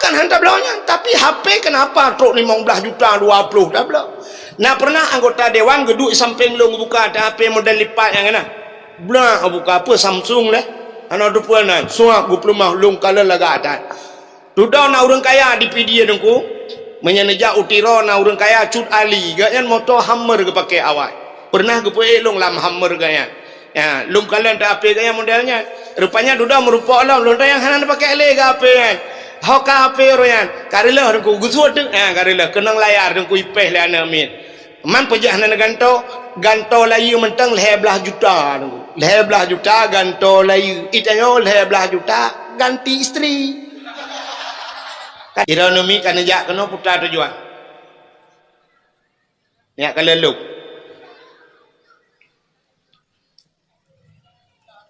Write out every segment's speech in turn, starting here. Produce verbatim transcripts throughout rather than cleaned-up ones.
Kan han tabloe nyan, tapi H P kenapa trok limong blaih juta, dua ploh tabloe? Nah, pernah anggota dewan geuduek sampéng lôn buka até H P model lipat nyang na. Blah buka apa Samsung leh. Hana teupeue nan, suap geupeuleumah lôn kalon lagak that. Dudoe na ureuëng kaya di Pidie Teungku. Meunyoe neujak u Tiro na ureuëng kaya Cut Ali, gobnyan moto Hummer geupaké awai. Pernah geupeuék lôn lam Hummer gobnyan. Ya, lôn kalon ta H P gobnyan model nyan. Rupanya dudoe meurumpok lom, lôn tanyong hana neupakèk lé keu H P nyan. Ho ka H P roh nyan. Ka reuloh Teungku, geusuet teuk. Ha, ka reuloh. Keunong layar Teungku ipèh lé aneuk miet. Man peujeuet hana neugantoe, gantoe layeue mantong lhèe blaih juta Teungku. Lhèe blaih juta gantoe layeue. Itanyoe lhèe blaih juta ganti istri. Ka Ironomi ka neujak keunoe puta tujuan. Nyak ka lelok.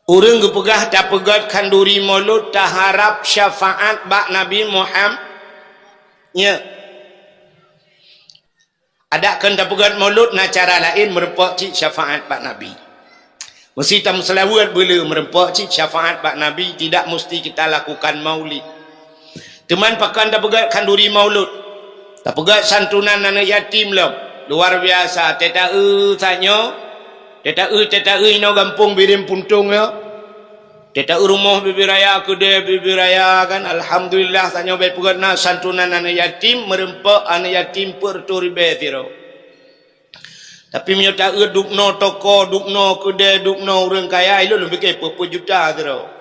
Ureuëng geupeugah tapeugét khanduri Maulud taharab syafaat bak Nabi Muhammad. Nya. Adak kheun tapeugét Maulud na cara laén meureumpok cit syafaat bak Nabi. Meuseuti tameuseulaweuet beuleu meureumpok cit syafaat bak Nabi, tidak musti kita lakukan maulid. Teuma pakon tapeugét khanduri Maulud? Tapeugét santunan aneuk yatim lom. Luar biasa, teuta-eu tanyoe, teuta-eu, teuta-eu inoe gampông Bireuen Puntông nyoe. Teuta-eu rumoh bibi raya, keudè bibi raya kan. Alhamdulillah, tanyoe bèk peugét na santunan aneuk yatim, meureumpok aneuk yatim peuet reutôh ribèe sidroe. Tapi meunyoe ta-eu dubnoe toko, dubnoe keudè, dubnoe ureuëng kaya, ilôn lôn pike peuet-peuet juta sidroe.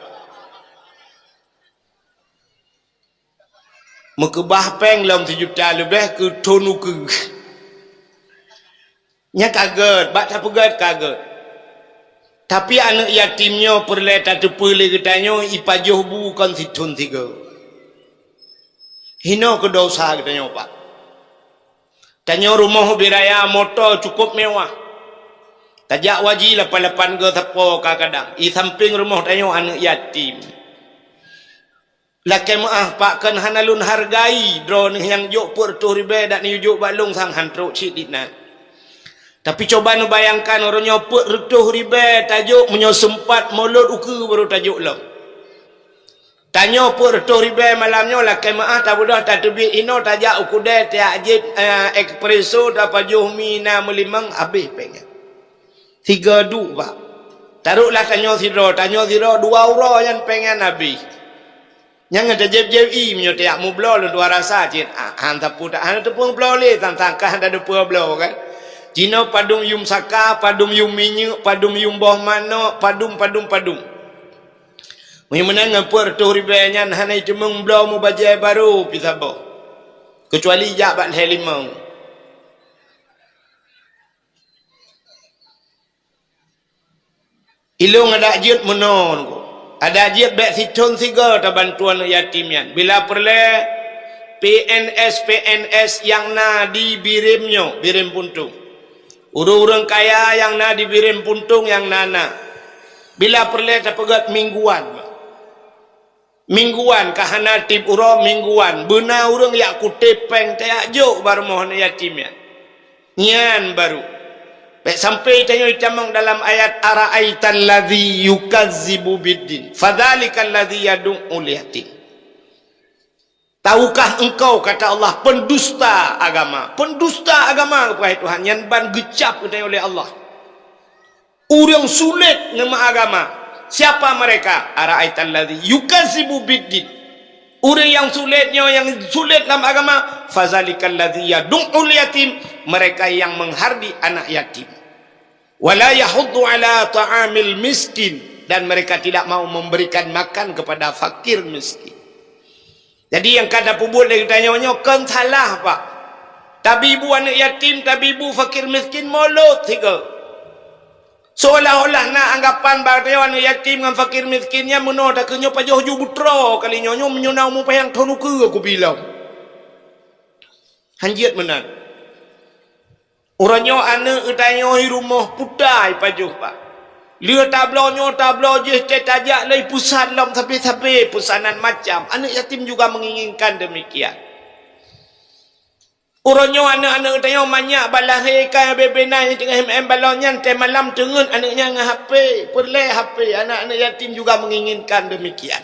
Meukeubah péng lom sijuta leubeh keu thon ukeue. Nyan ka gét, bak tapeugét ka gét. Tapi aneuk yatim nyoe peureulèe tateupeue lé geutanyoe ipajoh bu kon sithon sigoe. Hinoe keu desya geutanyoe, Pak. Tanyoe rumoh ubé raya, moto cukôp mewah. Tajak waji lapan-lapan goe sapo ka kadang. I sampéng rumoh tanyoe aneuk yatim. Lakèe meu'ah, Pak, kon hana lôn hargai droeneuh nyang jok peuet reutôh ribèe dak neujok bak lôn sang han trok cit dinan. Tapi cuba neubayangkan, uroe nyoe peuet reutôh ribèe tajok, meunyoe seumpat Maulud ukeue baru tajok lom. Tanyoe peuet reutôh ribèe malam nyoe lakèe meu'ah tabeudôh tateubiet inoe tajak u keudè tajak jieb, eh, espresso tapajoh mi na meulimong habéh péng nyan. Sigoe duek, Pak. Taroklah tanyoe sidroe, tanyoe sidroe dua uroe nyan péng nyan habéh. Nyang ngon tajieb-jieb ié meunyoe tajak meubloe lôn tuha rasa cit, ah, han sapeue ta-, hana teupeue bloe lé, sang-sang ka hana teupeue bloe kan. Jinoe padum yuem saka, padum yuem minyeuk, padum yuem boh manok, padum, padum, padum. Meunyoe meunan ngon peuet reutôh ribèe nyan hana jiteumeung bloe meubajèe barô pih saboh. Keucuali jak bak lhèe limong. Ilôn adak jeuet meunoe, adak jeuet bèk sithon sigoe tabantu aneuk yatim nyan. Bila peureulèe P N S, P N S nyang na di Bireuen nyoe, Bireuen Puntông. Ureuëng-ureuëng kaya nyang na di Bireuen Puntông nyang na-na. Bila peureulèe tapeugét mingguan. Mingguan ka hana tiep uroe mingguan, beuna ureuëng jak kuteb péng tajak jok bak rumoh aneuk yatim nyan. Nyan baru. Bèk sampai tanyoe itamong dalam ayat, "Ara'aital ladzi yukazzibu biddin, fadzalikal ladzi yadu'ul yatim." Tahukah engkau, kata Allah, pendusta agama. Pendusta agama, wahai Tuhan, nyan ban geucab geutanyoe lé Allah. Ureuëng sulet ngon agama. Siapa mereka? Ara'aital ladzi yukazzibu biddin. Ureuëng nyang sulet nyoe, nyang sulet lam agama, fadzalikal ladzi yadu'ul yatim, mereka yang menghardi anak yatim. Wala yahuddu ala ta'amil miskin, dan mereka tidak mau memberikan makan kepada fakir miskin. Jadi nyang ka tapeubuet lé geutanyoe nyoe kon salah, Pak. Tabibu aneuk yatim, tabibu fakir miskin molot sigoe. Seolah-olah na anggapan bak tanyoe aneuk yatim ngon fakir miskin nyan meunoe takeuh nyoe pajoh ju beutroe kali nyoe, nyoe meunyoe na umu panyang thon ukeue kubilom. Hanjeuet meunan. Uroe nyoe aneuk geutanyoe i rumoh putai pajoh, Pak. Lheueh tabloe nyoe, tabloe jih, teuh tajak lé pusat lom sabe-sabe pusanan macam. Aneuk yatim juga menginginkan demikian. Uroe nyoe aneuk-aneuk geutanyoe manyak bak lahé ka bebe na nyang teungoh M M balon nyan, teuh malam teungeut aneuk nyan ngon H P, peureulèe H P. Anak-aneuk yatim juga menginginkan demikian.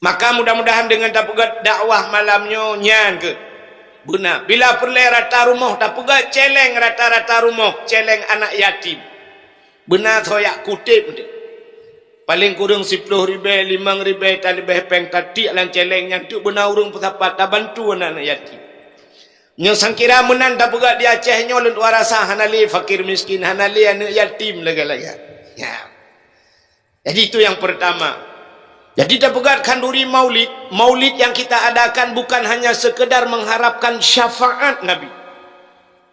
Maka mudah-mudahan deungon tapeugét dakwah malam nyoe nyan keuh beuna. Bila peureulée rata rumoh tapeugét, céléng rata-rata rumoh, céléng aneuk yatim. Beuna soe jak kuteb teuh. Paleng kureueng siploh ribée, limong ribée, ta leubeh péng tatiek lam céléng nyan teuk beuna ureuëng peusapat tabantu aneuk-aneuk yatim. Nyoe sangkira meunan tapeugét di Aceh nyoe lôn tuan rasa hana lé fakir miskin, hana lé aneuk yatim lagée-lagée. Ya. Jadi itu yang pertama. Jadi tapeugét khanduri maulid, maulid yang kita adakan bukan hanya sekedar mengharapkan syafaat Nabi.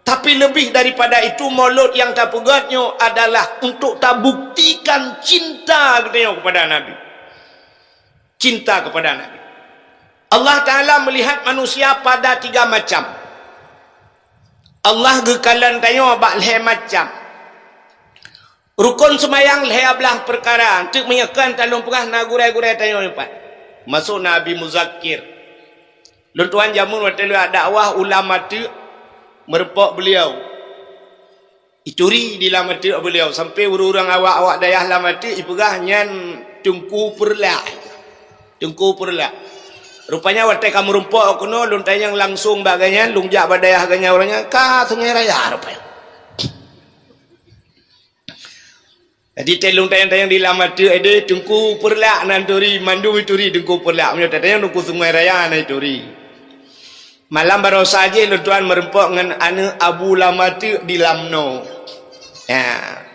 Tapi lebih daripada itu, maulud nyang tapeugét nyoe adalah untuk tabuktikan cinta geutanyoe kepada Nabi. Cinta kepada Nabi. Allah Ta'ala melihat manusia pada tiga macam. Allah geukalon tanyoe bak lhée macam. Rukon seumayang lhée blaih peukara, teuk meunyoe kon talôn peugah na gurée-gurée tanyoe nyoe pat. Masôk na Abi Muzakir. Lôn tuan jameun watée lôn jak dakwah u Lam Ateuk, meurumpok beuliau. Ituri di Lam Ateuk beuliau, sampoe ureuëng-ureuëng awak-awak dayah Lam Ateuk ipeugah nyan Teungku Peureulak. Teungku Peureulak. Rupanya watée ka meurumpok keunoe, lôn tanyong langsong bak gobnyan, lôn jak bak dayah gobnyan, ureuëng nyan ka Sungai Raya rupanya. Jadi, teuh lôn tanyong-tanyong di Lam Ateuk, "Edeh, Teungku Peureulak nan turi, mandum ituri Teungku Peureulak. Meunyoe tatanyong Teungku Sungai Raya nan ituri." Malam barosa jih lôn tuan meurumpok ngon aneuk Abu Lam Ateuk di Lamno. Ya,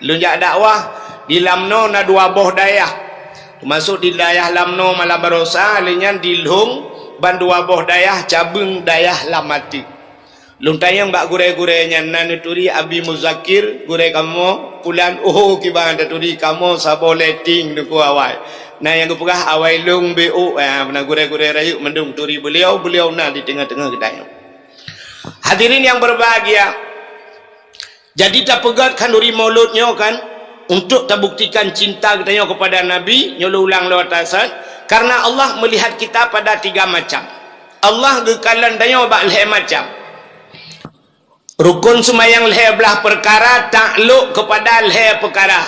lôn jak dakwah di Lamno na dua boh dayah. Teumasok di dayah Lamno malam barosa, lheueh nyan di Lhong ban dua boh dayah cabeueng dayah Lam Ateuk. Lôn tanyong bak gurée-gurée nyan, na neuturi Abi Muzakir, gurée kamoe, pulan, oh, kiban taturi kamoe saboh letting Teungku awai. Na nyang geupeugah awai lôn B O, eh, na gurée-gurée rayeuk mandum turi beuliau, beuliau na di teungoh-teungoh geutanyoe. Hadirin yang berbahagia, jadi tapeugét khanduri maulud nyoe kan, untuk tabuktikan cinta geutanyoe kepada Nabi, nyoe lôn ulang lewat tasad, karena Allah melihat kita pada tiga macam. Allah geukalon tanyoe bak lhée macam. Rukon seumayang lhée blaih peukara taklok keupada lhée peukara.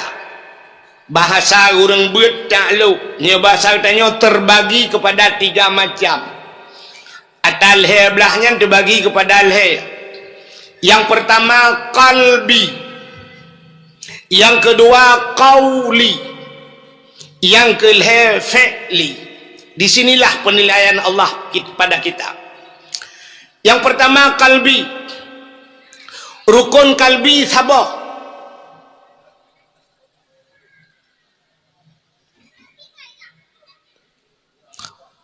Bahasa ureuëng beuet taklok, nyoe bahasa geutanyoe terbagi keupada tiga macam. Ata lhée blaih nyan teubagi keupada lhée. Nyang peurtama qalbi. Nyang keudua qauli. Nyang keulhée fi'li. Di sinilah penilaian Allah kit-, pada kita. Nyang peurtama kalbi. Rukon kalbi saboh.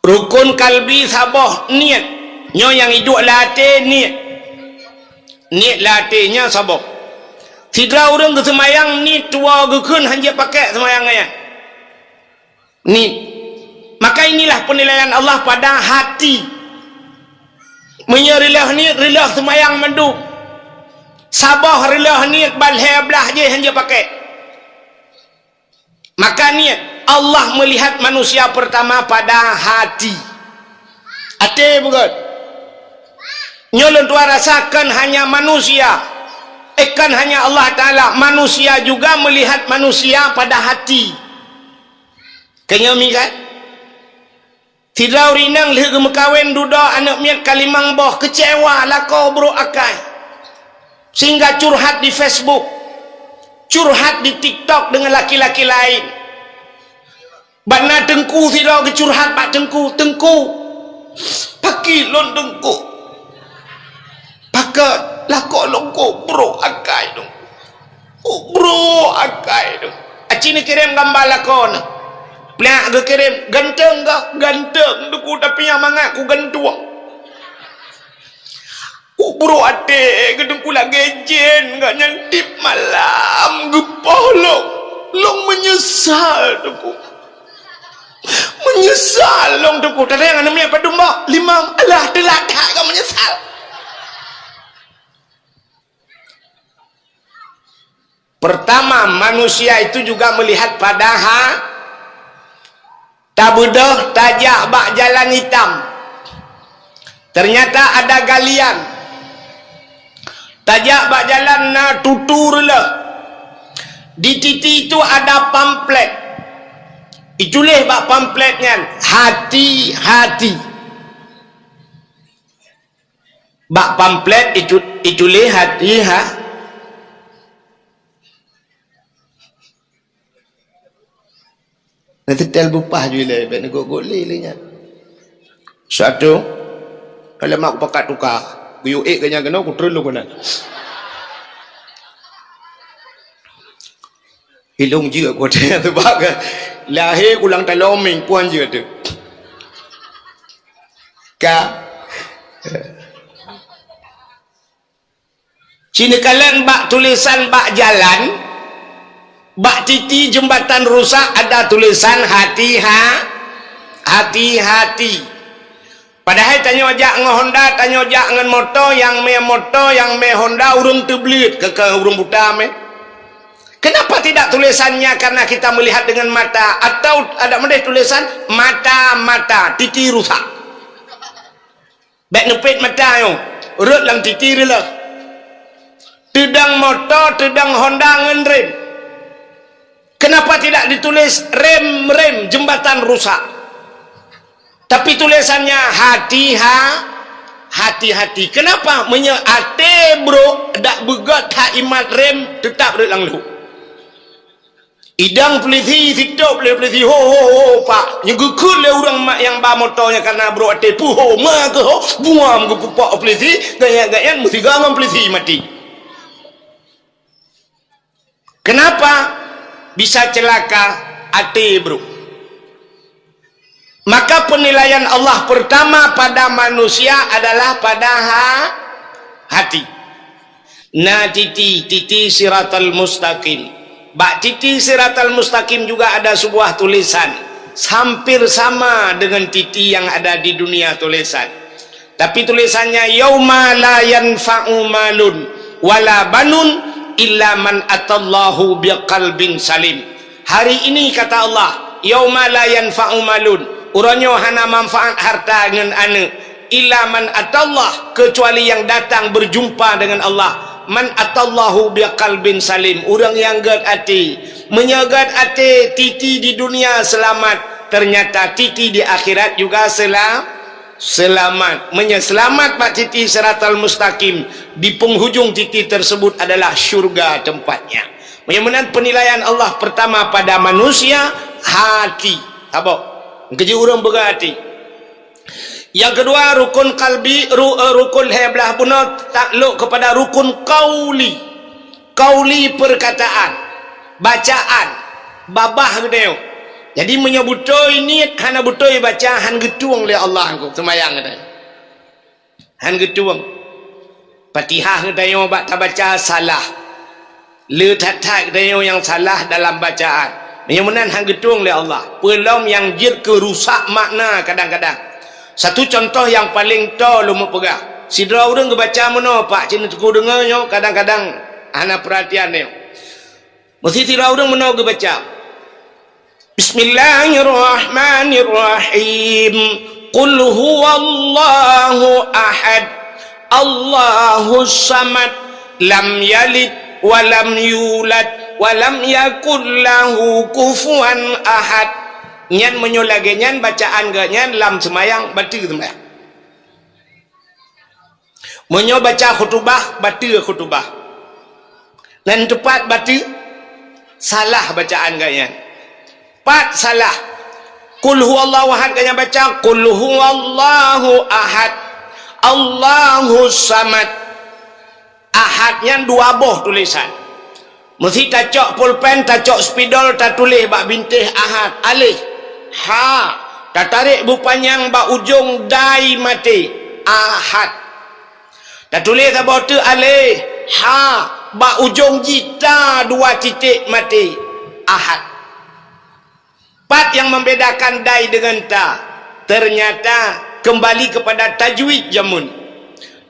Rukon kalbi saboh niet. Nyoe nyang iduek lam até niet. Niet lam até nyan saboh. Sidroe ureuëng geuseumayang niet tuwoe geukheun hana jipakée seumayang nyan. Niet. Maka inilah penilaian Allah pada hati. Meunyoe reuloh niet, reuloh seumayang mandum. Saboh reuloh niet ban lhée blaih jih hana jipakée. Maka niet, Allah melihat manusia pertama pada hati. Até beugét. Nyoe lôn tuan rasa kon hanya manusia, eh, kon hanya Allah Taala, manusia juga melihat manusia pada hati. Keunyoe mi kan? Sidroe ureuëng inong lheueh geumeukawen dudoe aneuëk miet ka limong boh, keucewa, lakoe brok akai. Sehingga curhat di Facebook, curhat di TikTok dengan laki-laki lain. Ban na teungku sidroe geucurhat bak teungku, "Teungku, pakri lôn teungku. Pakon lakoe lôn ko brok akai teungku. Oh, brok akai teungku." Aci neukirém gamba lakoe neuh. Plak geukirém, "Ganteng kah?" "Ganteng teungku, tapi nyang mangat ku gantueng." Ubroe até geuteungku lagée jén, gobnyan tiep malam geupoh lôn. Lôn meunyeusal teungku. Meunyeusal lôn teungku. Tadayang aneuk miet padum boh? Limong. Alah, teulat that ka meunyeusal. Pertama, manusia itu juga melihat pada ha-, tabeudôh tajak bak jalan itam. Ternyata ada galian. Tajak bak jalan na tutu reuloh. Di titi itu ada pamflet. Ituléh bak pamflet nyan, hati-hati. Bak pamflet itu, ituléh hati-ha-, na teutel bupah ju ilée, bék neugok-gok lé, lé nyan. Satu, kalau mak kupakat tuka, kuyue ék keu nyan keunoe, kutreun lôn keunan. Ilôn jeuet ku watée nyan, sebab ka lahé kulang taloming, puan jeuet teuh. Ka. Ci neukalon bak tulésan bak jalan, bak titi jeumbatan rusak ada tulésan hati-ha-, hati-hati. Padahai tanyoe jak ngon honda, tanyoe jak ngon moto, nyang mé moto, nyang mé honda, ureuëng teubleuet, keu, keu ureuëng buta mé. Kenapa tidak tulisannya karena kita melihat dengan mata, atau ada meudeh tulisan mata-mata, titi rusak? Bék neupet mata nyoe, rhot lam titi reuloh. Teudong moto, teudong honda ngon rem. Kenapa tidak ditulis rem-rem jembatan rusak? Tapi tulisannya hati-ha-, hati-hati. Kenapa? Meunyoe até brok dak beugét that imat rem, teutap rhot lam lhok. Idong peulisi, sitôp lé peulisi, "Ho, ho, ho, Pak!" Nyoe geukheun lé ureuëng mak nyang ba moto nyan kana brok até, "Puho, ma keuh ho!" Buam geupupok peulisi, gaya-gaya meusiga ngon peulisi maté. Kenapa bisa celaka? Até brok. Maka penilaian Allah pertama pada manusia adalah pada ha-, hati. Na titi, titi siratal mustaqim. Bak titi siratal mustaqim juga ada sebuah tulisan. Hampir sama dengan titi yang ada di dunia tulisan. Tapi tulisannya, "Yauma la yanfa'u malun wala banun illa man atallahu biqalbin salim." Hari ini, kata Allah, "Yauma la yanfa'u malun," uroe nyoe hana manfaat harta ngon aneuëk, "illa man atallah," kecuali yang datang berjumpa dengan Allah, "man atallahu biqalbin salim," ureuëng nyang gét até. Meunyoe gét até, titi di dunia selamat, ternyata titi di akhirat juga sela-, selamat. Meunyoe selamat bak titi siratal mustaqim, di penghujung titi tersebut adalah syurga tempatnya. Meunyoe meunan penilaian Allah pertama pada manusia, hati. Saboh. Keujeuet ureuëng peugah hati. Yang kedua, rukun kalbi, ru-, eh, rukun lhée blaih bunoe taklok kepada rukun qauli. Qauli perkataan, bacaan, babah geutanyoe. Jadi meunyoe beutôi niet, hana beutôi baca, han geutueng lé Allah ngon seumayang geutanyoe. Han geutueng. Fatihah geutanyoe bak tabaca salah. Le that-that geutanyoe nyang salah dalam bacaan. Meunyoe meunan han geutueng lé Allah. Peulom nyang jeuet keu rusak makna kadang-kadang. Satu contoh nyang paleng toe lôn meupeugah. Sidroe ureuëng geubaca meunoe, Pak, cit neuteupeu deungoe nyoe, kadang-kadang hana peuratian nyoe. Meusti sidroe ureuëng meunoe geubaca, "Bismillahirrahmanirrahim. Qul huwallahu ahad. Allahus samad. Lam yalid wa lam yulad. Wa lam yakul lahu kufuwan ahad." Nyan meunyoe lagée nyan bacaan geuh nyan lam seumayang, bateue seumayang. Meunyoe baca khutubah, bateue khutubah. Nan teupat bateue, salah bacaan geuh nyan. Pat salah. Qul huwallahu ahad geuh nyan baca, "Qul huwallahu ahad. Allahus samad." Ahad nyan dua boh tulisan. Meusti tacok pulpen, tacok spidol, tatuléh bak bintéh ahad, alif, ha, tatarek bu panyang bak ujong dai maté, ahad. Tatuléh saboh teuk alif, ha, bak ujong jih ta dua titék maté, ahad. Pat nyang membedakan dai deungon ta? Ternyata kembali kepada tajwid jameun.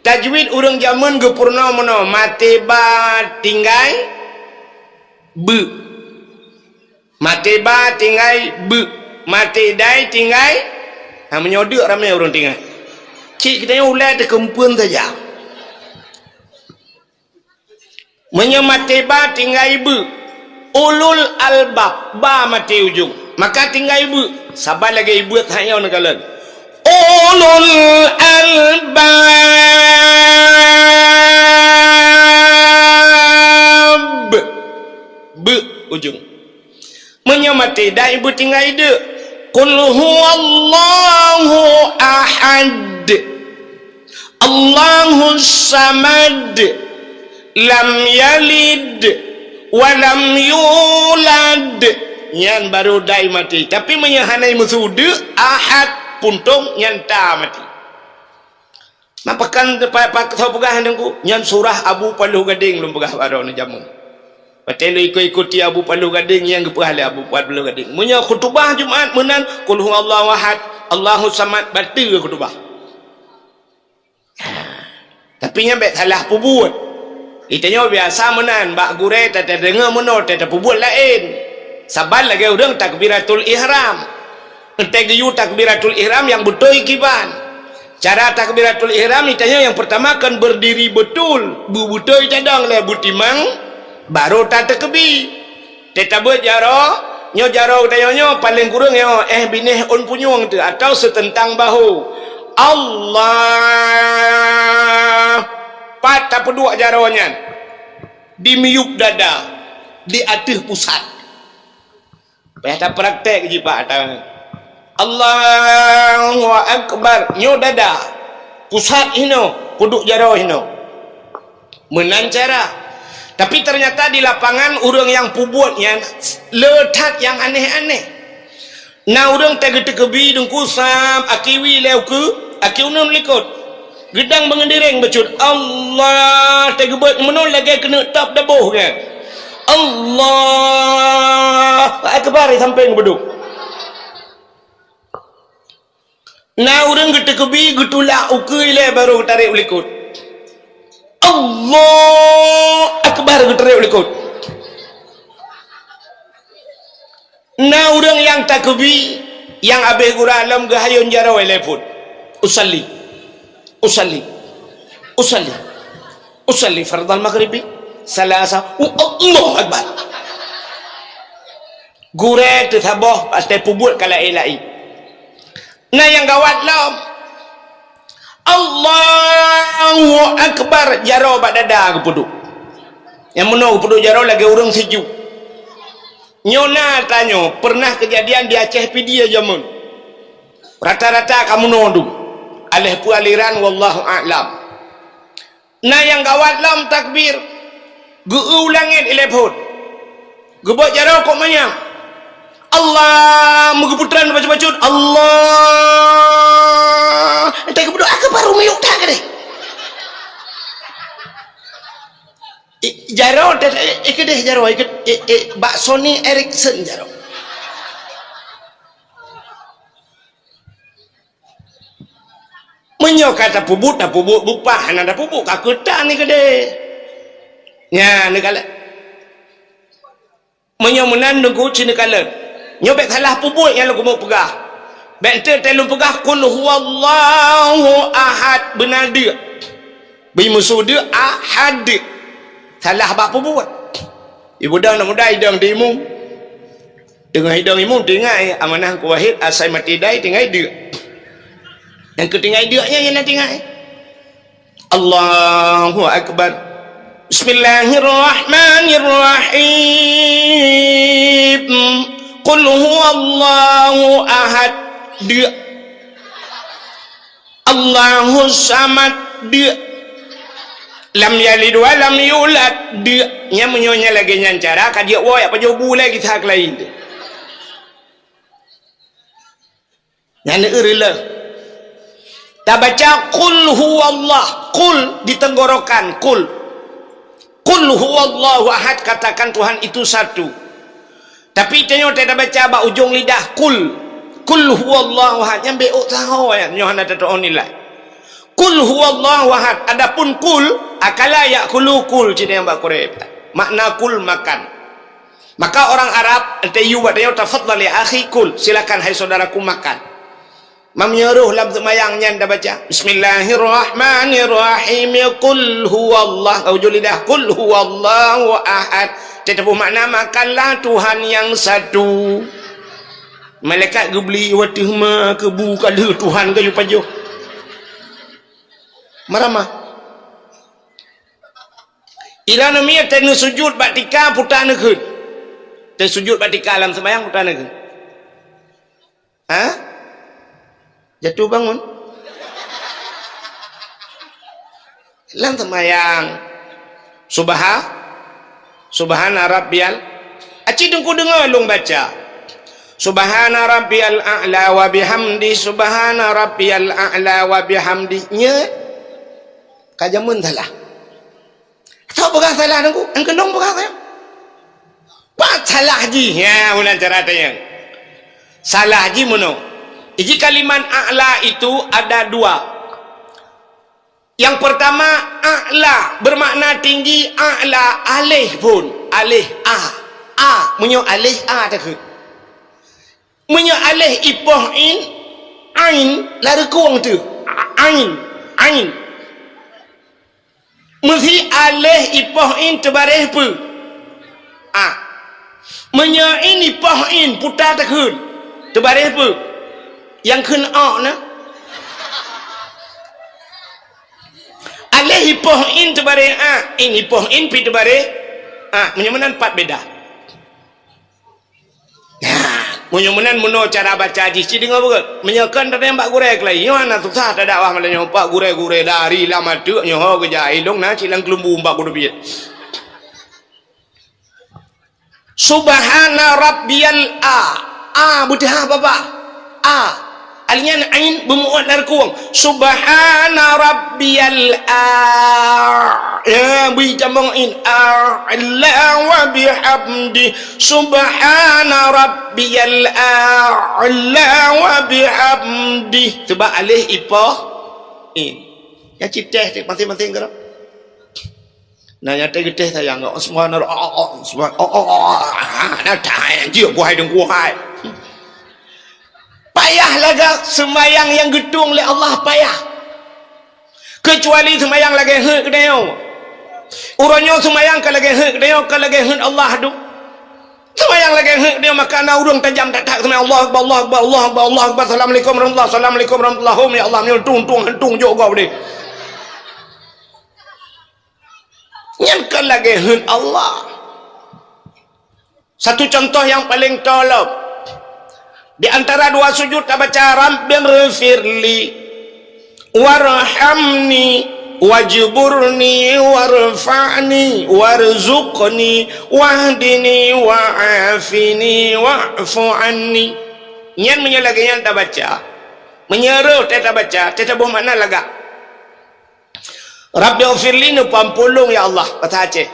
Tajwid ureuëng jameun geupeurunoe meunoe, maté ba tinggai beuk. Maté ba tinggai beuk. Maté dai tinggai, ha, meunyoe deuk ramé ureuëng tinggai. Cit geutanyoe ulée teukeumpeuen saja. Meunyoe maté ba tinggai beuk, ulul albab, ba maté ujong. Maka tinggai beuet, saban lagée beuet that nyoe neukalon. Ulul albab. Beuet ujong. Meunyoe maté dai beutinggai deuk. Qul huwallahu ahad. Allahus samad. Lam yalid wa lam yulad. Nyan barô dai maté. Tapi meunyoe hana meusu deuk, ahad, puntông, nyan ta maté. Mapakan pa-, pa-, soe peugah Teungku? Nyan surah Abu Paluh Gadeng lôn peugah baroe nyoe jameun. Watée lôn ikot-ikoti Abu Paluh Gadeng nyang geupeugah lé Abu Paluh Gadeng. Meunyoe khutubah Jumat meunan, Qul huwallahu ahad, Allahus samad, bateue khutubah. Tapi nyan bék salah peubuet. Geutanyoe biasa meunan, bak gurée tatadeungoe meunoe, tapeubuet laén. Saban lagée ureuëng takbiratul ihram. Enteuk geuyue takbiratul ihram nyang beutôi kiban. Cara takbiratul ihram geutanyoe nyang peurtama kon berdiri betul, beubeutôi tadong lé beutimang, barô tateukeubi. Teutabeuet jaroe, nyoe jaroe geutanyoe nyoe paleng kureueng nyoe, eh, binéh ôn punyueng teuh atawa seuteuntang bahu. Allah! Pat tapeuduek jaroe nyan? Di miyueb dada, di ateueh pusat. Payah tapraktek jipat ata. Allahu Akbar. Nyoe dada. Pusat hinoe, peuduek jaroe hinoe. Meunan cara. Tapi ternyata di lapangan ureuëng nyang peubuet nyan le that nyang aneh-aneh. Na ureuëng tageuteukeubi Teungku sam akiwi lé ukeue, aki uneun likot. Geudang beungeundireng bacut. Allah, teugeubeuet meunoe lagée keuneuk tôb daboh nyan. Allah Akbar sampoe geubeudôh. Na ureuëng geuteukeubi geutulak ukeue ilée barô geutarek u likot. Allah Akbar geutarek u likot. Na ureuëng nyang takeubi, nyang abéh gura lom geuhayôn jaroe lé phon. Usalli. Usalli. Usalli. Usalli fardhal maghribi. Salasa. U-, Allahu Akbar. Gurée teusaboh, watée peubuet ka laén-laén. Na nyang gawat lom. Allahu Akbar, jaroe bak dada geupeuduek. Nyang meunoe geupeuduek jaroe lagée ureuëng sijuek. Nyoe na tanyoe, pernah keujadian di Aceh Pidie jameun. Rata-rata ka meunoe dum. Aléh peue aliran, wallahu a'lam. Na nyang gawat lom takbir. Geu-eu u langét ilée phon. Geubeuet jaroe kok manyang. Allah, meugeuputran bacut-bacut. Allah. Enteuk geupeuduek, ah, ka barô miyueb that keudeh. Eh, jaroe, eh, eh, keudeh jaroe, eh, eh, eh, bak Sony Ericsson jaroe. Meunyoe ka tapeubuet, tapeubuet beupah, hana tapeubuet ka keutan ni keudeh. Nyan, neukalon. Meunyoe meunan Teungku ci neukalon. Nyoe bék salah peubuet nyang lôn keumeung peugah. Bék enteuk teuh lôn peugah, "Qul huwallahu ahad," beuna deuk. Bri meusu deuk, ahad. Salah bak peubuet. Ibu dah nak muda idong di imum. Teungoh idong imum, tinggai amanah Teungku Wahid, asai maté dai, tinggai deuk. Nyang keu tinggai deuk nyan, nyan na tinggai. Allahu Akbar. Bismillahirrahmanirrahim. Qul huwallahu ahad. Deuk. Allahus samad. Deuk. Lam yalid wa lam yulad. Deuk. Nyan meunyoe nyan lagée nyan cara, ka jeuet woe jak pajoh bu lé gisa keulayi. Nyan neueu reuloh. Tabaca qul huwallah, qul di tenggorokan, qul. Qul huwallahu ahad, katakan Tuhan itu satu. Tapi tanyoe tabaca bak ujong lidah, qul. Qul huwallahu ahad, nyan bék ôk saho nyan, nyoe hana tatu'oh nilai. Qul huwallahu ahad, adapun kul, akala ya'kulu kul, cit nyang bak Qur'an. Makna kul, makan. Maka orang Arab, enteuk yue bak tanyoe, "Tafadhal ya akhi, kul." Silakan, hai saudaraku, makan. Meunyoe roh lam seumayang nyan tabaca, "Bismillahirrahmanirrahim. Qul huwallah." Ujong lidah, "Qul huwallahu ahad." Teutap makna, "Makanlah Tuhan yang satu." Malaikat Geubli wateuh ma keubu ka lheueh Tuhan ka yue pajoh. Meuramah. Ira neumi teuneusujut bak tika puta neukheun. Teusujut bak tika lam seumayang puta neukheun. Ha? Jatuh bangun. Lam seumayang. Subha-, Subhana rabbiyal. Aci teungku deungoe lôn baca. Subhana rabbiyal a'la wa bihamdi, subhana rabbiyal a'la wa bihamdi. Nyo ka jameun salah. Soe peugah salah teungku? Engkeu lôn peugah salah. Pat salah jih? Ya, meunan cara tanyong. Salah jih meunoe. Iji kalimat a'la itu ada dua. Yang pertama, a'la bermakna tinggi, a'la aleh phon, aleh a. A, meunyoe aleh a takheun. Meunyoe aleh ipoh in, ain, lareukong teuh. A-, ain, ain. Meusi aleh ipoh in teubareh peue? A. Meunyoe in ipoh in puta takheun, teubareh peue? Nyang kheun o na. Aleh ipoh in teubareh a, in ipoh in pi teubareh a. Meunyoe meunan pat beda. Nah, meunyoe meunan meunoe cara baca jih, ci deungoe beugét. Meunyoe kon tatanyong bak gurée keulayi, nyoe hana susah tadakwah malam nyoe, bak gurée-gurée dari lam ateueh nyoe ho geujak ilong na cit lam keulumbu bak gurée piet. Subhana rabbiyal a. A beuteuhah babah. A. Alinyan ain beumuot lam rukung. Subhana rabbiyal a. Ya, bri tambong in. A'la wa bihamdi. Subhana rabbiyal a'la wa bihamdi. Sebab aleh ipoh in. Ya, citeh masing-masing keudroe. Nah, nyata geutéh sayang. Oh, subhanallah. Oh, oh, oh, subhan-, oh, oh, oh, ah, nah, dah, eh, jeuet buhai dong buhai. Payah lagak seumayang nyang geutueng lé Allah payah. Keucuali seumayang lagée heuet geutanyoe. Uroe nyoe seumayang ka lagée heuet geutanyoe, ka lagée heuet Allah dum. Seumayang lagée heuet geutanyoe, maka na ureuëng tajam that-that seumayang, Allahu Akbar, Allahu Akbar, Allahu Akbar, Allahu Akbar, Assalamualaikum warahmatullahi, Assalamualaikum warahmatullahi, ya Allah, meunyoe tung, tung, hantung jok gob deh. Nyan ka lagée heuet Allah. Satu contoh nyang paleng tolop. Di antara dua sujud tabaca, "Rabbighfirli, warhamni, wajburni, warfa'ni, warzuqni, wahdini, wa'afini, wa'fu anni." Nyan meunyoe lagée nyan tabaca, meunyoe rhoh teuh tabaca, teuh taboh makna lagak. Rabbighfirli, neupeuampôn lôn, ya Allah, bahasa Aceh.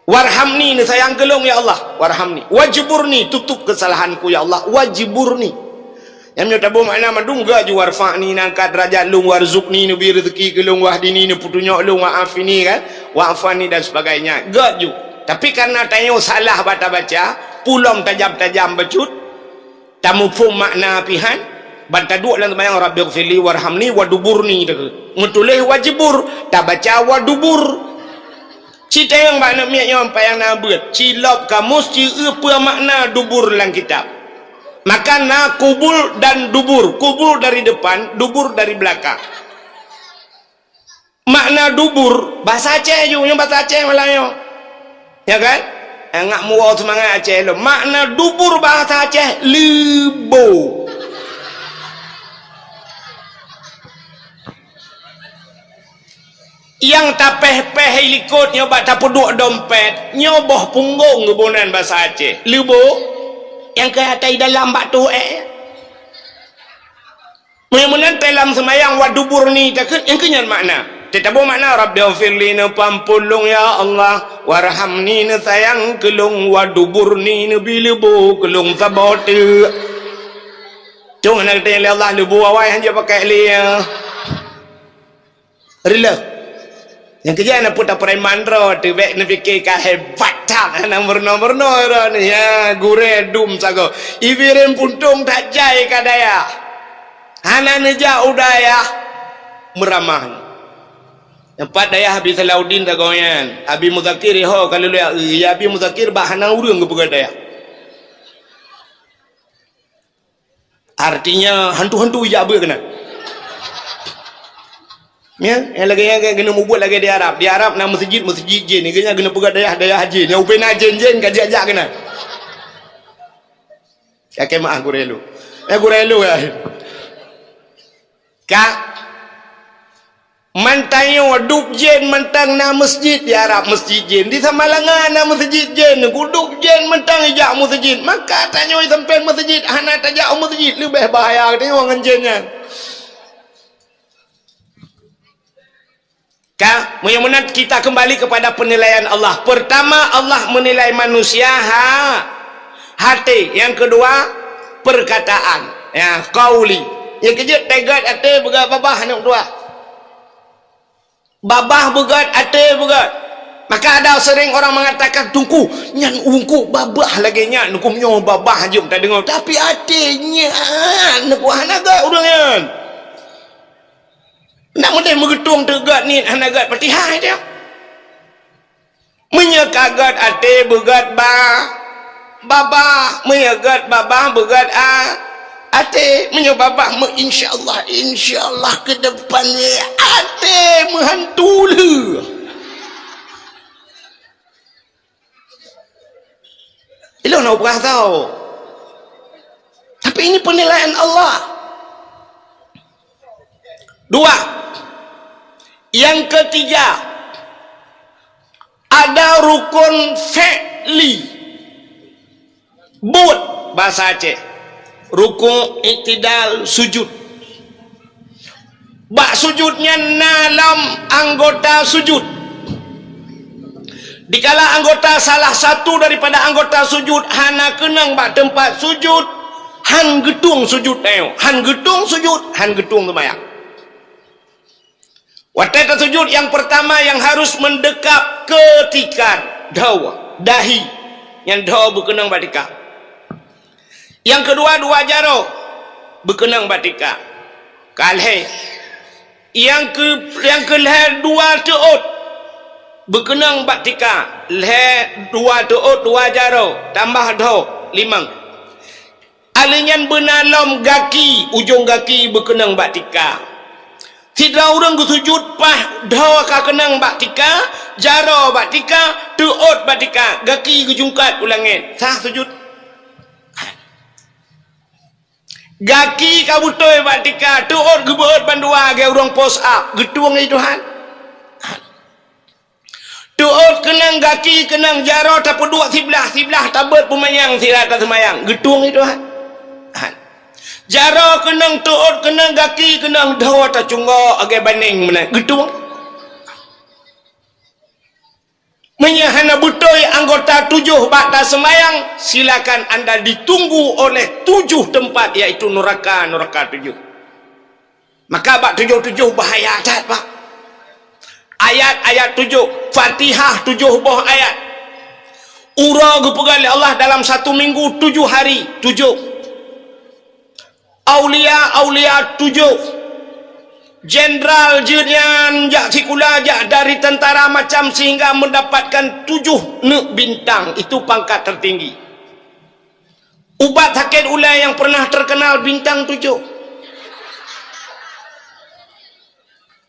Warhamni, neusayang keu lôn, ya Allah, warhamni. Wajburni, tutup kesalahanku, ya Allah, wajburni. Nyang nyoe taboh makna mandum geuh ju, warfa'ni, neuangkat derajat lôn, warzuqni, neubri rezeki keu lôn, wahdini, neupeutunyok lôn, wa'afini, kan, wa'fu anni dan sebagainya. Geuh ju. Tapi karena tanyoe salah bak tabaca, pulom tajam-tajam bacut, tamuphom makna pihan, ban taduek lam seumayang, "Rabbighfirli warhamni waduburni," teuka. Meutuléh wajibur, tabaca wadubur. Citayong bak aneuk miet nyoe payang na beuet, cilop kamus, ci eu peue makna dubur lam kitab. Maka na kubul dan dubur, kubul dari depan, dubur dari belakang. Makna dubur, bahasa Aceh ju, nyoe bahasa Aceh malah nyoe. Ya kan? Ngak muwoe seumangat Aceh lom. Makna dubur bahasa Aceh, leubo. Nyang tapéh-péh i likot nyoe bak tapeuduek dompet, nyoe boh punggong geuboh nan bahasa Aceh. Leubo, nyang keu ata i dalam bak toh ék. Meunyoe meunan teuh lam seumayang, waduburni takheun, nyang keu nyan makna. Teutabong makna, "Rabbighfirli," neupeuampôn lôn, ya Allah, "warhamni," neusayang keu lôn, "waduburni," neubi leubo keu lôn saboh teuk. Cong hana geutanyong lé Allah, leubo awai hanjeuet pakai lé, ya. Rila. Nyang keujeuet na peue tapreman droe teuh, bék neupike ka hebat that, hana meurunoe-meurunoe droe nyoe. Ya, gurée dum sagoe. Ibireuen puntông that jai ka dayah. Hana neujak u dayah meuramah. Nyang pat dayah Abi Salahuddin sagoe nyan. Abi Muzakir iho ka lulée, ya Abi Muzakir bah hana ureuëng geupeugah dayah. Artinya, hantu-hantu ijak beuet keunan. Ya, nyang lagèe nyan kan keuneuk mubuet lagèe di Arab. Di Arab na meuseujid, meuseujid jin. Geuhnyan keuneuk peugah dayah-dayah jin. Nyang ubé na jin-jin ka jak-jak keunan. Kakée meu'ah gurée lôn. Eh, gurée lôn, ya. Ka mantang nyoe dub jén mantang na meuseujid di Arab meuseujid jén. Di Samalanga na meuseujid jén. Dub jén mantang ijak meuseujid. Maka tanyoe sampéng meuseujid hana tajak u meuseujid leubeh bahaya tanyoe ngon jén nyan. Ka, meunyoe meunan kita kembali kepada penilaian Allah. Pertama, Allah menilai manusia ha, hati. Yang kedua, perkataan. Ya, qauli. Nyang keujeuet teuh gét até beugét babah aneuk dua. Babah beugét, até beugét. Maka ada sering orang mengatakan, "Teungku, nyan ungku babah lagèe nyan, ungku nyoe babah jeuem tadeungoe, tapi até nyan, ungku hana gét ureueng nyan." Nak meudeh meugeutong teugét niet hana gét Fatihah dia. Meunyoe ka gét até beugét ba, babah, meunyoe gét babah beugét a, até, meunyoe babah meu insya Allah, insya Allah ke depan até meuhantu lé. Ilôn hana peugah tau. Tapi ini penilaian Allah. Dua. Yang ketiga, ada rukun fi'li. Buet, bahasa Aceh. Rukun iktidal sujud. Bak sujud nyan na lom anggota sujud. Dikala anggota salah satu daripada anggota sujud hana keunong bak teumpat sujud, han geutueng sujud nyoe, han geutueng sujud, han geutueng seumayang. Watée tasujud, yang pertama yang harus mendekap keu tikar, dhoe, dahi, nyan dhoe beukeunong bak tika. Nyang keudua, dua jaroe beukeunong bak tika. Ka lhée. Nyang keu, nyang keu lhée, dua teuôt beukeunong bak tika. Lhée, dua teuôt, dua jaroe, tambah dhoe, limong. Alheuh nyan beuna lom gaki, ujong gaki beukeunong bak tika. Sidroe ureuëng geusujut paih dhoe ka keunong bak tika, jaroe bak tika, teuôt bak tika, gaki geujungkat u langét. Sah sujut? Gaki ka beutôi bak tika, teuôt geubeuôt bandua lagée ureuëng push up, geutueng lé Tuhan. Teuôt keunong gaki, keunong jaroe tapeuduek siblah, siblah tabeuet peumanyang sira taseumayang, geutueng lé Tuhan. Jaroe keunong, teuôt keunong, gaki keunong, dhoe tacunggok lagée baneng meunan, geutueng. Meunyoe hana beutôi anggota tujoh bak taseumayang, silakan anda ditunggu oleh tujoh teumpat, yaitu nuraka, nuraka tujoh. Maka bak tujoh-tujoh bahaya that, Pak. Ayat-ayat tujoh, Fatihah tujoh boh ayat. Uroe geupeugah lé Allah dalam satu minggu tujoh hari, tujoh. Aulia-aulia tujoh. Jenderal jeuet nyan jak sikula, jak dari tentara macam sehingga mendapatkan tujoh neuk bintang. Itu pangkat tertinggi. Ubat sakét ulée nyang pernah terkenal bintang tujoh.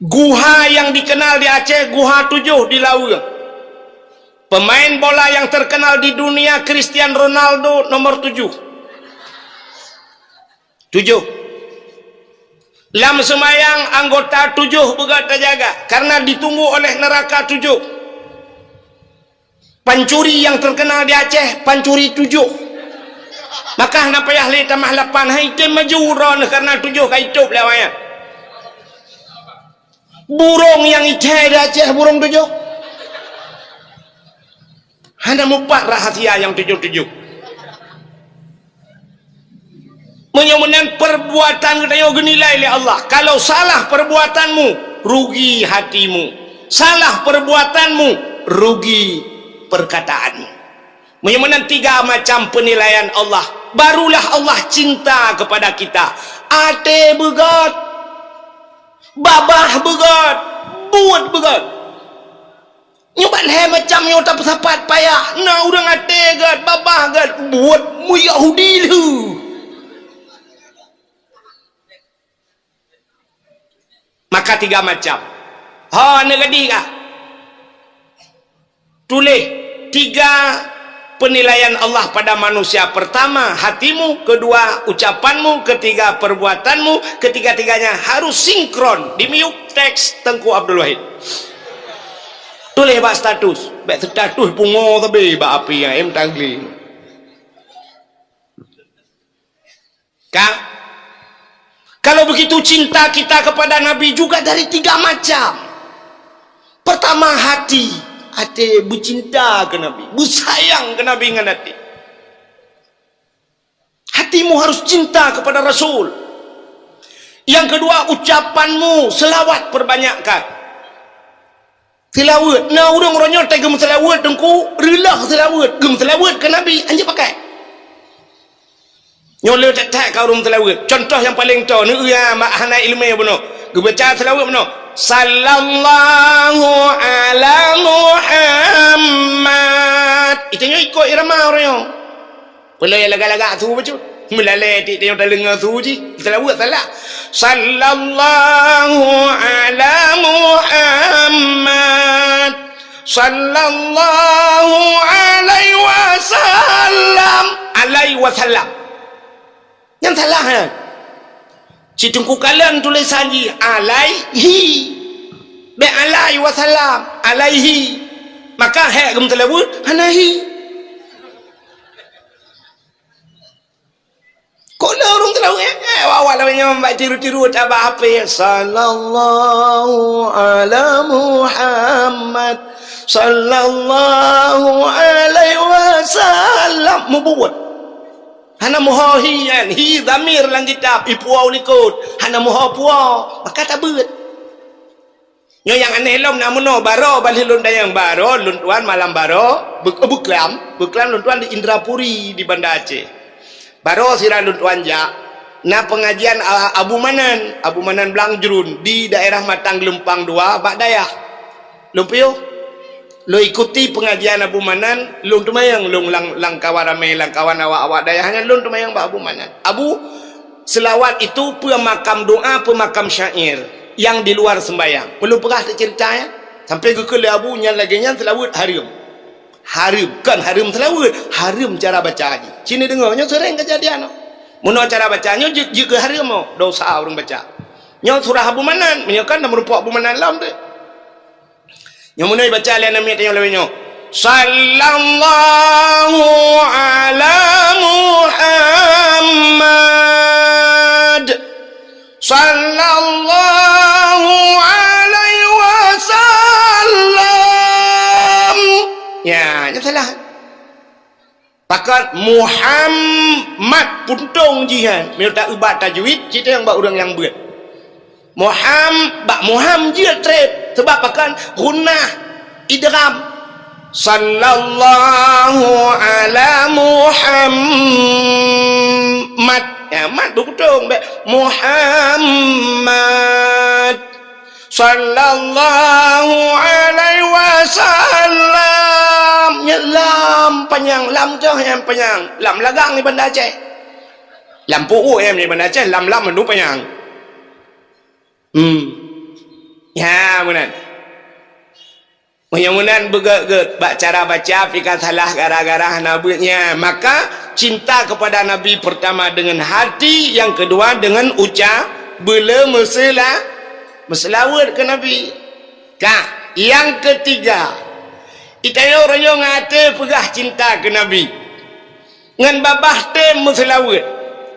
Guha yang dikenal di Aceh, guha tujoh di Laue. Pemain bola yang terkenal di dunia, Cristiano Ronaldo, nomor tujoh. Tujoh. Lam seumayang anggota tujoh beugét tajaga, karena ditunggu oleh neraka tujoh. Pancuri yang terkenal di Aceh, pancuri tujoh. Maka hana payah lé tamah lapan, hai tem maju droeneuh karena tujoh ka itôb lé awaknyan. Burông nyang icai di Aceh burông tujoh. Hana mupat rahasia nyang tujoh-tujoh. Meunyoe meunan perbuatan geutanyoe geunilai lé Allah. Kalau salah perbuatanmu, rugi hatimu. Salah perbuatanmu, rugi perkataanmu. Meunyoe meunan tiga macam penilaian Allah, barulah Allah cinta kepada kita. Até beugét, babah beugét, buet beugét. Nyoe bak lhée macam nyoe tapeusapat payah. Na ureuëng até gét, babah gét, buet meuyahudi lheueh. tiga macam. Ha, neugadih kah? Tuléh tiga penilaian Allah pada manusia. Pertama, hatimu. Kedua, ucapanmu. Ketiga, perbuatanmu. Ketiga-tiganya harus sinkron. Di miyup teks Teungku Abdul Wahid. Tuléh bak status. Bèk status pungo sabe bak api nyang em tangli. Kan? Kalau begitu, cinta kita kepada Nabi juga dari tiga macam. Pertama, hati. Até beucinta keu Nabi, beusayang keu Nabi ngon até. Hatimu harus cinta kepada Rasul. Yang kedua, ucapanmu, selawat perbanyakkan. Seulaweuet. Na ureuëng uroe nyoe teugeum seulaweuet, Teungku, reuloh seulaweuet, geum seulaweuet keu Nabi, hanjeuet pakai. Nyoe le that-that ka ureuëng seulaweuet. Contoh nyang paleng toe, neueu ya, mak hana iéleumé bunoe. Geubaca seulaweuet bunoe. Sallallahu ala Muhammad. Itu nyoe ikot irama ureuëng nyoe. Peuleueh lagak-lagak su bacut. Meulalé tik teunyong tadeungoe su jih. Seulaweuet salah. Sallallahu ala Muhammad. Sallallahu alaihi wasallam. Alaihi wasallam. Nyang salah nyan. Cit Teungku kalon tulésan jih alaihi. Bèk alaihi wasallam, alaihi. Maka hék geum seulaweuet hana hi. Kok lé ureuëng teulaweuet, eh, eh, awak-awak lawét nyan bak tiru-tiru tabak H P. Sallallahu ala Muhammad. Sallallahu alaihi wasallam. Mubuet. Hana meuho hi nyan, hi dhamir lam kitab, ipuwoe u likot. Hana meuho puwoe, maka tabeuet. Nyoe nyang aneh lom na meunoe, baroe bali lôn dayang, baroe lôn tuan malam baroe, beu-, beuklam, beuklam lôn tuan di Indrapuri, di Banda Aceh. Baroe sira lôn tuan jak, na pengajian, a, Abu Manan, Abu Manan Blang Jrun di daerah Matang Geulumpang dua, bak dayah. Lôn piôh, lôn ikuti pengajian Abu Manan, lôn teumayang, lôn lam, lam kawan ramé, lam kawan awak-awak dayah nyan, lôn teumayang bak Abu Manan. Abu, seulawat itu peumakam doa, peumakam syair nyang di luar seumbayang. Ulôn peugah teuceurita nyan, sampoe geukheun lé Abu nyan lagée nyan seulaweuet hareuem. Hareuem, kon hareuem seulaweuet, hareuem cara baca jih. Ci neudeungoe, nyoe seuréng keujadian. Meunoe cara baca nyoe jeuet, jeuet keu hareuem, oh, dosa ureuëng baca. Nyoe surah Abu Manan, meunyoe kan na meurumpok Abu Manan lom teuh. Nyang meunoe baca lé aneuk miet tanyoe lawét nyoe. Sallallahu ala Muhammad. Sallallahu alaihi wasallam. Ya, nyan salah. Pakon Muhammad puntông jih nyan, meunyoe ta-, ubat tajwid, cit nyang bak ureuëng nyang beuet. Muham, bak Muham jeuet treb, sabab pakon ghunnah idgham. Sallallahu ala Muhammad. Ya, mat beupuntông bak Muhammad. Sallallahu alaihi wasallam. Nyan lam panyang, lam teuh nyang panyang. Lam lagang di Banda Aceh. Lam pu'uk nyang di Banda Aceh, lam-lam mandum panyang. Hmm. Ya, meunan. Meunyoe meunan beugét-gét bak cara baca pih ka salah gara-gara hana beuet nyan. Maka cinta kepada Nabi pertama dengan hati, yang kedua dengan uca-, beule meuseula-, meuseulaweuet keu Nabi. Ka, yang ketiga, itanyoe uroe nyoe ngon até peugah cinta keu Nabi. Ngon babah tem meuseulaweuet.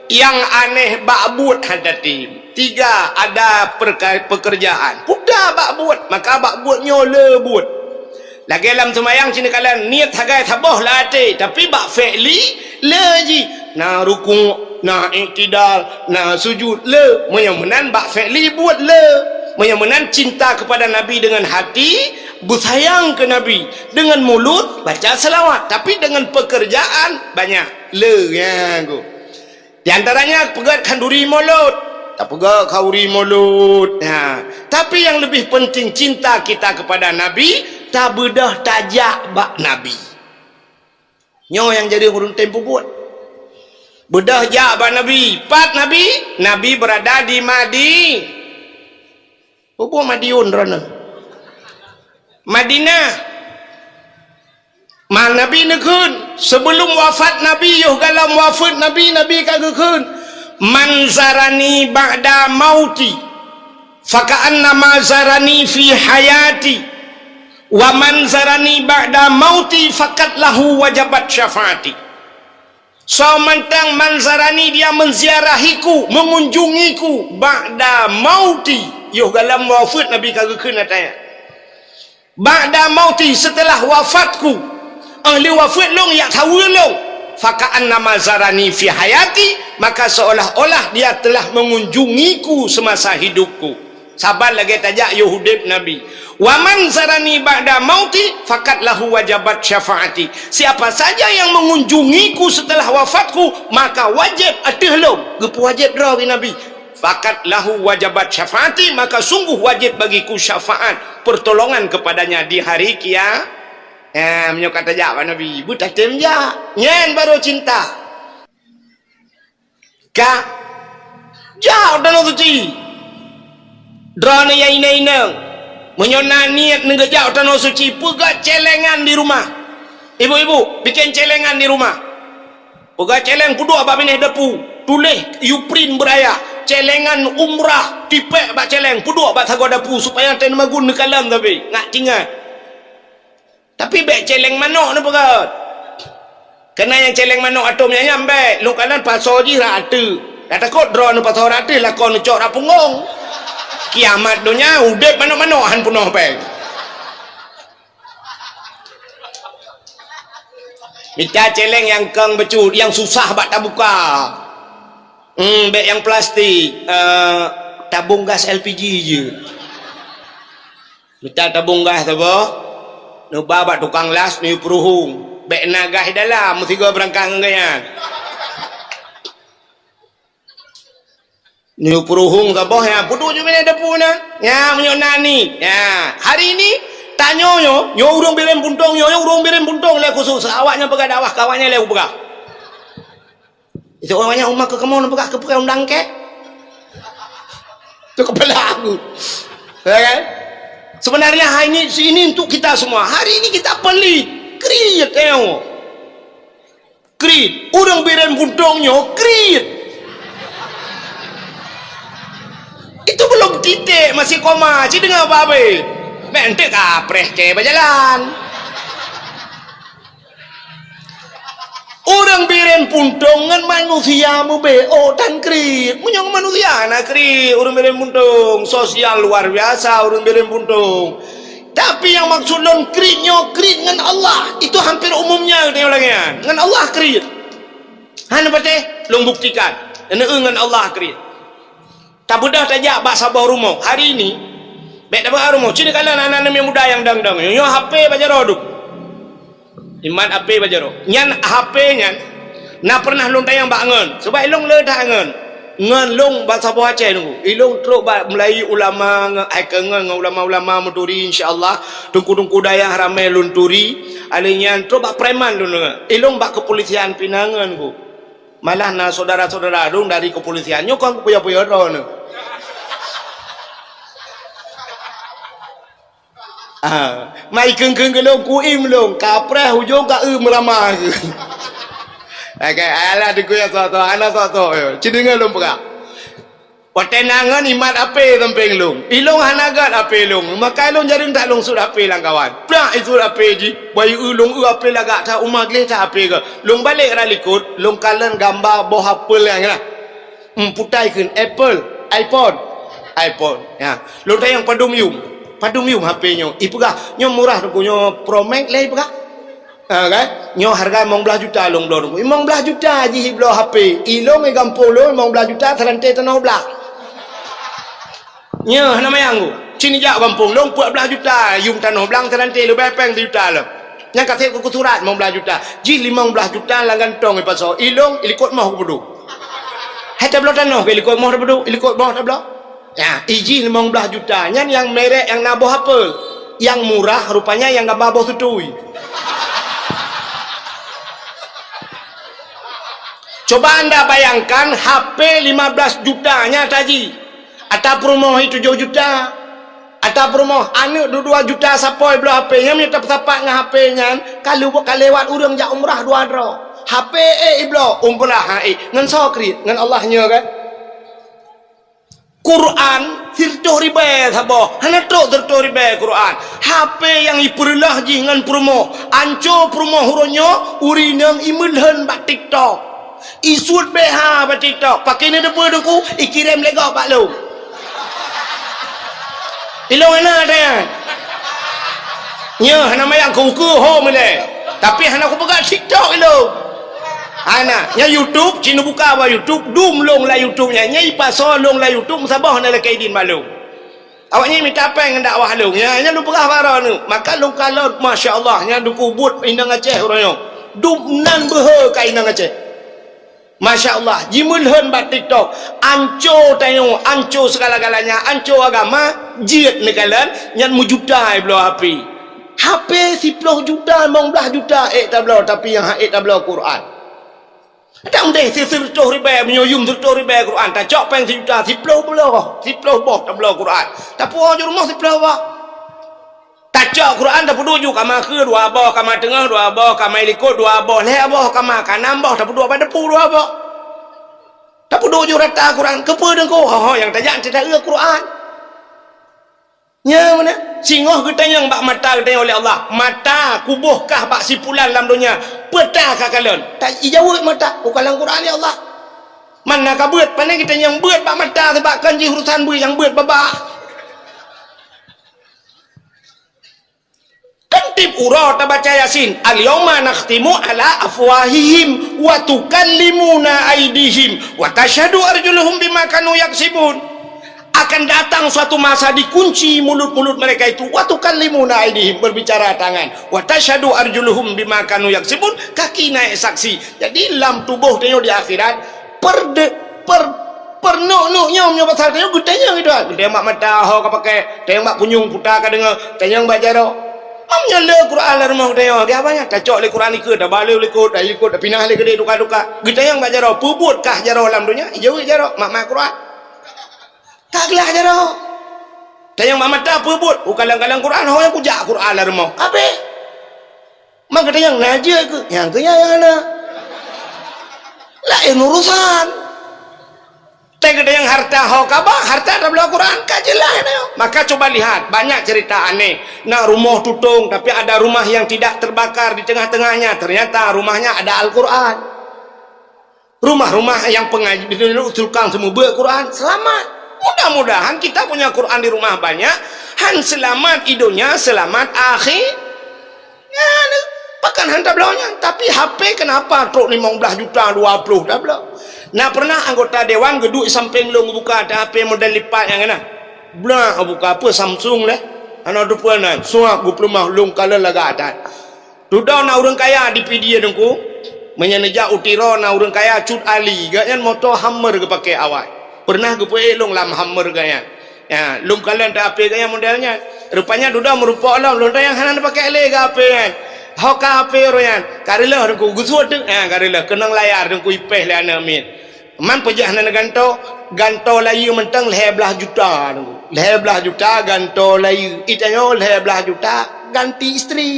Nyang aneh bak buet hana tem. Tiga, ada perka-, pekerjaan. Peugah bak buet, maka bak buet nyoe le buet. Lagée lam seumayang cit neukalon, niet sagai saboh lam até, tapi bak fi'li le jih. Na rukuk, na iktidal, na sujud le. Meunyoe meunan bak fi'li buet le. Meunyoe meunan cinta kepada Nabi dengan hati, beusayang keu Nabi. Dengan mulut baca selawat, tapi dengan pekerjaan banyak. Le, ya, go. Di antaranya peugét khanduri mulod. Tapeugét khanduri mulod. Ha. Tapi yang lebih penting cinta kita kepada Nabi, tabeudôh tajak bak Nabi. Nyoe nyang jadi ureuëng tem peubuet. Beudôh jak bak Nabi. Pat Nabi? Nabi berada di Madi-, Peue buet Madiun droeneuh? Madinah. Ma Nabi neukheun, sebelum wafat Nabi, yoh galom wafeuet Nabi, Nabi ka geukheun, "Man zarani ba'da mauti, faka'annama zarani fi hayati, wa man zarani ba'da mauti, faqad lahu wajabat syafaati." Soe mantong man zarani dia menziarahiku, mengunjungiku, ba'da mauti, yoh galom wafeuet Nabi ka geukheun ataya. Ba'da mauti, setelah wafatku, ahli wafeuet lôn yak saweue lôn, faka'annama zarani fi hayati, maka seolah-olah dia telah mengunjungiku semasa hidupku. Saban lagée tajak yoh udeb Nabi. "Wa man zarani ba'da mauti, faqad lahu wajabat syafaati." Siapa saja yang mengunjungiku setelah wafatku, maka wajib ateueh lôn, geupeuwajéb droe bak Nabi. "Faqad lahu wajabat syafaati," maka sungguh wajib bagiku syafaat, pertolongan kepadanya di hari kia-, eh, meunyoe ka tajak bak Nabi, beutatem jak. Nyan baru cinta. Ka jak u Tanoh Suci. Droeneuh nyang inong-inong, meunyoe na niet neugeujak u Tanoh Suci, peugah celengan di rumah. Ibu-ibu, bikin celengan di rumah. Peugah celeng peuduek bak binéh depu, tuléh yuprint beuraya, celengan umrah, tipék bak celeng, peuduek bak sagoe depu, supaya teumagun neukalon sabe, ngat tingat. Tapi bék celeng manok neupeugét. Keunan nyang celeng manok atôm nyan, nyan bék, lôn kalon pasoe jih rot ateueh. Ka takot droeneuh pasoe rot ateueh, lakoe neucok rot punggong. Kiamat donya, udeb manok-manok han peunoh péng. Mita celeng nyang kong bacut, nyang susah bak tabuka. Hmm, bék nyang plastik, eh, tabong gas L P G jeuet. Mita tabong gas saboh, neuba bak tukang las, neuyue peuruhueng. Bék na gas dalam, meusigoe beurangkat ngon gobnyan. Neuyue peuruhueng saboh, nyan, peuduek ju binéh depu na. Nyan, meunyoe na niet. Nyan, hari ini, tanyoe nyoe, nyoe ureuëng Bireuen Puntông nyoe, nyoe ureuëng Bireuen Puntông lé khusos, awaknyan peugah dakwah, keu awaknyan lé kupeugah. Itu awaknyan umat keu kamoe neupeugah keu peue undang kèe. Itu kepala aku. Ya kan? Sebenarnya hari ini, ini untuk kita semua. Hari ini kita pelit. Kriet, eh. Kriet. Ureuëng Bireuen Puntông nyoe kriet. Itu belum titik, masih koma. Ci deungoe babe. Mek enteuk kapreh kèe bajalan. Ureuëng Bireuen Puntông ngon manusia meubeue tan kriet. Meunyoe ngon manusia na kriet, ureuëng Bireuen Puntông sosial luar biasa ureuëng Bireuen Puntông. Tapi nyang maksud lôn kriet nyoe kriet ngon Allah. Itu hampir umumnya geutanyoe lagée nyan. Ngon Allah kriet. Hana patéh, lôn buktikan. Neu ngon Allah kriet. Tabeudôh tajak bak saboh rumoh. Hari ini, bék tabeuha rumoh. Ci neukalon aneuk-aneuk muda nyang dang-dang. Nyoe H P bak jaroe dum. Imat H P bak jaroe. Nyan H P nyan, na pernah lôn tanyong bak ngon. Sebab ilong le that ngon. Ngon long bak saboh Aceh nunggu. Ilong trok bak mulai ulama ngon, hai keu ngon, ngon ulama-ulama meuturi, insya Allah. Teungku-teungku dayah ramé lôn turi. Alèh nyan trok bak preman lôn deungoe. Ilong bak kepolisian pih na ngon ku. Malah na syedara-syedara lôn dari kepolisian nyoe kon kupeue-peue droeneuh. Ah, mai kheun-kheun keu lôn, kuim lôn, kapreh ujong ka eu meurama keu. Oke, alah dikeue ya soe-soe, hana soe-soe. Ci deungoe lôn peugah. Watèe na ngon imat H P sampéng lôn. Ilong hana gét H P lôn. Maka ilong jareueng that lôn sut H P lam kawan. Plak isut H P jih. Bayeue lôn eu H P lagak that uma gleh that H P gét. Lôn balek rot likot, lôn kalon gamba boh apel nyang na. Hmm, putai kheun apple, iPhone. iPhone. Ya. Lôn tanyong padum yum. Padum yum H P nyoe. Ipeugah, nyoe murah teungku, nyoe Pro Max lé ipeugah. Ha, kan? Nyoe harga limong blaih juta lôn bloe teungku. Limong blaih juta jih ibloe H P. Ilong i gampông lôn limong blaih juta seurante tanoh blang. Nyoe hana mayang ku. Ci neujak gampông lôn peuet blaih juta yum tanoh blang seurante leubeh péng sijuta lom. Nyang ka sép ku surat limong blaih juta. Jih limong blaih juta lam gantong ipasoe. Ilong ilikot moh kupeuduek. Hai tabloe tanoh keu ilikot moh tabeuduek, ilikot moh tabloe. Ya, ijih limong blaih juta. Nyan nyang merek nyang na boh apel. Nyang murah rupanya nyang gamba boh tutui. Coba anda bayangkan H P lima belas juta nya tadi. Atau peurumoh itu tujuh juta. Tapeurumoh, aneuk dua dua juta sapoe bloe H P, nyan meunyoe tapeusapat ngon H P nyan, ka lewat, ka lewat ureueng jak umrah dua droe. H P ék ibloe, umrah han ék, ngon soe kriet, ngon Allah nyoe kan? Quran sireutôh ribèe saboh, hana trôk sireutôh ribèe Quran. H P nyang ipeureuloh jih ngon peurumoh, anco peurumoh uroe nyoe, ureueng inong imeulhon bak TikTok. Isuet B H bak TikTok, pakè neudeue Teungku, ikirém lé gob bak lôn. Ilôn hana teuh. Nyoe hana mayang keu ukeue ho meulée. Tapi hana kupeugah TikTok ilôn. Hana, nyan YouTube, ci neubuka bak YouTube, dum lôn lam YouTube nyan. Nyan ipasoe lôn lam YouTube, meusaboh hana lakée idin bak lôn. Awaknyan mita péng ngon dakwah lôn. Nyan, nyan lôn peugah bak droeneuh. Maka lôn kalon, masya Allah, nyan Teungku buet inong Aceh uroe nyoe. Dum nan beuhe ka inong Aceh. Masya Allah, jimeulhon bak TikTok. Anco tanyoe, anco segala-galanya, anco agama, jeuet neukalon, nyan meujuta bloe H P. H P siplôh juta, limong blaih juta ék tabloe, tapi nyang han ék tabloe Quran. Adak udeh sireutôh ribèe, meunyoe yum sireutôh ribèe Quran, tacok péng sijuta, siplôh bloe, siplôh boh tabloe Quran. Tapuwoe ju rumoh siplôh boh. Tacok Quran tapeuduek ju, kama kheue dua boh, kama teungoh dua boh, kama likot dua boh, lhèe boh kama, ka nam boh tapeuduek bak depu dua boh. Tapeuduek ju rata Quran, keupeue Teungku? Ho, ho, nyang tajak cit taeu Quran. Nyan meunan, singoh geutanyong bak mata geutanyoe lé Allah, "Mata, kuboh kah bak si pulan lam donya, peue ta kakalon?" Ta ijaweueb mata, "Kukalon Quran, ya Allah." Mana ka beuet, pane geutanyong beuet bak mata, sabab kon jih urusan beuet nyang beuet babah. Kan tiep uroe tabaca Yasin, "Al-yauma nakhtimu ala afwahihim wa tukallimuna aidihim wa tashhadu arjuluhum bima kanu yaksibun." Akan datang suatu masa dikunci mulut-mulut mereka itu, "Wa tukallimuna aidihim," berbicara tangan, "wa tashhadu arjuluhum bima kanu yaksibun," kaki naik saksi. Jadi lam tuboh tanyoe di akhirat, per de-, per, per nok-nok nyoe meunyoe pasal tanyoe geutanyong itu, geutanyong bak mata ho ka pakai, tanyong bak punyueng puta ka deungoe, tanyong bak jaroe. Meunyoe le Quran lam rumoh tanyoe, geuh abah nyan tacok lé Quran ikeue, tabalek likot, talikot, tapinah lé keudeh duka-duka. Geutanyong bak jaroe, peubuet kah jaroe lam donya? Ijaweueb jaroe, mak-mak Quran. Ka glah jaroe. Tanyong bak mata, peubuet, kukalon-kalon Quran, ho nyang kujak Quran lam rumoh. Abeh. Maka tanyong na jeuet keu, nyang keu nyan nyang hana. Laén urusan. Tapi geutanyong harta ho ka ba, harta tabloe Quran, ka jeulaih nyoe. Maka cuba lihat, banyak cerita aneh. Na rumoh tutong, tapi ada rumah yang tidak terbakar, di tengah-tengahnya ternyata rumahnya ada Al-Quran. Rumah-rumah nyang pengaji, tukang seumeubeuet Quran, selamat. Mudah-mudahan kita punya Quran di rumah banyak, han selamat i donya, selamat akhi-, nyan, pakon han tabloe nyan. Tapi H P kenapa trok limong blaih juta, dua ploh tabloe? Na pernah anggota dewan geuduek sampéng lôn geubuka ata H P model lipat nyang na. Blah geubuka, peue Samsung lé. Hana teupeue nan, suak geupeuleumah lôn kalon lagak that. Dudoe na ureuëng kaya di Pidie Teungku. Meunyoe neujak u Tiro na ureuëng kaya Cut Ali, gobnyan moto Hummer geupaké awai. Pernah geupeuék lôn lam Hummer gobnyan. Ya, lôn kalon ta H P gobnyan model nyan. Rupanya dudoe meurumpok lom, lôn tanyong hana neupaké lé keu H P nyan. Ho ka H P ureuëng nyan, ka reuloh Teungku, geusuet teuk. Ya, ka reuloh, keunong layar Teungku ipéh lé aneuk miet. Man peujah nan gantoe, gantoe layeue mantong lhèe blaih juta, lhèe blaih juta gantoe layeue. Itanyoe lhèe blaih juta ganti istri.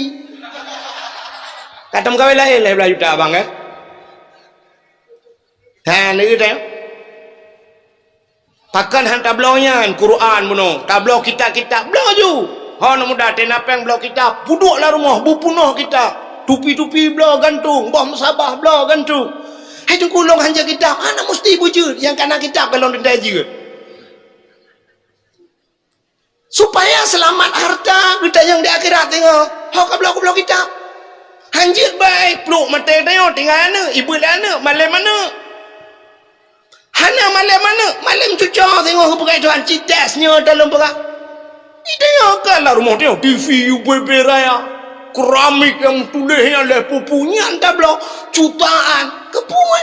Ka tameukawen laén lhèe blaih juta abang, eh? Ha, neu itanyoe. Pakon han tabloe nyan Quran bunoe, tabloe kitab-kitab, bloe ju. Ho aneuk muda teuh na péng bloe kitab, peuduek lam rumoh, beupunoh kitab. Tupi-tupi bloe gantong, boh meusabah bloe gantong. Hai Teungku, lôn hanjeuet kitab, hana musti beujeuet, nyang kana kitab ka lôn teuntèe jeuet. Supaya seulamat hareuta geutanyoe di akhirat teungoh, ho ka bloe-bloe kitab. Hanjeuet bai, pluek maté tanyoe tinggai aneuk, ibeuet lé aneuk, malém aneuk. Hana malém aneuk, malém cucoe teungoh geupeugah Tuhan, "Ci tes nyoe dalam peugah." Itanyoe ka lam rumoh tanyoe, T V U B B raya, keramik nyang tuléh nyan lhèe pupu nyan tabloe jutaan. Keupeue?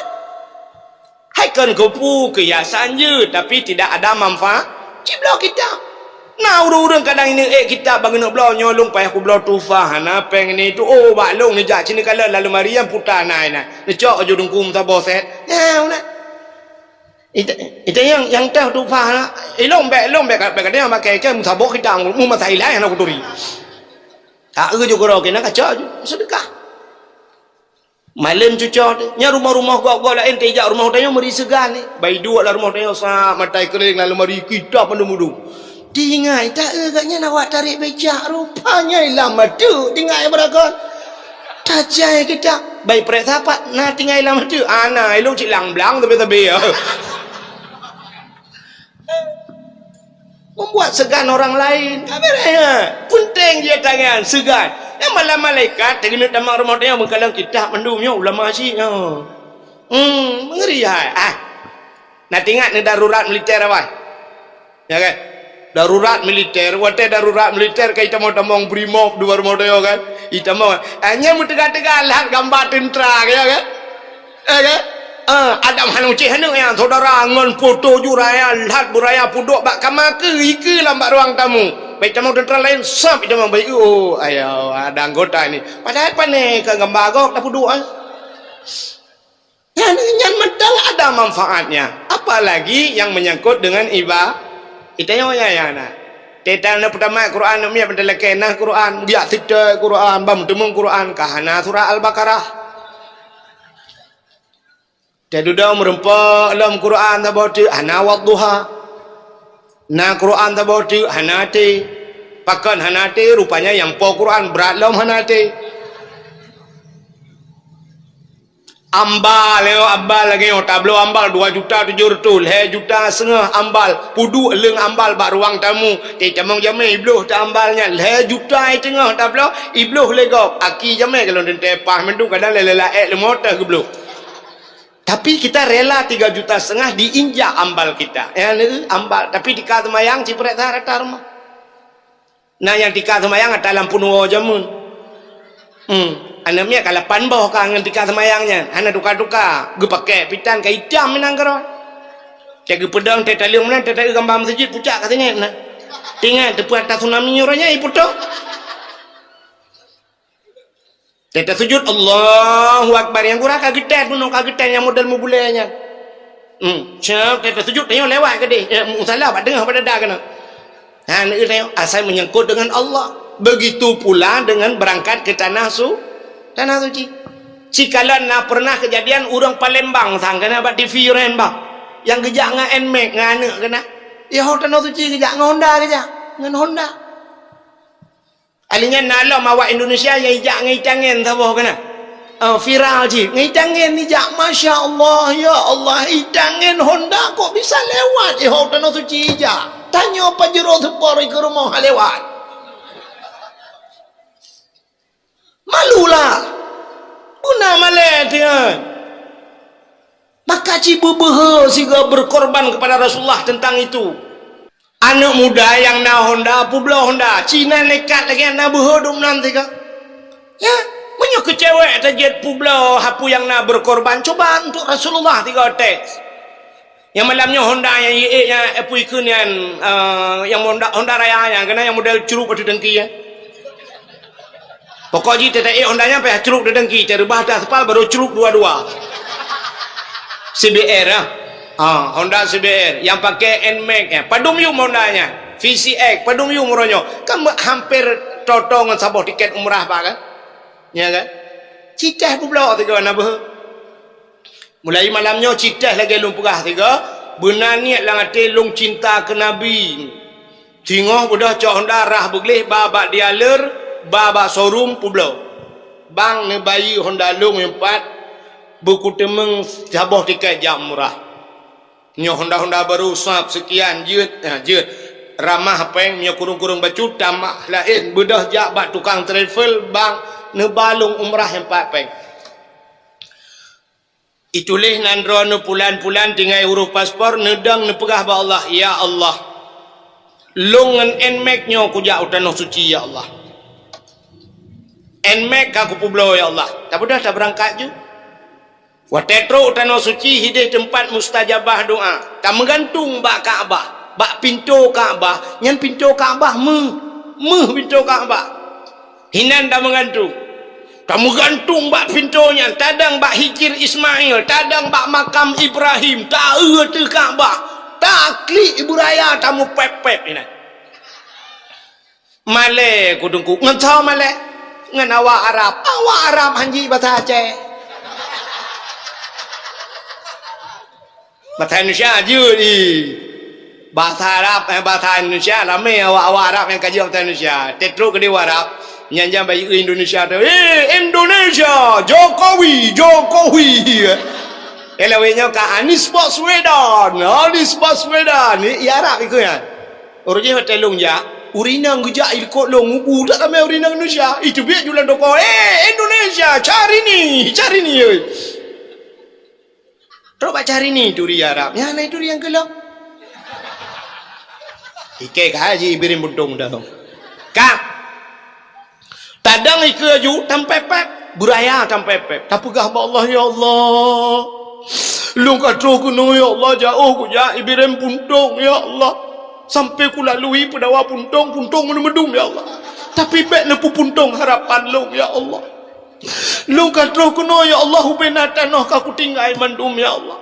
Hai kon keupeue, keuhiasan jeuet, tapi tidak ada manfaat. Cibloe kitab. Na ureuëng-ureuëng kadang ineuëk kitab bak geuneuk bloe, "Nyoe lôn payah kubloe Tuhfah, hana péng ini itu." Oh, bak lôn neujak ci neukalon lam leumari nyang puta na inan. Neucok aju dungkum saboh set. Nyan, na. Ita, ita nyang, nyang teuh tuphah na. Ilong bèk, ilong bèk, bèk kadang pakai ke musaboh kita mu masa ilai hana kuturi. Tak eu ju goro kena kaca ju sedekah. Malem cucoh tu, nya rumoh-rumoh gob-gob laén tijak rumoh tanyoe meuri seugan ni. Bai duek lam rumoh tanyoe sa matai keuléng lam leumari kitab mandum-mandum. Tingai, tak eu gobnyan awak tarek becak, rupanya ilam mata tingai beurakan. Tajai kitab, bai prek sapat, na tingai lam mata. Ana ilong cit lang blang sabe-sabe. Membuat seugan orang lain. Tak beres, ha. Penting jih tangan, seugan. Nyang malam malaikat, teugeuneuk tamong rumoh tanyoe meukalon kitab mandum nyoe ulama cit nyoe. Hmm, mengeri hai. Ah. Na tingat ni darurat militer apa? Ya kan? Darurat militer, watèe darurat militer kan itamong-tamong brimob dua rumoh tanyoe kan? Itamong. Hanya meuteuga-teuga lhat gamba teuntara, ya kan? Eh, kan? Ah, Adam hana ucih aneuk nyan, saudara ngon foto ju raya lhat beuraya pudok bak kama keu ikeue lam bak ruang tamu. Bai tamong teuntara laén, sab itamong bai, oh, ayo, ada anggota ni. Padahai pane ka gamba gob tapudok, eh. Nyan, nyan mantong ada manfaatnya. Apalagi yang menyangkut dengan iba-, itanyoe nyan, nyan, nah. Teutan na peutamat Quran, na miet beutalakée na Quran, biak siteue Quran, bam teumeung Quran, ka hana surah Al-Baqarah. Teududoe meurumpok lom Quran saboh teuk hana Wadduha. Na Quran saboh teuk hana até. Pakon hana até? Rupanya nyang po Quran brat lom hana até. Ambal, yo, ambal lagée nyoe, tabloe ambal dua juta tujoh reutôh, lhée juta seungoh ambal, peuduek leueng ambal bak ruang tamu. Teutamong jamé ibloh teuambal nyan, lhée juta iteungoh tabloe, ibloh lé gob. Aki jamé kalau teuntée paih mandum kadang lé-lé laék leumo teuh geubloh. Tapi kita rela tiga juta setengah diinjak ambal kita. Ya, ni ambal. Tapi tika seumayang, ciprek that rata rumoh. Na nyang tika seumayang ata lam peunuwoe jameun. Hmm. Aneuk miet ka lapan boh ka ngon tika seumayang nyan. Hana tuka-tuka. Geupakée pitan ka itam meunan keudroe. Teuh geupeudong, teuh taleueng meunan, teuh taeu gamba meuseujid pucak ka singét meunan. Tingat teupeu ata tsunami uroe nyan iputôh. Teuh tasujud, Allahu Akbar. Nyang gura ka geutet, bunoe ka geutet nyang model meubulée nyan. Hmm, siap, teuh tasujud, tanyoe lewat keudeh. Eh, musala bak teungoh bak dada keunoe. Ha, neueu tanyoe, asai menyangkut dengan Allah. Begitu pula dengan berangkat ke tanah su-, tanah suci. Sikalon na pernah kejadian ureuëng Palembang sang keunoe bak T V Palembang. Nyang geujak ngon Nmax ngon aneuk keunoe. Di ho tanah suci geujak ngon Honda geujak, ngon Honda. Ali nyan na lom awak Indonesia nyang ijak ngon itangen saboh keunoe. Oh, viral cit. Ngon itangen ijak, masya Allah, ya Allah, itangen Honda kok bisa lewat, eh, ho tanah suci ijak. Tanyoe Pajero seupor ikeue rumoh lewat. Malulah. Beuna malée tian. Maka ci beubeuhe sigoe berkorban kepada Rasulullah tentang itu. Aneuk muda nyang na Honda, peubloe Honda. Ci na nekat lagée na beuhe dum nan tiga. Ya, meunyoe keu cewek tajeuet peubloe hapui nyang na berkorban, coba untuk Rasulullah tiga teks. Nyang malam nyoe Honda nyang iék nyan, eh, pui keu nyan, eh, nyang Honda, Honda Raya nyan, keunan nyang model cruk ateueh dengki, ya. Pokok jih teuta ék Honda nyan payah cruk teudengki, teureubah atas aspal baru cruk dua-dua. C B R ah. Ah, Honda C B R yang pakai Nmax, eh. Padum yum Honda nyan. V C X, padum yum uroe nyoe. Kan me-, hampir toto ngon saboh tiket umrah, Pak, kan? Ya kan? Citah peubloe tiga na beuhe. Mulai malam nyoe citah lagée lôn peugah tiga, beuna niet lam até lôn cinta keu Nabi. Singoh beudôh cok Honda rhah beugleh ba bak dealer, ba bak showroom peubloe. Bang neubayeue Honda lôn nyang pat beukuteumeung saboh tiket jak umrah. Nyoe Honda-Honda baru sab seukian jeuet, ha, jeuet. Ramah péng, nyoe kureueng-kureueng bacut tamah laén beudôh jak bak tukang travel, bang neuba lôn umrah nyang pat péng. Ituléh nan droeneuh pulan-pulan tinggai uroh paspor, neudong neupeugah bak Allah, "Ya Allah, lôn ngon Nmax nyoe kujak u Tanoh Suci, ya Allah. Nmax ka kupeubloe, ya Allah." Tabeudôh tabeurangkat ju. Watée trok u Tanoh Suci, hideh teumpat mustajabah doa. Tameugantung bak Ka'bah, bak pintoe Ka'bah, nyan pintoe Ka'bah méuh, méuh pintoe Ka'bah. Hinan tameugantung. Tameugantung bak pintoe nyan, tadong bak Hijir Ismail, tadong bak makam Ibrahim, taeu ateueh Ka'bah, taklik ibu raya tameupép-pép inan. Malée ku Teungku, ngon soe malée? Ngon awak Arab. Awak Arab han jeuet basa Aceh. Basa Indonesia jeuet, ih. Basa Arab, eh, basa Indonesia ramé awak-awak Arab nyang ka jeuet basa Indonesia. Teutrok keudeh Arab, nyan-nyan bayeue Indonesia tu, "Eh, Indonesia, Jokowi, Jokowi." Eh, lawét nyoe ka Anies Baswedan, Anies Baswedan. Ni, i Arab ikeu nyan. Ureueng jih watée lôn jak, ureueng inong geujak i likot lôn, mubu that ramé ureueng inong Indonesia. Iteubiet ju lam toko, "Eh, Indonesia, Syahrini, Syahrini, oi." Trok bak Syahrini turi Arab. Nyan na turi nyang keulong. Ikei ka haji Ibrahim Puntong dah. Ka. Tadong ikeu aju, tampép-pép. Beuraya tampép-pép. Tapeugah bak Allah, "Ya Allah. Lôn ka troh keunoe, ya Allah, jaoh kujak Ibrahim Puntong, ya Allah. Sampai kulalui peudawa Puntong, Puntong meudum-meudum, ya Allah. Tapi bék neupeupuntong harapan lôn, ya Allah." Lôn ka troh keunoe, ya Allah, ubena tanoh ka kutinggai mandum, ya Allah.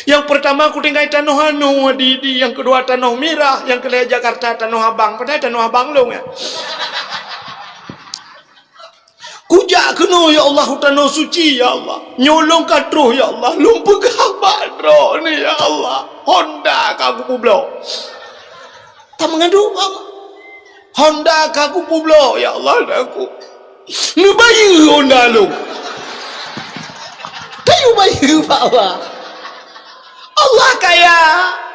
Nyang peurtama kutinggai tanoh anoe di, di, nyang keudua tanoh mirah, nyang keulhèe Jakarta tanoh abang, padahai tanoh abang lôn, ya. Kujak keunoe, ya Allah, u tanoh suci, ya Allah. Nyoe lôn ka troh, ya Allah, lôn peugah bak droeneuh, ya Allah. Honda ka kupeubloe. Ka meungandung, Honda ka kupeubloe, ya Allah, dan aku. Neubayeue Honda lôn. Tayue bayeue bak Allah. Allah kaya,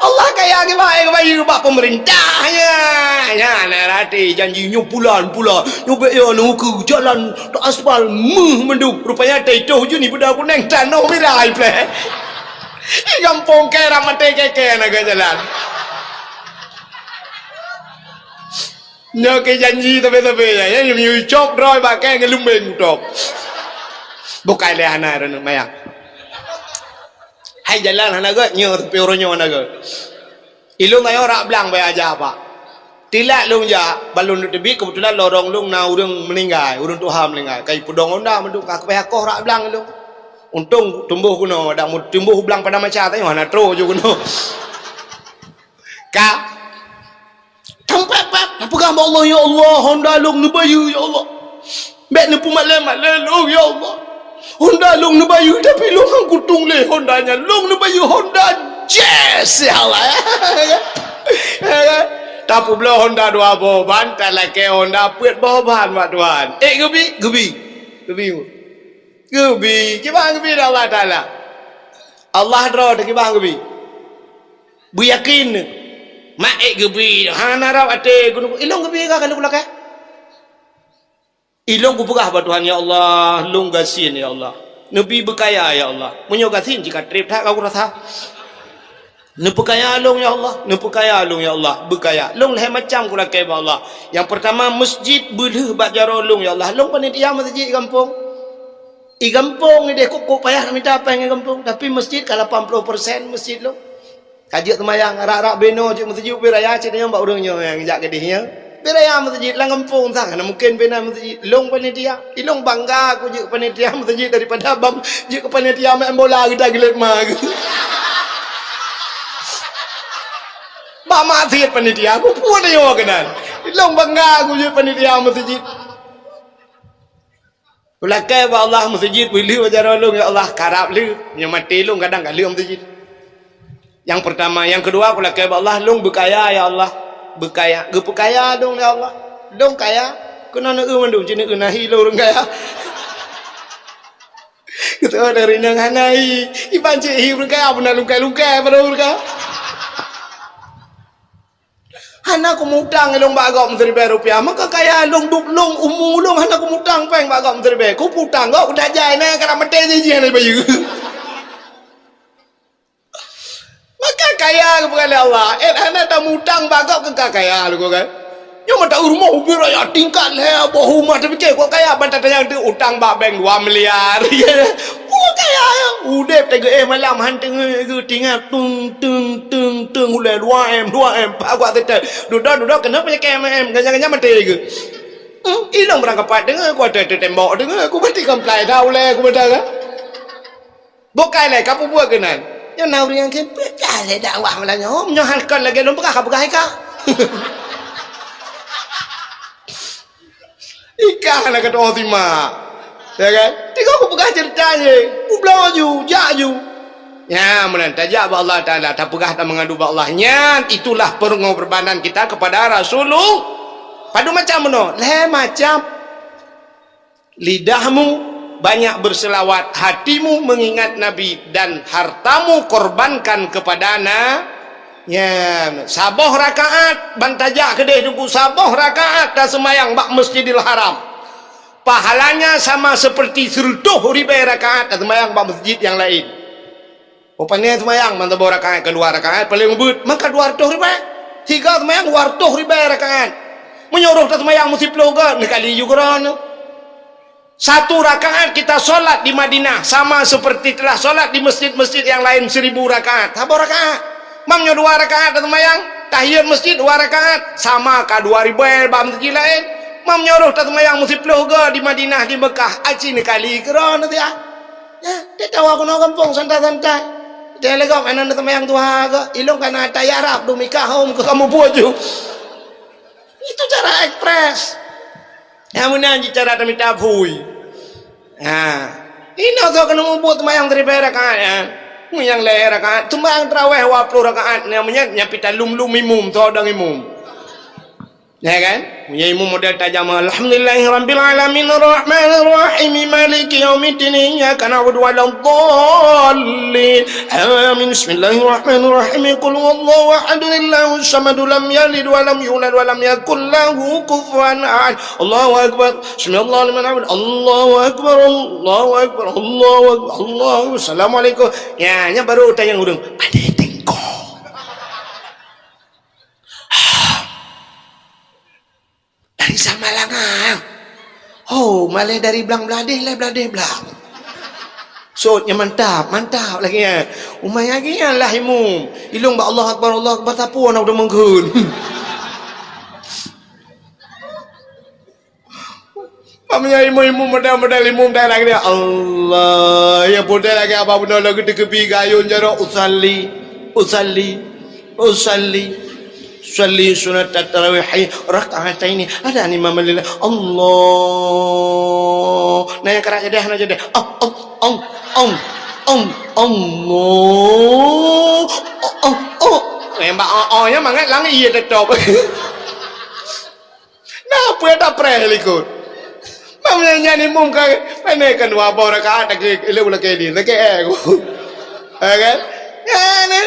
Allah kaya kiban, eh, bayeue bak peumeurintah nyan. Nyan, na rati janji nyoe bulan-bulan. Nyoe bék ya, nyoe keu jalan ta aspal meuh mandum. Rupanya teutoh ju ni beuda kuneng tanoh mirah ipleh. Di gampông kèe ram maté kèe-kèe na geujalan. Nyoe keu janji sabe-sabe nyan, nyan meunyoe cok droe bak kèe ngeulumbeng top. Bukai lé hana droeneuh mayang. Hai jalan hana gèt, nyoe tapi uroe nyoe hana gèt. Ilôn ayo rak blang baya aja apa. Tilat lôn jak, ban lôn teubiet keubeutulan lorong lôn na ureueng meuninggai, ureueng tuha meuninggai. Kai peudong honda mandum ka keubah koh rak blang lôn. Untông tumboh keunoe, dak meutumboh blang pada maca teuh hana troh ju keunoe. Ka Tampép-pép, tapeugah bak Allah, "Ya Allah, honda lôn neubayeue, ya Allah. Bék neupeumalée-malée lôn, ya Allah. Honda lôn neubayeue, tapi lôn han kutung lé honda nyan. Lôn neubayeue honda Jazz, ya Allah." Tapeubloe honda dua boh ban, talakée honda peuet boh ban bak Tuhan. Eh, geubi, geubi. Geubi. Geubi. Kiban geubi lé Allah Taala. Allah droe teuh kiban geubi. Beuyakin, mak ék geubi, hana rab até keuneuk ilong geubi ka keuneuk lakée. Ilong kupeugah bak Tuhan, "Ya Allah, lôn gasien, ya Allah. Neubi beukaya, ya Allah." Meunyoe gasien jika treb that ka kurasa. Neupeukaya lôn, ya Allah, neupeukaya lôn, ya Allah, beukaya. Lôn lhée macam kulakée bak Allah. Nyang peurtama, masjid beulheueh bak jaroe lôn, ya Allah. Lôn panitia masjid gampông. I gampông ideh kok-kok payah mita péng i gampông, tapi masjid ka lapan ploh persen masjid lôn. Ka jeuet seumayang, rak-rak binoe jeuet meuseujid ubé raya cit nyoe bak ureueng nyoe nyang jak keudeh nyoe. Ubé raya meuseujid lam gampông sa, hana mungken bina meuseujid. Lôn panitia, ilong bangga ku jeuet panitia meuseujid daripada bang jeuet keu panitia main bola geuda geulet ma geuh. Bak maksiet panitia, peue-peue tanyoe keunan. Ilong bangga ku jeuet panitia meuseujid. Kulakée bak Allah meuseujid beulheueh bak jaroe lôn, ya Allah, karab lheueh. Nyoe maté lôn kadang ka lheueh meuseujid. Nyang peurtama, nyang keudua kulakée bak Allah, lôn beukaya, ya Allah. Beukaya, geupeukaya lôn, ya Allah. Lôn kaya, keunoe neueu mandum, ci neueu na hi lôn ureueng kaya. Geutanyoe dari nyang hana hi, iban cit hi ureueng kaya, beuna lungkai-lungkai pada ureueng kaya. Hana kumutang ilong bak gob meusiribée rupiah, maka kaya lôn dup lôn umu lôn hana kumutang péng bak gob meusiribée. Kuputang gob udah jai na karab maté jih hana bayeue. Maka kaya keupeue lé Allah, eh hana tamutang bak gob keu ka kaya lôn kan. Nyoe mata rumoh ubé raya tingkat lhée boh uma tapike kok kaya ban tatanyong teuh utang bak bank dua miliar. Kok kaya udeb teuh geuéh malam han teungeut geuh tingat tung tung tung tung ulée dua M dua M paguak teuh. Dudoe dudoe keunoe panyakét M M ganyan-ganyan maté geuh. Hmm, ilong beurangkapat deungoe, ku ateueh teuh tembok deungoe, ku bati komplai dah ulèe ku meudaga. Bukai lé ka peubuet keunan. Nyoe na ureueng nyang kheun, "Peucah lé dakwah meulanyô, meunyoe han kon lagèe lôn peugah ka peugah ika." Ika hana ka tu'oh simak. Ya kan? Tiga ku peugah ceurita je. Kubloe ju, jak ju. Ya, meunan tajak bak Allah Taala, tapeugah dan mengadu bak Allah. Nyan itulah pengorbanan kita kepada Rasulullah. Padum macam meunoe, lhèe macam. Lidahmu banyak berselawat, hatimu mengingat Nabi, dan hartamu korbankan kepada na-, nyan, saboh rakaat, ban tajak keudeh Teungku, saboh rakaat taseumayang bak Masjidil Haram. Pahalanya sama seperti seureutôh ribèe rakaat taseumayang bak masjid nyang laén. Upamanya seumayang mantong boh rakaat, keudua rakaat paléng ubit, maka dua reutôh ribèe. Sigoe seumayang dua reutôh ribèe rakaat. Meunyoe roh taseumayang meusiploh goe, neukali ju keudroe. Satu rakaat kita sholat di Madinah sama seperti telah sholat di masjid-masjid yang lain seribu rakaat. Saboh rakaat. Meunyoe dua rakaat taseumayang, tahiyat masjid dua rakaat, sama ka dua ribèe bak masjid laén. Meunyoe roh taseumayang meusiploh goe di Madinah, di Mekah, aci neukali keudroe, ya. Ya, teuh tawa keunoe gampông santai-santai. Teuh lé gob hana neuseumayang tuha geuh, ilong ka na ata Arab dum ika hom keu kamoe buet ju. Itu cara ekspres. Ya, meunan cit cara tamita phui. Ha. Inoe soe keuneuk mubuet seumayang siribèe rakaat, ya. Meunyoe lhèe rakaat, seumayang tarawèh dua ploh rakaat, nyan meunyan, nyan pih talum-lum imum, soe dong imum. Ya kan? Meunyoe imum model tajam, "Alhamdulillahirabbil alamin, arrahmanir rahim, maliki yaumiddin, iyyaka na'budu wa iyyaka nasta'in. Amin. Bismillahirrahmanirrahim. Qul huwallahu ahad, Allahus samad, lam yalid wa lam yulad wa lam yakul lahu kufuwan ahad. Allahu akbar. Sami'allahu liman hamid. Allahu akbar. Allahu akbar. Allahu akbar. Allahu akbar. Assalamualaikum." Ya, nyan baru tanyong ureueng, "Padé tingkong?" Dari Samalanga. Oh, malèe dari Blang Bladeh, lé Bladeh Blang. Sot nyan mantap, mantap lagèe nyan. Umai lagèe nyan lah imum. Ilong bak Allahu Akbar, Allahu Akbar, sapeue na udah mengkeun. Meunyoe imum-imum model-model imum daerah geude, Allah, nyang putih lagèe abah bunoe lagèe teukeubie gayôn jaroe, usalli, usalli, usalli, usalli sunnatat tarawih rak'ataini, ada ni mamalila, Allah. Nah, nyang karap jadi, hana jadi. Oh, oh, oh, oh, oh, Allah. Oh, oh, oh. Nembak oh, oh, nyang mangat langit iya tetap. Nah, peue tapreh likot. Mam nyan, nyan imum ka, pane kan dua boh rakaat lagi, ilé ulak kali, lagi eh. Ya kan? Ya, ni.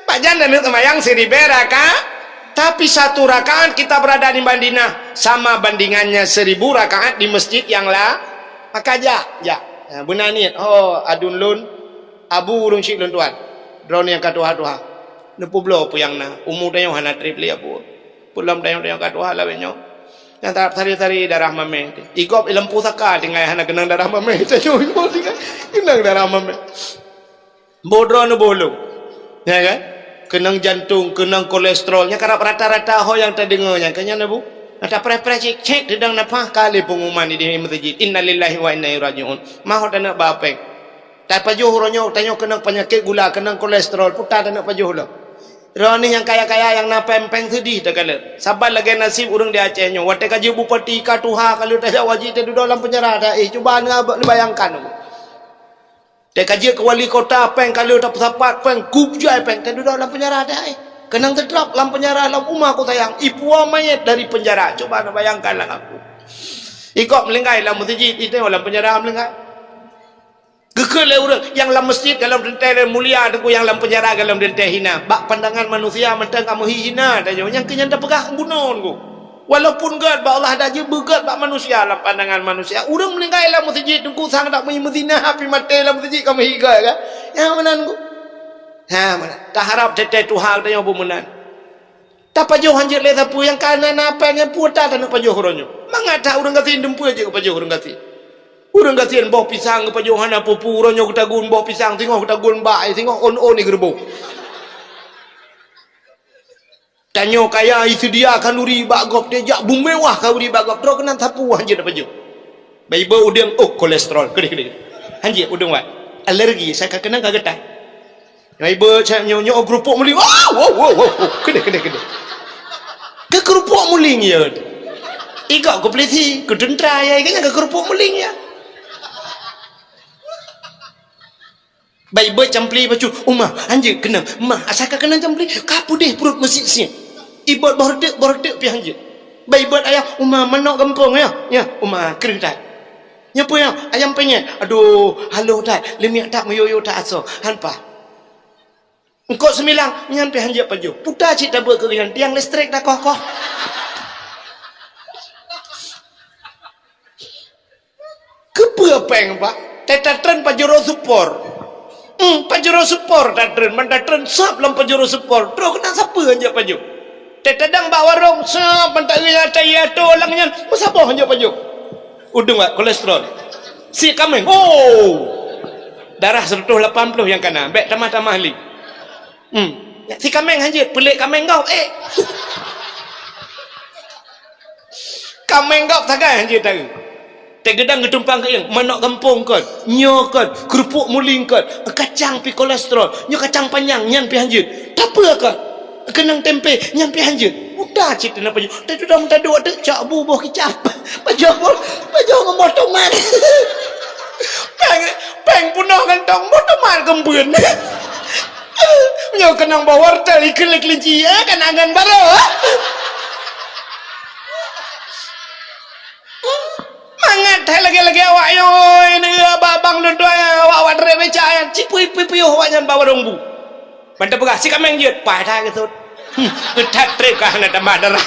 Pajan dan seumayang siribèe rakaat, tapi satu rakaat kita berada di Madinah sama bandingannya seribu rakaat di masjid yang la-, maka jak, jak. Ya, beuna niet, oh, aduen lôn, abu ureueng chik lôn tuan. Droeneuh nyang ka tuha-tuha. Neupubloe peue nyang na, umu tanyoe hana trép lé abu. Peulom tanyoe-tanyoe ka tuha lawét nyoe. Nyang tarap sari-sari darah mamèh teuh. Igob ilom pusaka tinggai hana keunong darah mamèh. Tanyoe nyoe tinggai keunong darah mamèh. Boh droeneuh boh lôn. Ya kan? Keunong jantong, keunong kolesterol. Nyang karap rata-rata ho nyang tadeungoe nyan. Kan nyan, Abu? Rata preh-preh cik, cik, teudong nafah kali pengumuman di, di masjid. Innalillahi wa inna ilaihi raji'un. Mahot aneuk bapeng. Tapajoh uroe nyoe, tanyoe keunong peunyakét gula, keunong kolesterol, puta taneuk pajoh lom. Droeneuh nyang kaya-kaya nyang na péng-péng seudeh takalon. Saban lagèe naseb ureueng di Aceh nyoe, watèe ka jeuet bupati ka tuha ka lheueh tajak haji tadudoe lam peunjara taéh, cuba neubayangkan. Watèe ka jeuet keu wali kota péng ka lheueh tapeusapat péng, gup jai péng tadudoe lam peunjara taéh. Keunong teutrok lam peunjara lam uma ku sayang, ipuwoe manyét dari peunjara, cuba neubayangkan lam aku. Igob meulinggai lam meuseujid, iteungoe lam peunjara meulinggai. Geukheun lé ureueng, nyang lam meuseujid gohlom teuntèe mulia, teungku, nyang lam peunjara gohlom teuntèe hina. Bak pandangan manusia mantong ka meuhi hina tanyoe, nyang keu nyan tapeugah bunoe, teungku. Walaupun gèt bak Allah, dak jeuet beugèt bak manusia lam pandangan manusia. Ureueng meuninggai lam meuseujid, teungku, sang dak meuhi meuzinah, api maté lam meuseujid ka meuhi gèt, kan? Nyan meunan, teungku. Ha, meunan. Taharap teuntèe tuha tanyoe beumeunan. Tapajoh hanjeuet lé sapeue nyang ka na, na péng nyan peue ta taneuk pajoh uroe nyoe. Mangat that ureueng gasien dumpeue jeuet geupajoh ureueng gasien. Ureueng gasien boh pisang geupajoh hana peue-peue, uroe nyoe geutagun boh pisang, singoh geutagun bak, eh, singoh ôn-ôn di geureuboh. Tanyoe kaya, iseudia khanduri bak gob, teuh jak beumewah khanduri bak gob, droe keunan sapeue hanjeuet pajoh. Bak iba udeueng, oh, kolesterol, keudeh, keudeh, keudeh. Hanjeuet udeueng wat. Alergi, asai ka keunong ka geutai. Bak iba, sa-, nyoe, nyoe, keurupuk muling. Oh, oh, oh, oh, oh. Keudeh, keudeh, keudeh. Keu keurupuk muling, ya. Igok keu polisi, keu teuntra, ya. Igok nyan keu keurupuk muling, ya. Bak iba campli bacut, "Uma, hanjeuet keunong." "Ma, asai ka keunong campli, ka peudeh pruet meusiet-siet." Iba boh reuteuek, boh reuteuek pih hanjeuet. Bak iba ayah, "Uma, manok gampông, ya." "Ya, Uma, kreueh that." "Nyoe peue, ya?" "Ayam penyet." "Aduh, haloh that, leumiek that, meuyue-yue that asoe." Han paih. Eungkot seumilang, nyan pih hanjeuet pajoh. Puta cit tabeuet keu nyan, tiang listrik takoh-koh. Keupeue péng, Pak? Teutatreun Pajero Sport. Hmm, Pajero Sport tatreun, ban tatreun sab lam Pajero Sport. Droe keunan sapeue hanjeuet pajoh? Teutadang bak warong, sab ban taeu nyang tayue atô lam nyan, meusaboh hanjeuet pajoh. Udeueng wat kolesterol. Si kaméng, oh! Darah seratus lapan puluh nyang kana, bék tamah-tamah lé. Hmm. Si kaméng hanjeuet, peulék kaméng gob, eh. Kaméng gob sagai hanjeuet taeu. Teugeudang geutumpang keuieng, manok gampông kon, nyoe kon, keurupuk muling kon, kacang pih kolesterol, nyoe kacang panyang, nyan pih hanjeuet. Tapeue kon? Keunong tempe, nyan pih hanjeuet. Udah cit na pajoh. Teuduek, teuduek, teuduek, cok bu boh kicap. Pajoh boh, pajoh ngon boh tomat. Péng, péng peunoh kantong, boh tomat geumbeuen. Nyoe keunong boh wortel, ikheun lé keulinci, eh, kan angan baroe. Mangat hai lagèe-lagèe awak nyoe, neue bak bang lôn tuan, awak-awak trép becak nyan, cipui-pui piôh awak nyan bak warông bu. Ban tapeugah, "Si kaméng jeuet, paih that geusut." Hmm, that trép ka hana tamah darah.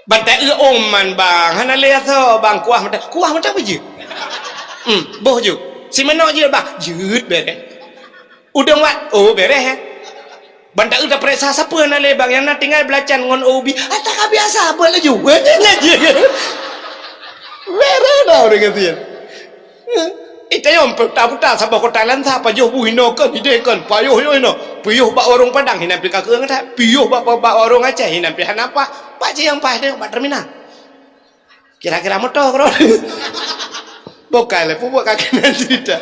Ban taeu ôn man bang, hana lé asoe bang, kuah mantong, kuah mantong peue jeuet? Hmm, boh jeuet. Si manok jeuet bang, jeuet bereh. Udeueng wat, oh bereh, eh. Ban taeu tapareksa sapeue na lé bang, nyang na tinggai beulacan ngon ubi. Ata ka biasa beuet laju. Bereh dah ureueng gasien. Ita nyoe puta-puta saboh kota lansa, pajoh bu hinoe kon, hideh kon, payoh yoh hinoe. Piôh bak warông Padang hinan pih ka keueng that. Piôh bak, bak, bak warông Aceh hinan pih hana paih. Pak cit nyang paih deh bak terminal. Kira-kira moto keudroe. Bukai lé, peubuet ka keunan cerita.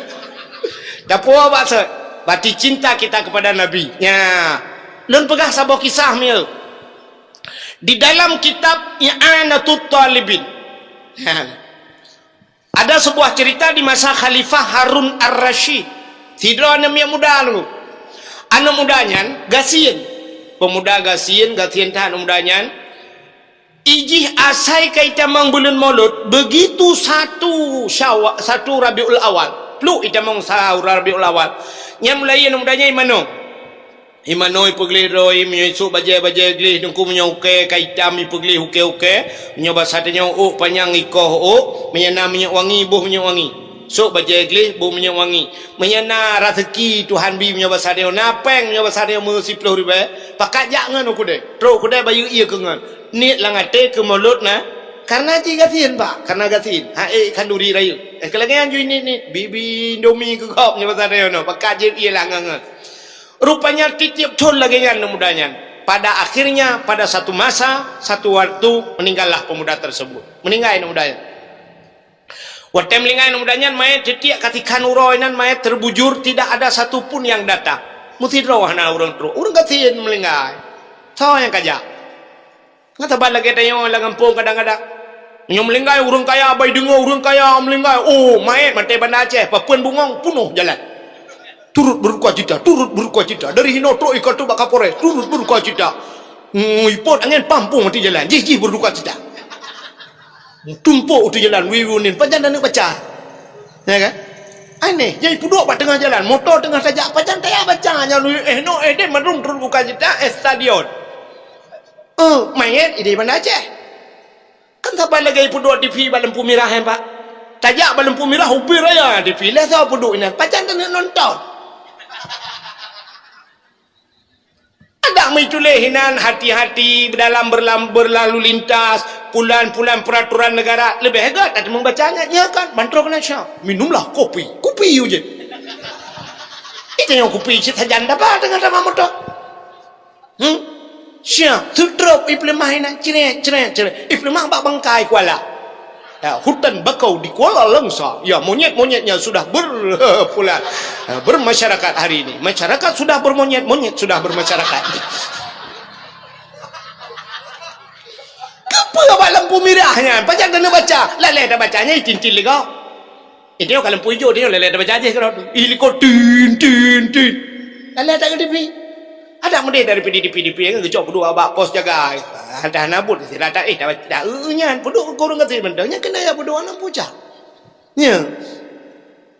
Tapuwoe bak sot, berarti cinta kita kepada Nabi. Nya. Lôn peugah saboh kisah mieu. Di dalam kitab I'anatut Talibin. Ha. Ada sebuah cerita di masa Khalifah Harun Ar-Rasyid. Sidroe aneuk miet muda lom. Aneuk muda nyan gasien. Pemuda gasien, gasien that aneuk muda nyan. Ijih asai ka itamong buleuen Molot, begitu satu Syawa-, satu Rabiul Awal. Pluk itamong sa Rabiul Awal. Nyan mulai aneuk muda nyan imanoe. Imanoe ipeugleh droe, meunyoe isôk bajèe-bajèe gleh, teungku meunyoe ukèe ka itam ipeugleh ukèe-ukèe, meunyoe basa tanyoe ôk panyang ikoh ôk, meunyoe na minyeuk wangi, boh minyeuk wangi. Sôk bajèe gleh, boh minyeuk wangi. Meunyoe na raseuki Tuhan bi meunyoe basa tanyoe, na péng meunyoe basa tanyoe meusiploh ribèe, pakat jak ngon u keudè. Trok u keudè bayeue ié keu ngon. Niet lam até keu Molot na, kareuna jih gasien, Pak, kareuna gasien. Ha ék khanduri rayeuk. Eh, keu lagèe nyan ju niet-niet, bi-bi Indomie keu gob meunyoe basa tanyoe nyoe, pakat jieb ié lah ngon-ngon. Rupanya tiep-tiep thôn lagèe nyan aneuk muda nyan. Pada akhirnya, pada satu masa, satu waktu, meninggallah pemuda tersebut. Meninggai aneuk muda nyan. Watèe meuninggai aneuk muda nyan, manyèt tiep-tiep ka tikhan uroe nyan, manyèt terbujur, tidak ada satu pun yang datang. Meusidroe hana ureueng trok. Ureueng gasien meuninggai. Soe nyang ka jak? Nyan saban lagèe tanyoe lam gampông kadang-kadang. Meunyoe meuninggai ureueng kaya, bai deungoe ureueng kaya meuninggai, oh, manyèt maté Banda Aceh, papeuen bungong, peunoh jalan. Turut beudukacita, turut beudukacita. Dari hinoe trok ika teuh bak Kapolres, turut beudukacita. Hmm, ipot angén pampong maté jalan, jih-jih beudukacita. Tumpok u teuk jalan, wiwi unin, pajan taneuk baca. Ya kan? Aneh, jadi peuduek bak teungoh jalan, moto teungoh tajak, pajan tajak baca, nyan, eh, no, eh, deh, mandum turut bukacita, eh, stadion. Eh, manyèt idéh Banda Aceh. Kan saban lagèe peuduek TV bak lampu mirah, eh, Pak. Tajak bak lampu mirah, ubé raya TV. Lheuh soe peuduek inan, pajan taneuk nonton. Adak meutuléh inan, hati-hati dalam berlam-, berlalu lintas, pulan-pulan peraturan negara. Leubeh gèt that meubaca nyan, nyan kan, ban trok keunan sya. Minumlah kopi. Kopi u jih. Itanyong kopi cit sajan daba teungoh tamah moto. Hmm? Siap, seutrop ipeuleumah inan, cret, cret, cret. Ipeuleumah bak bangkai kuala. Ya, hutan bakau di Kuala Langsa. Ya, monyet-monyetnya sudah berpulang, ya, bermasyarakat hari ini. Masyarakat sudah bermonyet, monyet sudah bermasyarakat. Kepeue bak lampu mirah nyan? Pajan taneuk baca? Lalée tabaca nyan itin-tin lé gob. Ih, tanyoe ka lampu ijo, tanyoe lalée tabaca jih keudroe. Ih, likot tin, tin, tin. Lalée that ngon dipi. Adak meudeh dari pidi dipi-dipi kan geucok peuduek bak pos jaga. Adak na buet sira that, eh, tabaca, eh, nyan peuduek keu ureueng gasien mantong. Nyan keuneuk ya peuduek aneuk pucak. Nya.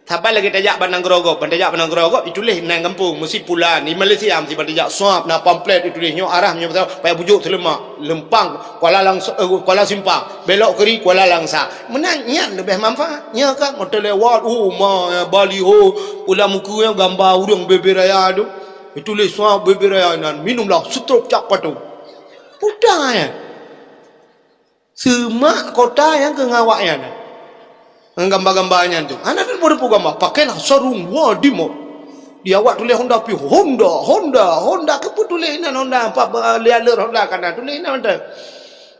Saban lagée tajak Padang Gerogop, ban tajak Padang Gerogop ituléh nan gampông, meusi pulan, di Malaysia meusi ban tajak suap, na pamflet ituléh nyoe arah meunyoe payah bujok Seuleumak, Leumpang, Kuala Langsa-, eh, Kuala Simpang, belok kiri Kuala Langsa. Meunan nyan leubeh manfaat. Nya kan moto lewat, oh ma, baliho, ulam muka nyang gamba ureueng bebe raya tu. Ituléh suap bebe raya nan, minumlah seutrop cap patung. Udah ya. Seumak kota nyang keu ngawak nyan. Ngon gamba-gamba nyan tu. Hana teupeu-teupeu gamba. Pakailah sarung Wadimat. Di awak tuléh Honda pih Honda, Honda, Honda. Keupeue tuléh inan Honda? Apa ba-, lia leur Honda kana tuléh inan mantong.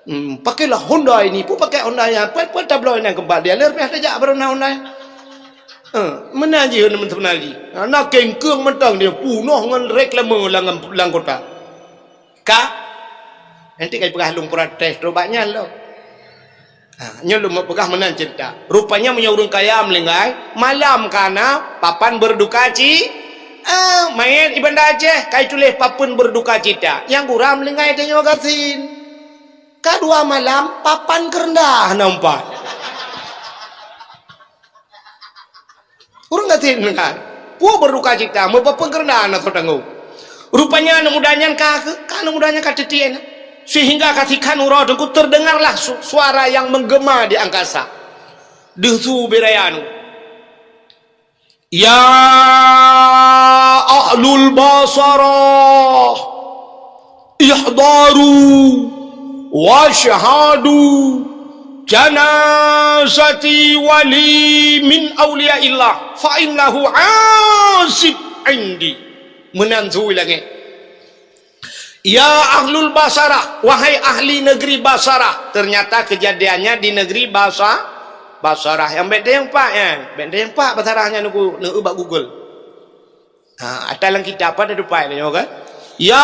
Hmm, pakailah Honda ini. Peue pakai Honda nyan? Peue, peue tabloe inan keumpat lia leur pih tajak baroe na Honda nyan. Eh, meunan jih, meunan jih. Na kengkeung mantong dia punoh ngon reklame lam, lam kota. Ka? Nanti ka jipeugah lôn protes trok bak nyan lom. Ha, nyoe lôn peugah meunan ceurita. Rupanya meunyoe ureueng kaya meuninggai, malam ka na papan berduka ci-, ah, manyét i Banda Aceh ka jituléh papan berduka cita. Nyang gura meuninggai tanyoe gasien. Ka dua malam, papan keureundah na umpat. Ureueng gasien nyan kan, peue berduka cita, meupeue keureundah na soe tanggong. Rupanya aneuk muda nyan ka, ka aneuk muda nyan ka teutie na. Sehingga ka sikhan uroe teungku terdengarlah su-, suara yang menggema di angkasa. Deuh su beu raya nyoe. Ya ahlul Basarah, ihdaru wasyhadu janazati wali min auliyaillah fa innahu asib indi. Meunan su i langét. Ya ahlul Basarah, wahai ahli negeri Basarah. Ternyata kejadiannya di negeri Basa-, Basarah. Nyang bèk teunyang pat nyan. Bèk teunyang pat Basarah nyan neu-, neu-, bak Google. Ha, ata lam kitab ada tupai nyoe kan? Ya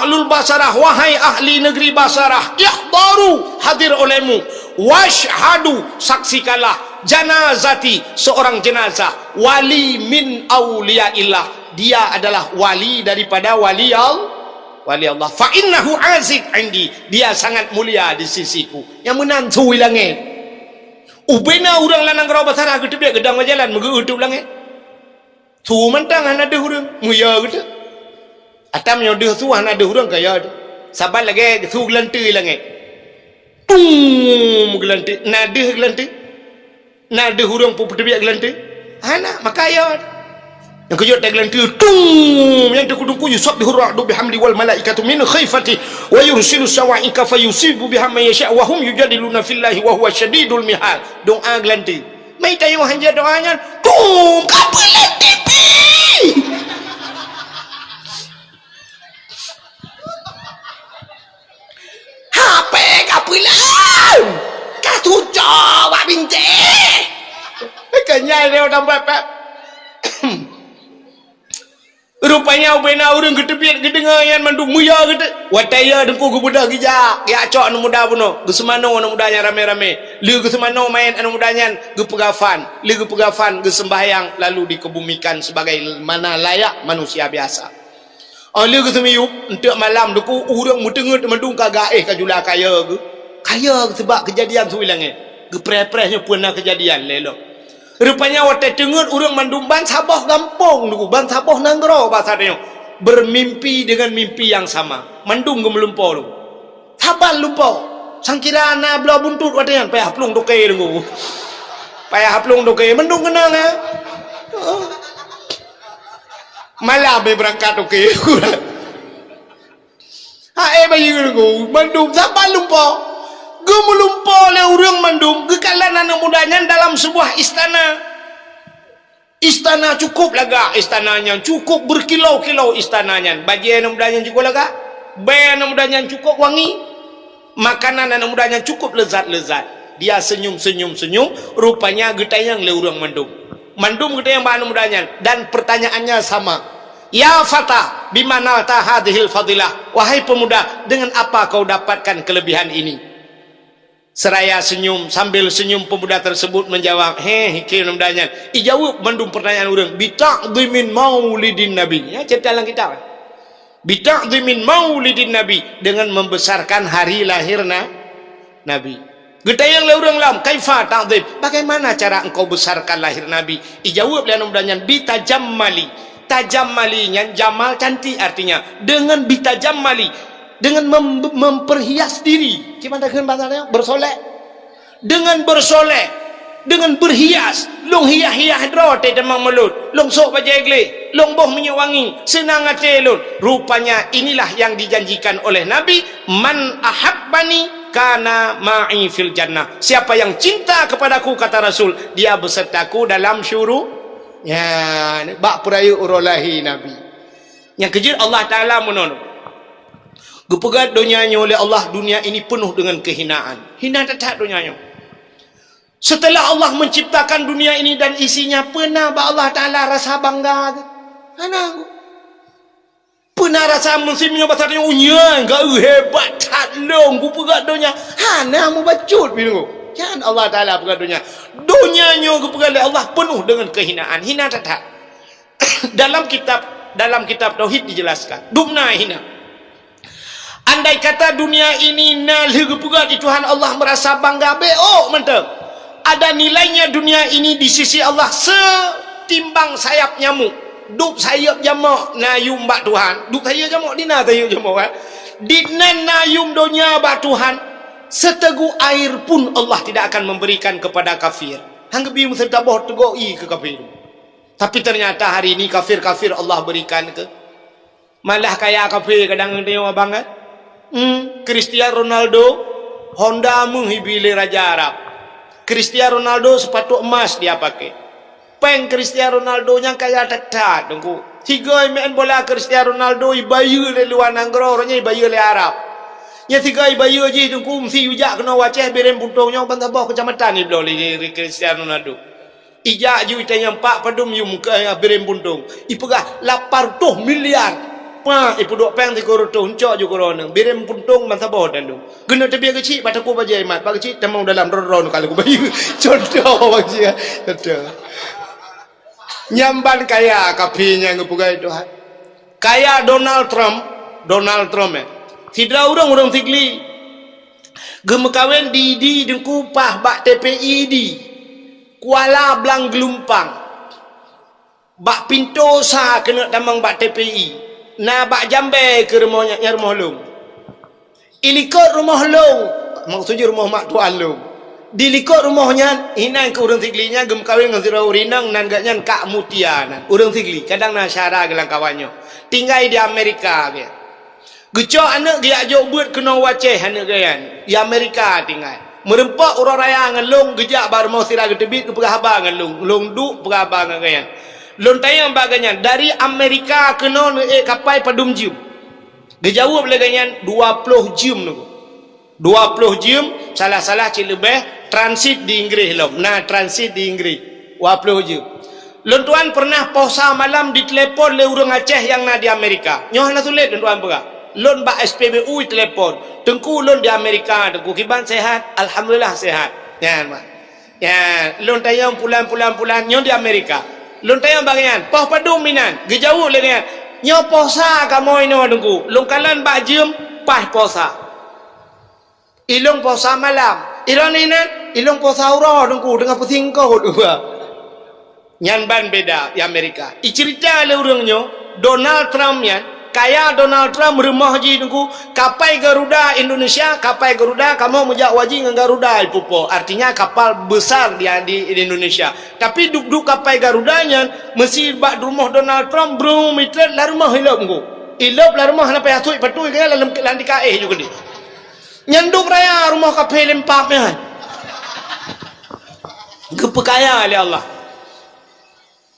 ahlul Basarah, wahai ahli negeri Basarah, ihdaru, hadir olehmu, wasyhadu, saksikanlah, janazati, seorang jenazah, wali min auliyaillah, dia adalah wali daripada wali Al-, wali Allah. Fa innahu aziz indi, dia sangat mulia di sisiku. Nyang meunan su i langét. Ubena ureueng lam nanggroe Basarah geuteubiet geudong jalan meugeueutup langét. Su mantong hana deuh ureueng, muya geuteuk. Atam nyoe deuh su hana deuh ureueng kaya deuh. Saban lagèe su geulanteu i langét. Tung geulanteu, na deuh geulanteu. Na deuh ureueng peuteubiet geulanteu. Hana, maka ya. Nyang keujot teugeulanteu, tung, nyang teukudungku yusabbihu ra'du bihamdi wal malaikatu min khifati wa yursilu sawa'iqa fayusibu biha man yasha wa hum yujadiluna fillahi wa huwa syadidul mihal. Doa geulanteu. Meutanyoe hanjeuet doa nyan, tum, ka peuleueng tipi. H P ka peuleueng. Ka tucok bak bintéh. Ka nyai lé ureueng pép-pép. Rupanya ubena ureueng geuteubiet geudeungoe nyan mandum muya geuteuk. Watèe ya teungku geubeudôh geujak, geujak cok aneuk muda bunoe. Geuseumanoe aneuk muda nyan ramé-ramé. Lheueh geuseumanoe manyét aneuk muda nyan, geupeugah fan. Lheueh geupeugah fan, geuseumbahyang, lalu dikebumikan sebagaimana layak manusia biasa. Óh lheueh geuseumiyueb, eunteuk malam teungku ureueng meuteungeut mandum ka gaéh ka jula kaya geuh. Kaya geuh sebab keujadian su i langét. Geupreh-preh nyoe peue na keujadian lé lom. Rupanya watèe teungeut ureueng mandum bansaboh gampông teungku, bansaboh nanggroe basa tanyoe, bermimpi dengan mimpi yang sama. Mandum geumeulumpo teungku. Saban lumpo. Sangkira na bloe buntut watèe nyan payah plueng toke teungku. Payah plueng toke, mandum keunong, eh. Malam, eh, beurangkat toke. Hai bayeue teungku, mandum saban lumpo. Geumeulumpo lé ureueng mandum, geukalon aneuk muda nyan dalam sebuah istana. Istana cukup lagak, istana nyan cukup berkilau-kilau istana nyan. Bajèe aneuk muda nyan cukup lagak. Bèe aneuk muda nyan cukup wangi, makanan aneuk muda nyan cukup leuzat-leuzat. Dia senyum-senyum-senyum, rupanya geutanyong lé ureuëng mandum. Mandum geutanyong bak aneuk muda nyan, dan pertanyaannya sama. "Ya fata, bima nalta hadhil fadilah?" Wahai pemuda, dengan apa kau dapatkan kelebihan ini? Seraya senyum, sambil senyum pemuda tersebut menjawab, "Heh, hikeu aneuk muda nyan." Ijaweueb mandum pertanyaan ureuëng, "Bita'dhimin maulidin Nabi." Ya, cerita dalam kitab. "Bita'dhimin maulidin Nabi," dengan membesarkan hari lahir na-, Nabi. Geutanyong lé ureuëng lom, "Kaifa ta'dhim?" Bagaimana cara engkau besarkan lahir Nabi? Ijaweueb lé aneuk muda nyan, "Bitajammali." Tajammali nyan jamal cantik artinya. Dengan bitajammali, dengan mem-, memperhias diri. Kiban takheun bahasa nyoe, bersolek. Dengan bersolek, dengan berhias, lôn hias-hias droe teuh tamong mulod, lôn sôk bajèe gleh, lôn boh minyeuk wangi, seunang até lôn. Rupanya inilah yang dijanjikan oleh Nabi, "Man ahabbani kana ma'i fil jannah." Siapa yang cinta kepadaku, kata Rasul, dia besertaku dalam syuru-, ya, bak peurayeuk uroe lahé Nabi. Nyang keujeuet Allah Taala meunoe. Geupeugah donya nyoe lé Allah, dunia ini penuh dengan kehinaan. Hina that-that donya nyoe. Setelah Allah menciptakan dunia ini dan isinya, peuna bak Allah Taala rasa bangga? Hana. Peuna rasa muslim nyoe basa nyoe, "Nyan geu hebat that lôn geupeugah donya." Hana mubacut bingung. Kan Allah Taala peugah donya. Donya nyoe geupeugah lé Allah penuh dengan kehinaan. Hina that-that. Dalam kitab, dalam kitab tauhid dijelaskan. Dubna hina. Andai kata dunia ini na lheueh geupeugah di Tuhan Allah merasa bangga, beuôk mantong. Ada nilainya dunia ini di sisi Allah setimbang sayap nyamuk. Dub sayap jamok na yum bak Tuhan. Dub sayap jamok, di na sayap jamok, eh? Di nan na yum donya bak Tuhan. Seteguk air pun Allah tidak akan memberikan kepada kafir. Hang geubi meuseutaboh teugok ie keu kafir. Tapi ternyata hari ini kafir-kafir Allah berikan ke. Malah kaya kafir kadang ngeudeo abang, eh? Hmm, Cristiano Ronaldo, Honda meuh ibi lé raja Arab. Cristiano Ronaldo sepatu emas dia pakai. Péng Cristiano Ronaldo nyang kaya that-that, Teungku. Sigoe main bola Cristiano Ronaldo ibayeue lé luwa nanggroe, roh nyan ibayeue lé Arab. Nyang sigoe ibayeue jih, Teungku, meusi ijak keunoe u Aceh, Bireuen Puntông nyoe ban saboh keucamatan ibloe lé Cristiano Ronaldo. Ijak ju itanyong, "Pak, padum yum keu Bireuen Puntông?" Ipeugah, "Lapan reutôh miliar." Pak, ipeuduek péng sikureueng reutôh, ncok ju keudroe nyan. Bireuen Puntông ban saboh dan dum. Keuneuk teubiet geuchik, bak takue bajèe mat, bak geuchik tamong dalam ron-ron ka lheueh bayeue. Contoh bak geuchik, contoh. Nyan ban kaya kafir nyang geupeugah Tuhan. Kaya Donald Trump, Donald Trump, eh. Sidroe ureuëng, ureuëng Sigli. Geumeukawen di, di Teungku, paih bak T P I di Kuala Blang Geulumpang. Bak pintoe sa keuneuk tamong bak T P I. Na bak jambèe keu rumoh nyan, nyan rumoh lôn. Ilikot rumoh lôn, maksud jih rumoh mak tuan lôn. Di likot rumoh nyan, inan keu ureuëng Sigli nyan geumeukawen ngon sidroe ureuëng inong nan gobnyan Kak Mutia nan. Ureuëng Sigli, kadang na syedara geuh lam kawan nyoe. Tinggai di Amerika gobnyan. Geucok aneuëk geujak jok beuet keunoe u Aceh aneuëk gobnyan, di Amerika tinggai. Meureumpok uroe raya ngon lôn, geujak bak rumoh sira geuteubiet geupeugah haba ngon lôn, lôn duek peugah haba ngon gobnyan. Lôn tanyong bak gobnyan, "Dari Amerika keunoe neuék kapai padum jeuem?" Geujaweueb lé gobnyan, "Dua ploh jeuem, Teungku." Dua ploh jeuem, salah-salah cit leubeh, transit di Inggris lom. Na transit di Inggris. Dua ploh jeuem. Lôn tuan pernah poh sa malam ditelepon lé ureuëng Aceh nyang na di Amerika. Nyoe hana sulet lôn tuan peugah. Lôn bak S P B U telepon. "Teungku, lôn di Amerika, Teungku, kiban sehat?" "Alhamdulillah sehat." Nyan, Mak. Nyan, lôn tanyong pulan, pulan, pulan, nyoe di Amerika. Lôn tanyong bak gobnyan, "Poh padum inan?" Geujaweueb lé gobnyan, "Nyoe poh sa kamoe inoe, Teungku." Lôn kalon bak jeuem, paih poh sa. Ilôn poh sa malam. Ilôn inan, ilôn poh sa uroe, Teungku, teungoh peusingkot. Nyan ban beda di Amerika. Icerita lé ureuëng nyoe, Donald Trump nyan, kaya Donald Trump, rumoh jih, Teungku, kapai Garuda Indonesia, kapai Garuda, kamoe meujak u haji ngon Garuda ipupo. Artinya kapal besar di, di, di Indonesia. Tapi duek-duek kapai Garuda nyan, meusi bak rumoh Donald Trump, brung, mitret lam rumoh ilop, Teungku. Ilop lam rumoh hana payah sui patui, kaya lam, lam tika éh ju keudeh. Nyan duek raya rumoh kafé lempap nyan. Geupeukaya lé Allah.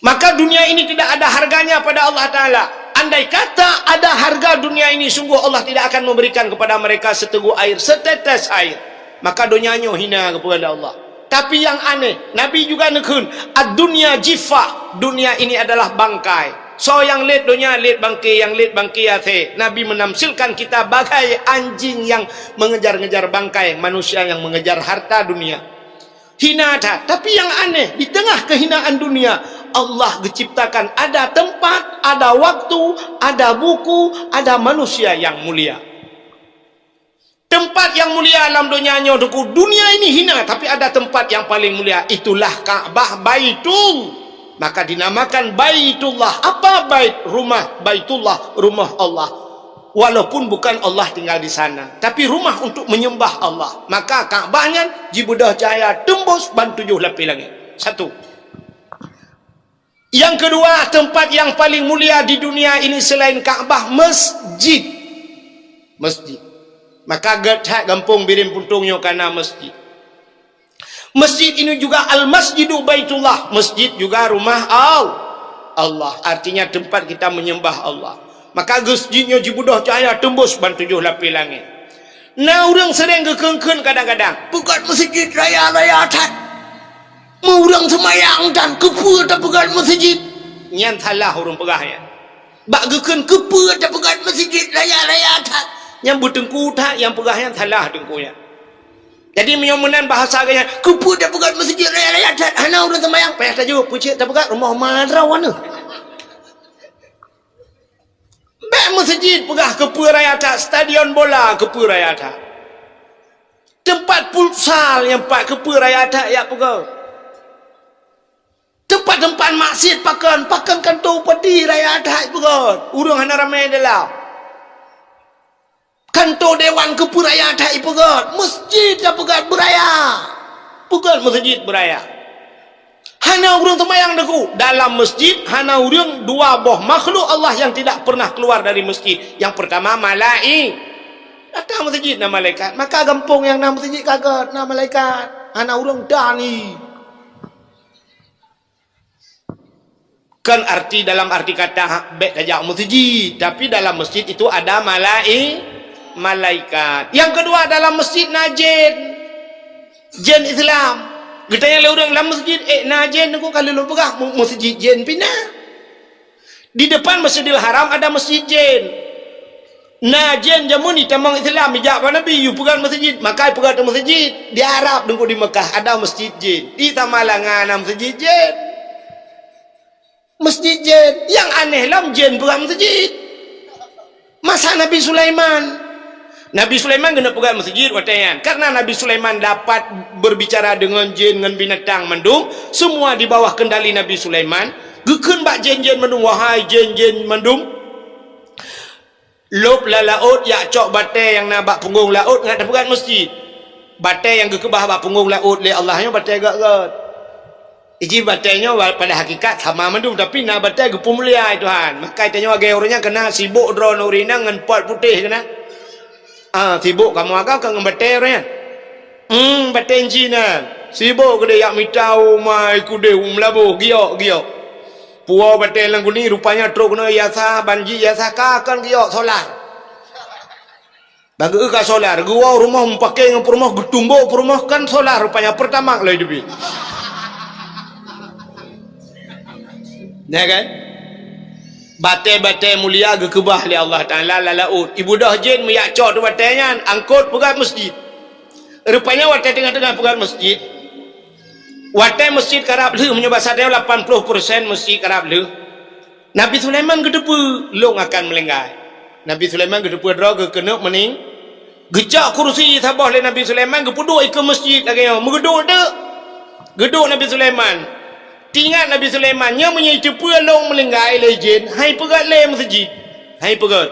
Maka dunia ini tidak ada harganya pada Allah Taala. Andai kata ada harga dunia ini, sungguh Allah tidak akan memberikan kepada mereka seteguk air, setetes air. Maka donya nyoe hina keupeue lé Allah. Tapi nyang aneh, Nabi juga neukheun, "Ad-dunya jifa." Dunia ini adalah bangkai. Soe nyang lét donya, lét bangke, nyang lét bangke asée. Nabi menamsilkan kita bagai anjing yang mengejar-ngejar bangkai, manusia yang mengejar harta dunia. Hina that. Tapi nyang aneh, di tengah kehinaan dunia, Allah geuciptakan ada tempat, ada waktu, ada buku, ada manusia yang mulia. Tempat yang mulia lam donya nyoe, Teungku, dunia ini hina, tapi ada tempat yang paling mulia, itulah Ka'bah Baitul. Maka dinamakan Baitullah. Apa bait? Rumah, Baitullah, rumah Allah. Walaupun bukan Allah tinggal di sana, tapi rumah untuk menyembah Allah. Maka Ka'bah nyan jibeudôh cahya tembus ban tujoh lapéh langét. Satu. Yang kedua, tempat yang paling mulia di dunia ini selain Ka'bah, masjid. Masjid. Maka gét that gampông Bireuen Puntông nyoe ka na masjid. Masjid ini juga Al-Masjidu Baitullah, masjid juga rumah Al-, Allah. Artinya tempat kita menyembah Allah. Maka geusjid nyoe jibeudôh cahya tembus ban tujoh lapéh langét. Na ureuëng sering geukheun-kheun kadang-kadang, "Peugét meuseujid raya-raya that." Meu ureuëng seumayang dan keupeue tapeugét meuseujid? Nyan salah ureuëng peugah nyan. Bak geukheun keupeue tapeugét meuseujid raya-raya that? Nyan beuteungku that nyang peugah nyan salah teungku nyan. Jadi meunyoe meunan bahasa geuhnyan, "Keupeue tapeugét meuseujid raya-raya that? Hana ureuëng seumayang." Payah tajaweueb, "Peue cit tapeugét rumoh ma droeneuh." Bék meuseujid peugah keupeue raya that, stadion bola keupeue raya that. Teumpat futsal nyang pat keupeue raya that jak peugét. Teumpat-teumpat maksiet pakon, pakon kantô bupati raya that peugét. Ureuëng hana ramé dalam. Kantô dewan keupeue raya that ipeugét, meuseujid tapeugét beuraya. Peugét meuseujid beuraya. Hana ureuëng seumayang Teungku. Dalam meuseujid hana ureuëng, dua boh makhluk Allah yang tidak pernah keluar dari meuseujid. Yang pertama malai-, datang meuseujid na malaikat. Maka gampông nyang na meuseujid ka gét na malaikat. Hana ureuëng dani. Kan arti, dalam arti kata, bék tajak meuseujid, tapi dalam meuseujid itu ada malai-, malaikat. Yang kedua, dalam meuseujid na jén. Jén Islam. Geutanyong lé ureuëng lam meuseujid, "Eh, na jén?" Teungku, ka lôn peugah, "Mu-, meuseujid jén pih na." Di depan Masjidil Haram ada meuseujid jén. Na jén jameun itamong Islam, ijak bak Nabi, "Yue peugét meuseujid." Maka ipeugét meuseujid. Di Arab Teungku, di Mekah ada meuseujid jén. Di Samalanga na meuseujid jén. Meuseujid jén. Nyang aneh lom, jén peugét meuseujid. Masa Nabi Sulaiman. Nabi Sulaiman keuneuk peugét meuseujid watée nyan. Karena Nabi Sulaiman dapat berbicara dengan jén ngon binatang mandum, semua di bawah kendali Nabi Sulaiman. Geukheun bak jén-jén mandum, "Wahai jén-jén mandum, lôb lam laôt, jak cok batée nyang na bak punggong laôt, ngat tapeugét meuseujid." Batée nyang geukeubah bak punggong laôt lé Allah nyoe batée gét-gét. Iji batée nyoe wa-, pada hakikat sama mandum, tapi na batée geupeumulia lé Tuhan. Maka tanyoe lagée ureuëng nyan keunan sibok droeneuh ureuëng inong ngon pot putéh keunan. Ah, sibok kamoe agam ka ngon batée ureuëng nyan. Hmm, batée Cina. Sibok keudeh jak mita umai keudeh u Meulaboh, giok-giok. Puwoe batée lam guni, rupanya trok keunoe ijasa, ban jih ijasa ka kon giok solar. Bak geu-, ka solar, geuwoe rumoh mupakè ngon peurumoh, geutumbok peurumoh, kan solar rupanya, Pertamax lom teubiet. Ya kan? Batée-batée mulia geukeubah lé Allah Taala lam laôt. Ibeudôh jén meujak cok teuh batée nyan, angkot peugét meuseujid. Rupanya watée teungoh-teungoh peugét meuseujid, watée meuseujid karab lheueh, meunyoe basa tanyoe lapan ploh persen meuseujid karab lheueh, Nabi Sulaiman geuteupeue, "Lôn akan meulinggai." Nabi Sulaiman geuteupeue droe geuh keuneuk meuning-, geucok kursi saboh lé Nabi Sulaiman, geupeuduek ikeue meuseujid lagée nyoe, meugeuduek teuk. Geuduek Nabi Sulaiman. Teuingat Nabi Sulaiman, nyoe meunyoe iteupeue lôn meulinggai lé jén, han ipeugét lé meuseujid. Han ipeugét.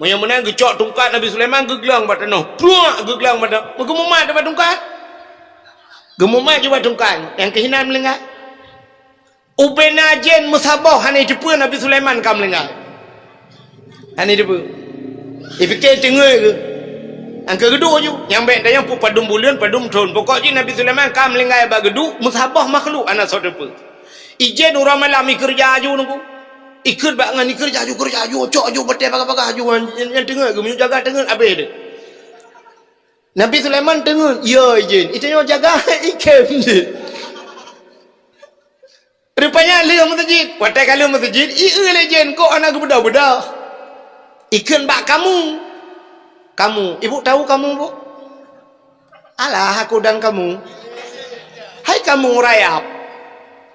Meunyoe meunan geucok tungkat Nabi Sulaiman, geugleueng bak tanoh. Pruak, geugleueng bak tanoh. Meugeuh mumat bak tungkat. Geumumat jih bak tungkat, nyang keuhinan meulinggai. Ubena jén meusaboh hana jiteupeue Nabi Sulaiman ka meulinggai. Hana jiteupeue. Jipike teungeut keuh. Nyang keu geuduek ju, nyang bék tanyong peue padum buleuen, padum thon. Pokok jih Nabi Sulaiman ka meulinggai bak geuduek, meusaboh makhluk hana soe teupeue. Ijén uroe malam ikeureuja ju Teungku. Ikheun bak ngon ikheun, jaju, jaju, cok, jaju, batèe, bagah-bagah, jaju, nyan, nyan teungeut, geumeunyoe jaga teungeut, abéh deh. Nabi Sulaiman teungeut, ya, jén. Itu nyoe jaga, ikhem jén. Rupanya lheueh meuseujid. Watèe ka lheueh meuseujid, i eu lé jén, kok hana geubeudôh-beudôh. Ikheun bak kamu. Kamu, ibu tahu kamu, Bu? Alah, aku dan kamu. Hai kamu rayap.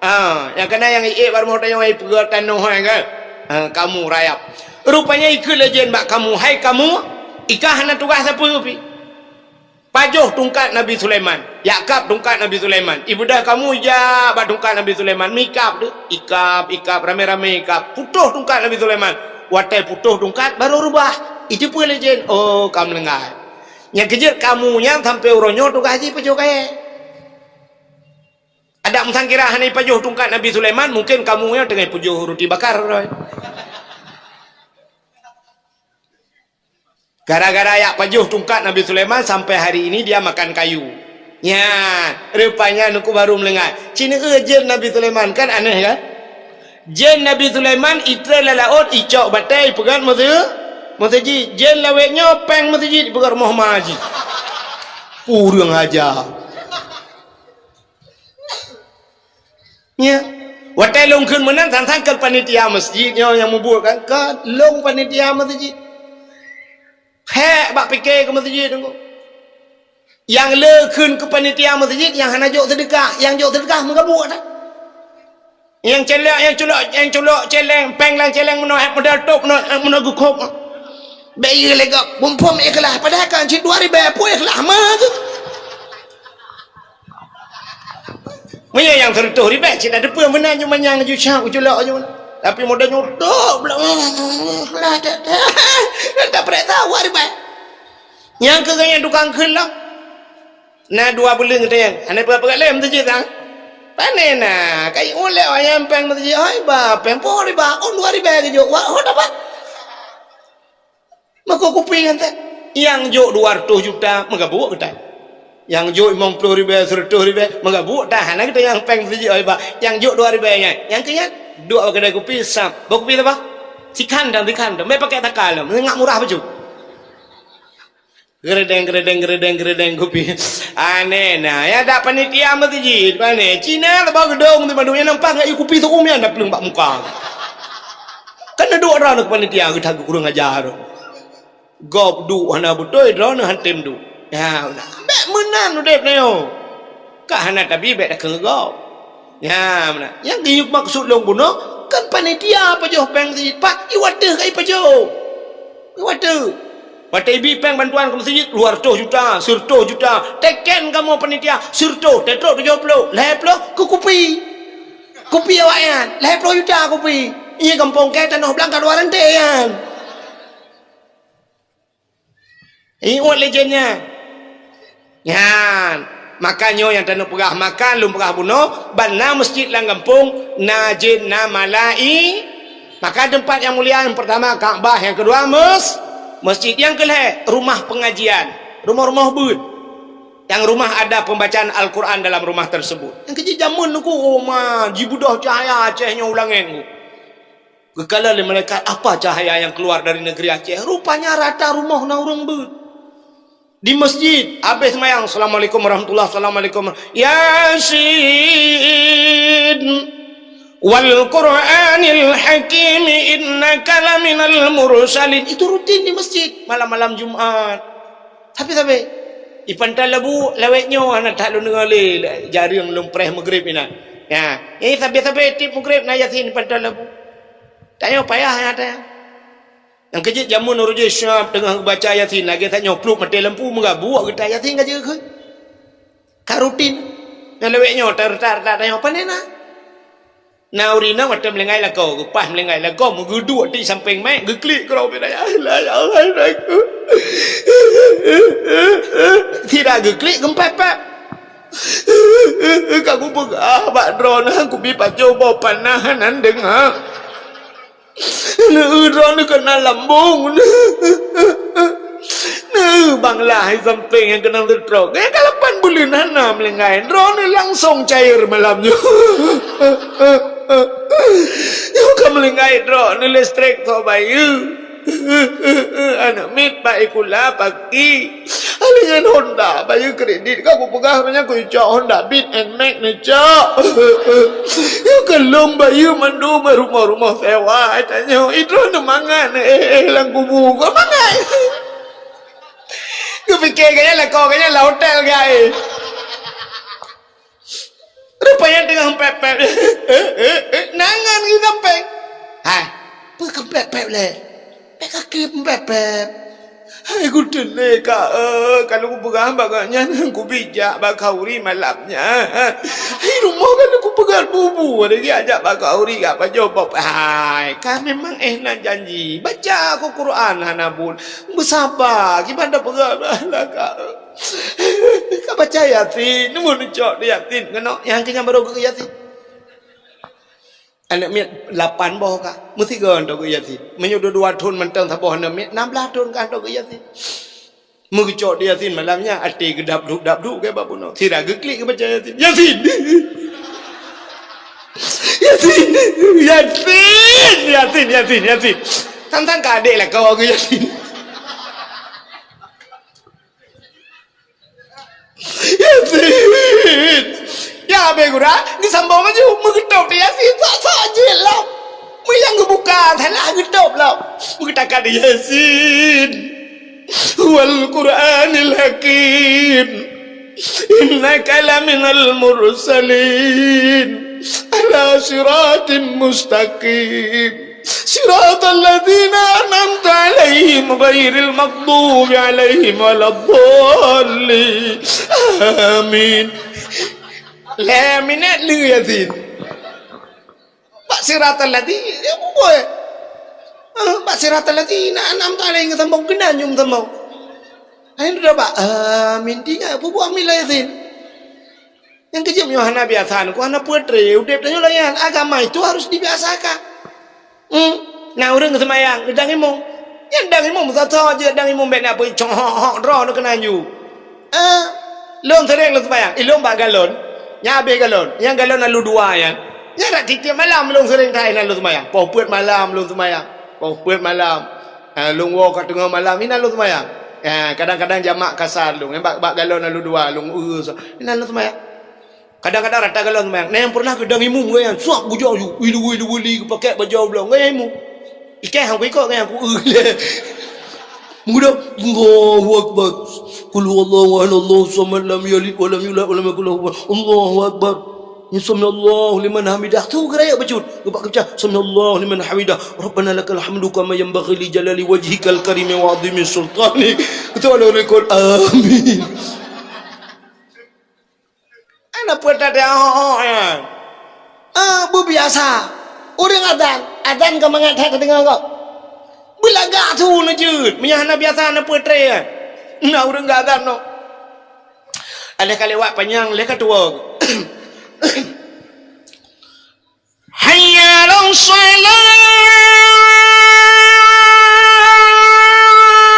Ah, nyang kana nyang iék bak rumoh tanyoe, ipeugah tanoh hai kan? Ah, kamu rayap. Rupanya ikheun lé jén bak kamu, hai kamu, i kah hana tugaih sapeue pih. Pajoh tungkat Nabi Sulaiman, jak kab tungkat Nabi Sulaiman. Ibeudôh kamu ijak bak tungkat Nabi Sulaiman, meuikab tu. Ikab, ikab, ramé-ramé ikab. Putôh tungkat Nabi Sulaiman. Watèe putôh tungkat, baru reubah. Ijeupeue lé jén, oh, ka meulinggai. Nyang keujeuet kamu nyan sampoe uroe nyoe tugaih jih pajoh kayèe. Adak meusangkira hana ipajoh tungkat Nabi Sulaiman, mungken kamu nyan teungoh pajoh ruti bakar. Gara-gara jak pajoh tungkat Nabi Sulaiman, sampai hari ini dia makan kayu. Nyan, rupanya nuku baru meulinggai. Cina, eh, jén Nabi Sulaiman, kan aneh, kan? Jén Nabi Sulaiman itré lam laôt, icok batèe, ipeugöt meuseu-, meuseujid. Jén lawét nyoe péng meuseujid, ipeugöt rumoh ma jih. Ureueng aja. Nya. Watèe lôn kheun meunan, sang-sang keu panitia meuseujid nyoe nyang mubuet kan, ka lôn panitia meuseujid. Hék bak pike keu meuseujid nyoe. Nyang le kheun keu panitia meuseujid nyang hana jok seudeukah, nyang jok seudeukah meugabuek that. Nyang celok, nyang culok, nyang culok celeng, péng lam celeng meunoe, eh, modal top meunoe, eh, meunoe geukhop. Bèk yue lé gob, bumbong ikhlas, padahai kan cit dua ribèe pun ikhlas mah tu. Meunyoe nyang seureutôh ribèe, cit na teupeue meunan nyoe manyang ju syak, ju culok nyoe. Tapi modal nyoe top, lah, lah, dah, dah. Dah preh tahu ribèe. Nyang keu geuh nyang tukang kheun lom. Na dua buleuen geutanyoe, hana peugah-peugah lé meuseujid, ah. Pane na, kai ulèe wayang péng meuseujid, hoi ba, péng po riba, oh, dua ribèe geujok, wah, hot apa? Mako kupi nyan teuh. Nyang jok dua reutôh juta, meugabuek geutanyoe. Nyang jok limong ploh ribèe, seureutôh ribèe, meugabuek that, hana geutanyoe nyang péng meuseujid, hoi ba. Nyang jok dua ribèe nyan, nyang keu nyan, duek bak keudè kupi, sab. Bak kupi saba? Sikhan dan sikhan dan, mé pakai takal, ngak murah baju. Geuredeng, geuredeng, geuredeng, geuredeng kupi. Aneh na, ya dak panitia meuseujid, pane. Cina teuba geudong di bandum nyang nampak ngon ié kupi seuuem nyan dak plueng bak muka. Kan na duek droeneuh panitia geutak geukureueng ajar. Gob duek hana beutôi, droeneuh han tem duek. Ya, na. Bèk meunan udép nyoe. Ka hana tabi bèk dakeueng gob. Nyan meunan. Nyang geuyue maksud lôn bunoe, kan panitia pajoh péng meuseujid, pat iwateuh ka ipajoh. Iwateuh. Watèe ibi péng bantuan keu meuseujid, dua reutôh juta, seureutôh juta. Teken kamoe panitia, seureutôh, teutrok tujoh ploh, lhèe ploh keu kupi. Kupi awaknyan, lhèe ploh juta kupi. Ié gampông kèe tanoh blang ka dua rante nyan. Ingat lé jén nyan. Nyan. Maka nyoe nyang taneuk peugah, maka lôn peugah bunoe, ban na meuseujid lam gampông, na jén, na malai-, maka teumpat nyang mulia nyang peurtama Ka'bah, nyang keudua mes-, meuseujid, nyang keulhèe rumah pengajian, rumoh-rumoh beuet. Nyang rumah ada pembacaan Al-Quran dalam rumah tersebut. Nyang keujeuet jameun nyoe ku, oh ma, jibeudôh cahya Aceh nyoe u langèt nyoe. Geukalon lé malaikat, "Apa cahaya yang keluar dari negeri Aceh?" Rupanya rata rumoh na ureueng beuet. Di masjid, habéh seumayang, "Assalamualaikum warahmatullah, assalamualaikum." "Yasin, wal Qur'anil Hakim, innaka laminal mursalin." Itu rutin di masjid, malam-malam Jumat. Tapi, tapi, ipanton labu, lawét nyoe hana that lôn deungoe lé, jareueng lôn preh Maghrib inan. Ya, eh, sabe-sabe tiep Maghrib na Yasin ipanton labu. Tanyoe payah nyan, tanyoe. Nyang keujeuet jameun uroe jih siap teungoh geubaca Yasin, lagèe tanyoe pluek maté lampu, meugabuek geutanyoe Yasin ka jeuet kheun. Ka rutin. Nyang lawét nyoe, tar, tar, tar, tanyoe, pane na? Na ureueng inong watèe meulinggai lakoe, geupaih meulinggai lakoe, meugeuduek di sampéng mèt, geuklik keudroe bidayah. Sira geuklik, geumpép-pép. Ka kupeugah bak droeneuh, kubi pajoh boh panah nan deungoe. Neu droeneuh keunan lambông. Neu banglah i sampéng nyang keunong seutrok. Gaya kalapan buleuen hana meulinggai. Droeneuh langsông cair malam nyoe. Ka meulinggai droe, neulestrek tho bayeue. Aneuk miet bak sikula paki. Alingan Honda bayeue kredit ka kupeugah, manyang kucok Honda Beat N-Max neucok. Nyoe ka lom bayeue mandum rumoh-rumoh sewa. Tanyoe, "Idroe neumangat, eh, eh, lam kubu." Kok mangat? Kupiké gaya lakoe gaya lam hotel, gai. Rupanya teungoh pép-pép. Nangan geuh sampéng. Hai, peue keuh pép-pép lé? Bèk kakeuh pép-pép. Hai, geuteulé ka, eh, ka lôn peugah bak gobnyan, kubijak bak khauri malam nyan. Hai, rumoh ka lôn kupeugah bubu, ada geuh ajak bak khauri gak pajoh bob. Hai, ka memang eh na janji. Baca aku Quran hana buet. Beusaba, kiban tapeugah lah ka. Ka baca Yasin, neumeucok di Yasin. Keunoe nyang keu nyan barô geu Yasin. Aneuk miet lapan boh ka, meusigoe hantom geu Yasin. Meunyoe dua-dua thon mantong saboh aneuk miet, nam blaih thon ka hantom geu Yasin. Meucok di Yasin malam nyan, até geudap duek-dap duek keu bak bunoe. Sira geuklik geubaca Yasin. Yasin! Yasin! Yasin! Yasin! Yasin! Yasin! Sang-sang ka adék lakoe geu Yasin. Yasin! Ya, abéh gura, geusambông laju, meugeutôb di Yasin, sok-sok jeuet lom. Meunyo geubuka, salah geutôb lom. Meugeutakan di Yasin. Wal Qur'anil Hakim. Innaka laminal mursalin. Ala siratim mustaqim. Siratal ladzina an'amta 'alaihim ghairil maghdubi 'alaihim waladdallin. Amin. Lhèe minèt lheueh Yasin. Bak siratal ladzina, ya, bubuih. Ah, bak siratal ladzina an'amta 'alaihim geusambông keunan nyoe geusambông. Hai, dudoe bak amin, ingat bubuih amin lam Yasin. Nyang keujeuet meunyoe hana biasa, nyoe hana peutré, udép tanyoe layan. Agama itu harus dibiasakan. Hmm. Na ureueng seumayang, geudang imum. Nyan dang imum, soe-soe jeuet dang imum, bèk na peucok hok-hok droe keunan ju. Eh, lôn sering lôn seumayang. Ilôn bak galon. Nyan abéh galon. Nyang galon lalu dua nyan. Nyan rak tiep-tiep malam lôn sering that inan lôn seumayang. Poh peuet malam lôn seumayang. Poh peuet malam. Ha, lôn woe ka teungoh malam, inan lôn seumayang. Ha, kadang-kadang jamak kasar lôn. Bak, bak galon lalu dua, lôn eu, inan lôn seumayang. Kadang-kadang rata galon seumayang. Na nyang pernah geudang imum geuh nyan, suak geujaweub ju. Wili, wili, wili, geupakèk bajèe blang. Geuh nyan imum. Ikèh han kuikot geuh nyan, ku eu lé. Meugeudong, Allahu Akbar. Qul huwallahu ahad, Allahu samad, lam yalid wa lam yulad wa lam yakul lahu kufuwan. Allahu Akbar. Sami'allahu liman hamidah. Tu geurayeuk bacut. Geubak keucah. Sami'allahu liman hamidah. Rabbana lakal hamdu kama yanbaghi li jalali wajhikal karimi wa 'azimi sultanik. Betul, betul. Amin. Hana peuet that ho-ho nyan. Ah, beubiasa. Ureueng azan, azan ka mangat that tadeungoe gob. Beulagak su neujeuet, meunyo hana biasa hana peuet tré nyan. Na ureueng geuazan nyoe. Aléh ka lewat panyang, lé ka tuwoe. Hayya 'alas shalah.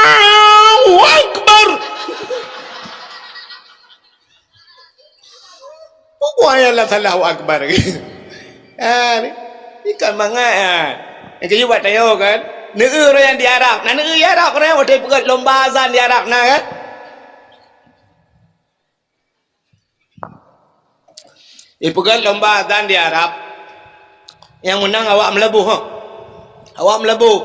Allahu Akbar. Bubuih ayat lam Allahu Akbar. Ha, ni, ni kan mangat, ha. Nyang keujeuet bak tanyoe kan. Neu-eu ureueng nyang di Arab. Na neu-eu di Arab ureueng nyang watèe peugöt lomba azan di Arab na kan. Ipeugöt lomba azan di Arab, nyang meunang awak meulaboh, ha. Awak meulaboh.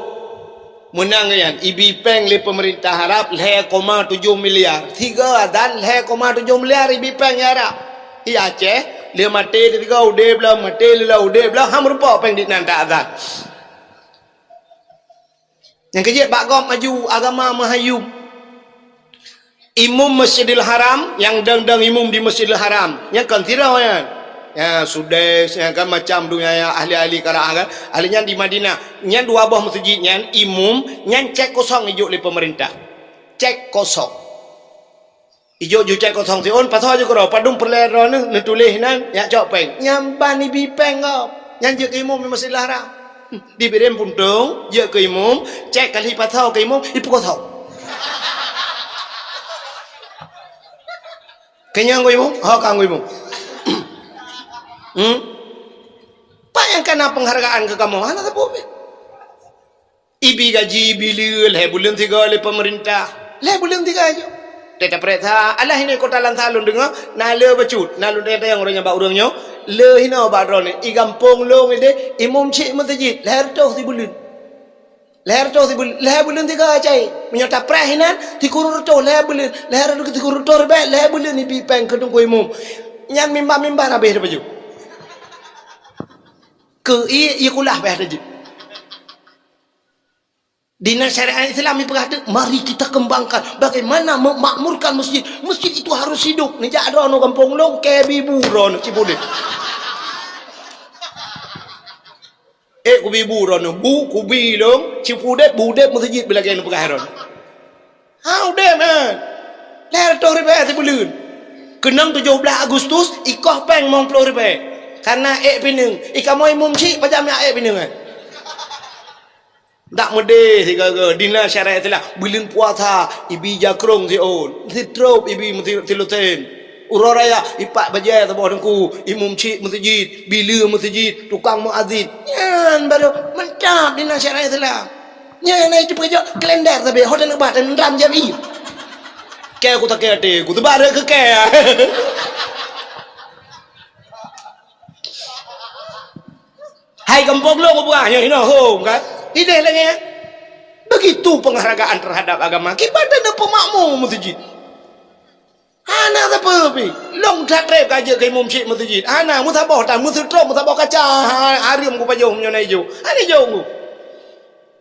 Meunang nyan, ibi péng lé peumeurintah Arab lhèe koma tujoh miliar. Sigoe azan lhèe koma tujoh miliar ibi péng lé Arab. Di Aceh, lheuh maté sigoe udép lom, maté lom udép lom, han meurumpok péng di nan ta azan. Nyang keujeuet bak gob maju agama meuhayum. Imum Masjidil Haram, nyang dang-dang imum di Masjidil Haram, nyang kon sidroe nyan. Ya, Sudais, nyang kan macam donya ya, ahli-ahli qiraah kan. Ahli nyan di Madinah. Nyan dua boh meuseujid nyan, imum, nyan cèk kosong ijok lé peumeurintah. Cèk kosong. Ijok ju cèk kosong siôn, pasoe ju keudroe, padum peureulèe droeneuh neutuléh nan, jak cok péng. Nyan ban ibi péng gob. Nyan jeuet keu imum di Masjidil Haram. Dibri puntông, jeuet keu imum, cèk kali pasoe keu imum, ipeukosong. Keunong keu imum? Ho, ka keu imum. Hmm? Pat nyang Ka na penghargaan keu kamoe, hana sapeue pih. Ibi gaji, ibi lé, lhèe buleuen sigoe lé peumeurintah. Lhèe buleuen sigoe ju. Teuka peuriksa, alah ini kota Lansa lôn deungoe, na le bacut, na lôn tanyong-tanyong ureueng nyan bak ureueng nyoe, le hinoe bak droeneuh, i gampông lôn ideh, imum chik meuseujid, lhèe reutôh sibuleuen. Lhèe reutôh sibuleuen, lhèe buleuen sigoe cai. Meunyoe tapreh inan, sikureueng reutôh lhèe buleuen, lhèe reutôh sikureueng reutôh ribèe, lhèe buleuen ibi péng keu teungku imum. Nyan mimbar-mimbar habéh tapajoh. Keu ié, ié kulah payah tajeuet. Di na syariat Islam ipeugah teuk, mari kita kembangkan bagaimana memakmurkan masjid. Masjid itu harus hidup. Neujak droeneuh gampông lôn, keu bi bu droeneuh Cipudet. Eh, kubi bu droeneuh, bu, kubi lôn, Cipudet, budeb meuseujid beulagèe neupeugah droeneuh. Ha, udeb, eh. Lhèe reutôh ribèe sibuleuen. Keunong tujoh blaih Agustus, ikoh péng limong ploh ribèe. Kana ék pineung, i kamoe imum chik, pajan jak ék pineung, eh. Dak meudeh sigaga, di na syariat Islam, buleuen puasa, ibi jakrong siôn, sitrop ibi meusi-, silusen. Uroe raya, ipak bajèe saboh teungku, imum chik meuseujid, bi lé meuseujid, tukang muazin. Nyan baru mantap di na syariat Islam. Nyan na itu peujok kalender sabe, hotel ubah dan ram jam i. Keu ku sakét até, ku teuba keu keu. Hai gampông lôn kupeugah nyoe hinoe hom kan. Ideh lagèe nyan. Begitu penghargaan terhadap agama. Kiban na peumakmu meuseujid. Hana sapeue pih. Lôn that trép ka jeuet keu imum chik meuseujid. Hana meusaboh tan, meuseutrom, meusaboh kaca. Ha, hareuem kupajoh meunyoe na ijo. Hana ijo ku.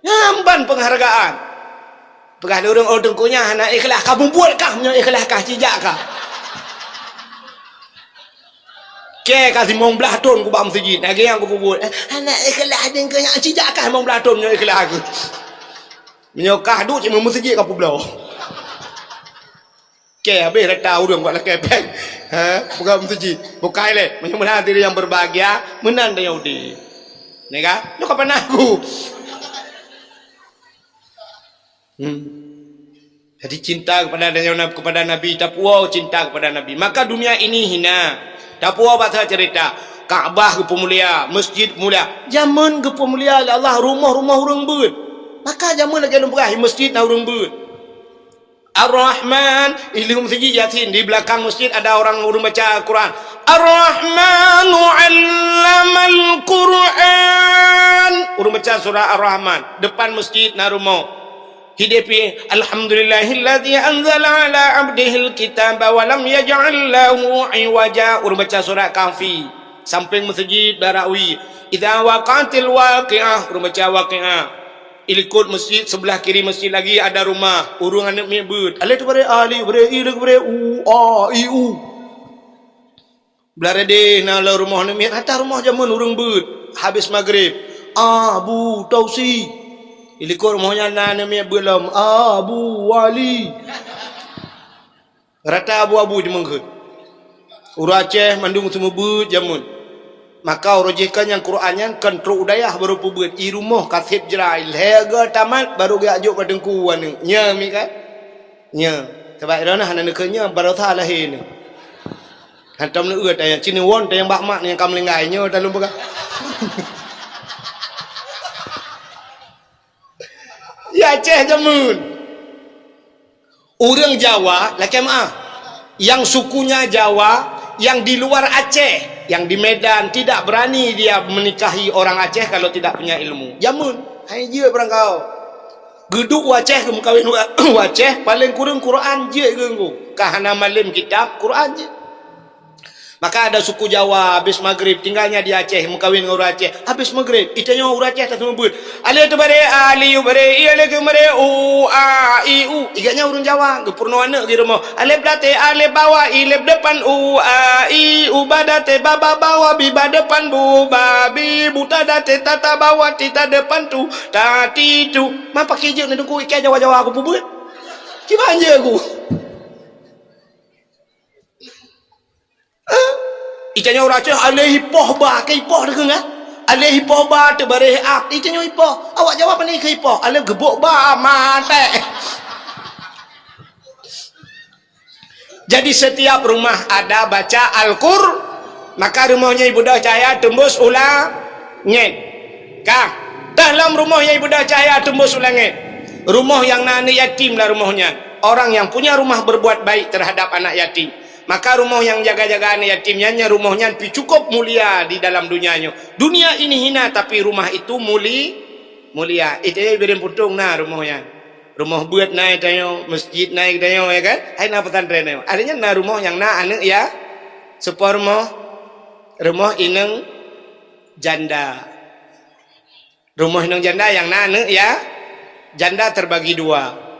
Nyan ban penghargaan. Peugah lé ureueng, "Oh, teungku nyan hana ikhlas." Ka mubuet kah meunyoe ikhlas kah, cijak kah. Keu ka limong blaih thon kubak meuseujid, lagèe nyang kupeubeuet. Eh, hana ikhlas teungku nyan, cijak kah limong blaih thon meunyoe ikhlas kah. Meunyoe kah duek cit meuseujid ka peubloe. Keu habéh rata ureueng bak lakèe péng. Ha, peugah meuseujid. Bukai lé, meunyoe meunan diri nyang berbahagia, meunan tanyoe udeb. Nyan ka? Nyoe ka pernah ku. Hmm. Jadi cinta kepada, kepada Nabi, tapuwoe cinta kepada Nabi. Maka dunia ini hina. Tapuwoe bak cerita. Ka'bah geupeumulia, masjid mulia. Jameun geupeumulia lé Allah, rumoh-rumoh ureueng beuet. Maka jameun lagèe lôn peugah, masjid na ureueng beuet. Ar-Rahman, i lheueh meuseujid Yasin, di belakang masjid ada orang ureueng baca Al-Quran. Ar-Rahmanu 'allamal Quran. Ureueng baca surah Ar-Rahman, depan masjid na rumoh. Hidéh pih, "Alhamdulillahilladzi anzala 'ala 'abdihil kitaba wa lam yaj'al lahu 'iwaja." Ureueng baca surat Kahfi. Sampéng meuseujid Barawi. "Idza waqa'atil waqi'ah." Ureueng baca Waqi'ah. Ilikot meuseujid, seubeulah kiri meuseujid lagi ada rumah. Ureueng aneuk miet beuet. Alèh teubarèh a, alèh teubarèh i, alèh teubarèh u, a, i, u. Blah reudeh na lam rumoh aneuk miet, rata rumoh jameun ureueng beuet. Habéh magrib, Abu Tausi. Ilikot rumoh nyan na aneuk miet beuet lom, Abu Wali. Rata abu-abu jameun geuh. Ureueng Aceh mandum seumeubeuet jameun. Maka uroe jih kan nyang Quran nyan kan trok u dayah baru peubeuet. I rumoh ka sép jrai, lhèe goe tamat baru geujak jok bak teungku aneuk. Nyan mi kan? Nyan. Sabab droeneuh hana neukheun nyan, baroesa lahé nyoe. Hantom neueu tayang, ci neuwon tayang bak mak nyang ka meuninggai nyoe, dah lôn peugah. Ya Aceh jameun. Ureueng Jawa, lakèe meu'ah. Yang sukunya Jawa, yang di luar Aceh, yang di Medan, tidak berani dia menikahi orang Aceh kalau tidak punya ilmu. Jameun, hai jeuet barangkaho. Geuduek u Aceh geumeukawen u Aceh, paleng kureueng Quran jeuet geunggu. Ka hana malem kitab, Quran jeuet. Maka ada suku Jawa, habis magrib, tinggalnya di Aceh, meukawen ngon ureueng Aceh. Habis magrib, itanyoe ureueng Aceh taseumeubeuet. Alèh teubarèh a, alèh teubarèh i, alèh geubarèh u, a, i, u. Igeunya ureueng Jawa, geupeurunoe aneuk di rumoh. Alèh blah teuh a, alèh bawah i, alèh depan u, a, i, u ba dah teuh ba, ba bawah bi, ba depan bu, ba bi, bu ta dah teuh ta, ta bawah ti, ta depan tu, ta ti tu. Man pakri jeuet neudeungoe ikai Jawa-Jawa kupeubeuet. Kiban jeuet ku. Itanyoe ureueng Aceh alèh ipoh ba, keu ipoh teukeunga. Alèh ipoh ba teubarèh ap, itanyoe ipoh. Awak Jawa pane keu ipoh, alèh geubok ba maté. Jadi setiap rumah ada baca Al-Qur, maka rumoh nyan ibeudôh cahya teumbus u la-, Nyan. Ka. Teuh lom rumoh nyang ibeudoh cahya teumbus u langét. Rumoh nyang na aneuk yatim lam rumoh nyan. Orang yang punya rumah berbuat baik terhadap anak yatim, maka rumoh nyang jaga-jaga aneuk yatim nyan, nyan rumoh nyan pih cukup mulia di dalam dunia nyoe. Dunia ini hina, tapi rumah itu muli-, mulia. Itu biring puntông na rumoh nyan. Rumoh beuet na tanyoe, masjid na tanyoe, ya kan? Hai na pesantren tanyoe. Artinya na rumoh nyang na aneuk ya, seupôt rumoh, rumoh inong janda. Rumoh inong janda nyang na aneuk ya, janda terbagi dua.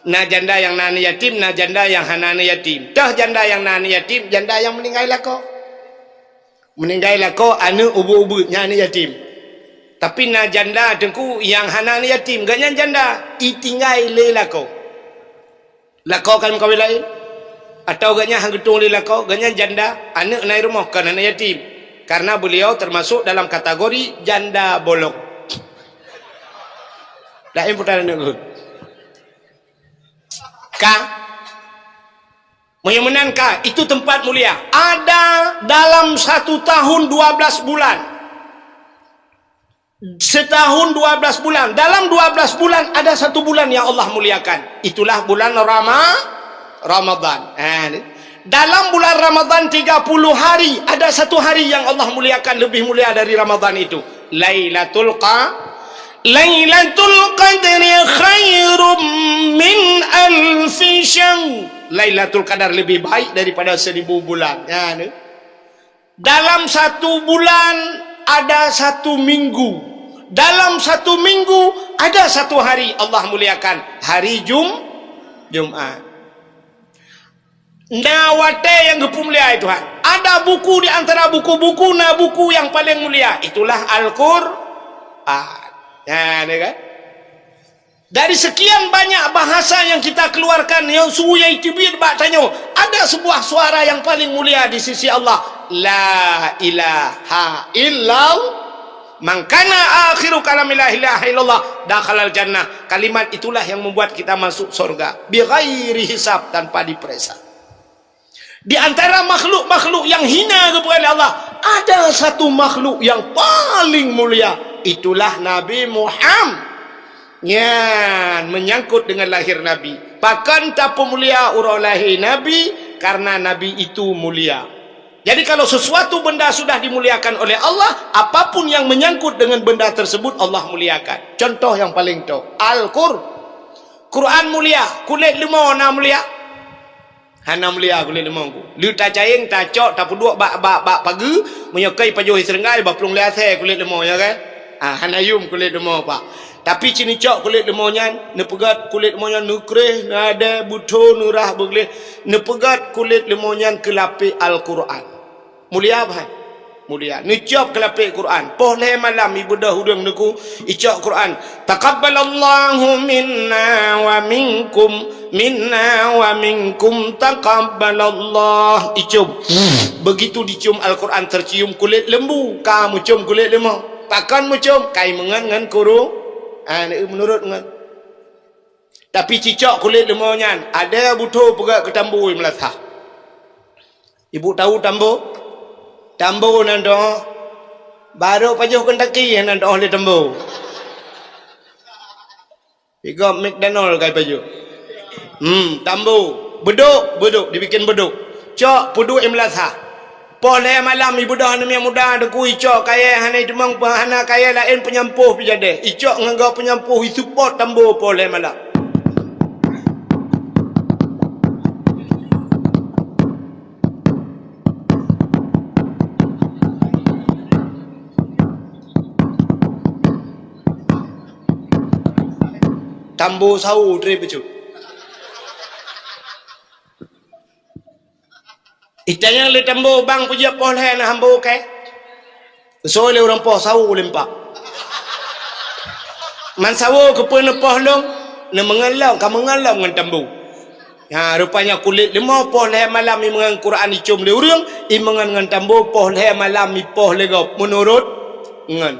Na janda nyang na aneuk yatim, na janda nyang hana aneuk yatim. Teuh janda nyang na aneuk yatim, janda nyang meuninggai lakoe. Meuninggai lakoe aneuk ubeuet-ubeuet nyan aneuk yatim. Tapi na janda teungku nyang hana aneuk yatim, gobnyan janda, itinggai lé lakoe. Lakoe kan meukawen laén. Atawa gobnyan han geutueng lé lakoe, gobnyan janda, aneuk na i rumoh kon aneuk yatim. Karena beliau termasuk dalam kategori janda bolong. Laén putra aneuk geuh. Ka. Meunyoe meunan ka, itu tempat mulia. Ada dalam satu tahun dua belas bulan. Setahun dua belas bulan. Dalam dua belas bulan ada satu bulan yang Allah muliakan. Itulah bulan Rama-, Ramadan. Ha, ni. Dalam bulan Ramadan tiga puluh hari, ada satu hari yang Allah muliakan, lebih mulia dari Ramadan itu. Lailatul Qa-, Lailatul Qadri khairum min alfi syahr. Lailatul Qadar lebih baik daripada seribu bulan. Ya, ni. Dalam satu bulan ada satu minggu. Dalam satu minggu ada satu hari Allah muliakan. Hari Jum-, Jumat. Na watée nyang geupeumulia Tuhan. Ada buku di antara buku-buku, na buku yang paling mulia. Itulah Al-Qur'an. Ya, ni kan? Dari sekian banyak bahasa yang kita keluarkan, nyang su nyang teubiet bak tanyoe, ada sebuah suara yang paling mulia di sisi Allah. La ilaha illallah. "Man kana akhiru kalami la ilaha illallah, dakhalal jannah." Kalimat itulah yang membuat kita masuk surga. Bighairi hisab, tanpa diperiksa. Di antara makhluk-makhluk yang hina geupeugah lé Allah, ada satu makhluk yang paling mulia. Itulah Nabi Muhammad. Nyan, menyangkut dengan lahir Nabi. Pakon tapeumulia uroe lahé Nabi? Karena Nabi itu mulia. Jadi, kalau sesuatu benda sudah dimuliakan oleh Allah, apapun yang menyangkut dengan benda tersebut, Allah muliakan. Contoh yang paling toh, Al-Qur-, Quran mulia, kulét leumo na mulia? Hana mulia kulét leumo ku. Lheueh tacayeng, tacok, tapeuduek bak, bak, bak pageue, meunyoe keu ipajoh i seureuenggai, bak plueng lé asée kulét leumo nyan kan? Ah, hana yum kulét leumo, Pak. Tapi ci neucok kulét leumo nyan, neupeugét kulét leumo nyan neukréh, neuadée, beutho, neurah, beugleh, neupeugét kulét leumo nyan keu lapék Al-Qur'an. Mulia bah. Mulia. Neucok keu lapék Quran. Poh lhée malam ibeudôh ureuëng neuku icok Quran. "Taqabbalallahu minna wa minkum, minna wa minkum taqabbalallah." Icum. Begitu dicium Al-Quran tercium kulét lembu, ka meucium kulét lemah. Pakon meucium? Kai meungon ngon kuru. Ah, menurut ngon. Tapi cicok kulét leumo nyan, ada butho peugah keu tambu i meulasah. Ibu tahu tambu? Tambu nan doh, barô pajoh keundaki nan doh lé tambu. Pigop McDonald kai pajoh. Hmm, tambu. Beduk, beduk, dibikin beduk. Cok, peuduek i meulasah. Poh lhée malam ibeudôh aneuk muda teuku icok kayée hana iteumong hana kayée laén peunyampôh pih jadeh. Icok ngon gob peunyampôh iseupôt tambu poh lhée malam. Tambu sawu trép bacut. Itanyong lé tambu bang peujeuet poh lhée na hambo kée. Soe lé ureuëng poh sawu limpak. Man sawu keupeue neupoh lom, neumeungon lom, ka meungon lom ngon tambu. Ha, rupanya kulét leumo poh lhée malam imeungon Quran icom lé ureuëng, imeungon ngon tambu poh lhée malam ipoh lé gob, meunurot ngon.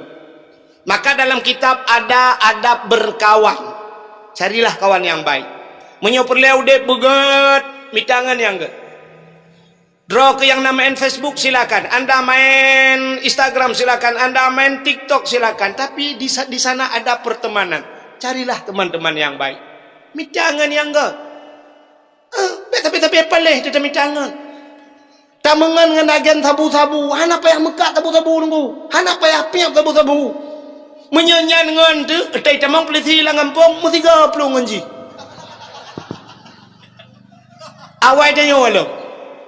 Maka dalam kitab ada adab berkawan. Carilah kawan yang baik. Meunyoe peureulée udeb beugét, mita ngon nyang gét. Droe keuh nyang na main Facebook, silakan. Anda main Instagram, silakan. Anda main TikTok, silakan. Tapi di sa-, di sana ada pertemanan. Carilah teman-teman yang baik. Mita ngon nyang göt. Eh, bèk tapi-tapi paléh teuh tamita ngon. Tameungon ngon agen sabu-sabu, hana payah meukat sabu-sabu nunggu. Hana payah piep sabu-sabu. Meunyoe nyan ngon teuh, tai tamong polisi lam gampông, meusigoe plueng ngon jih. Awai tanyoe lom.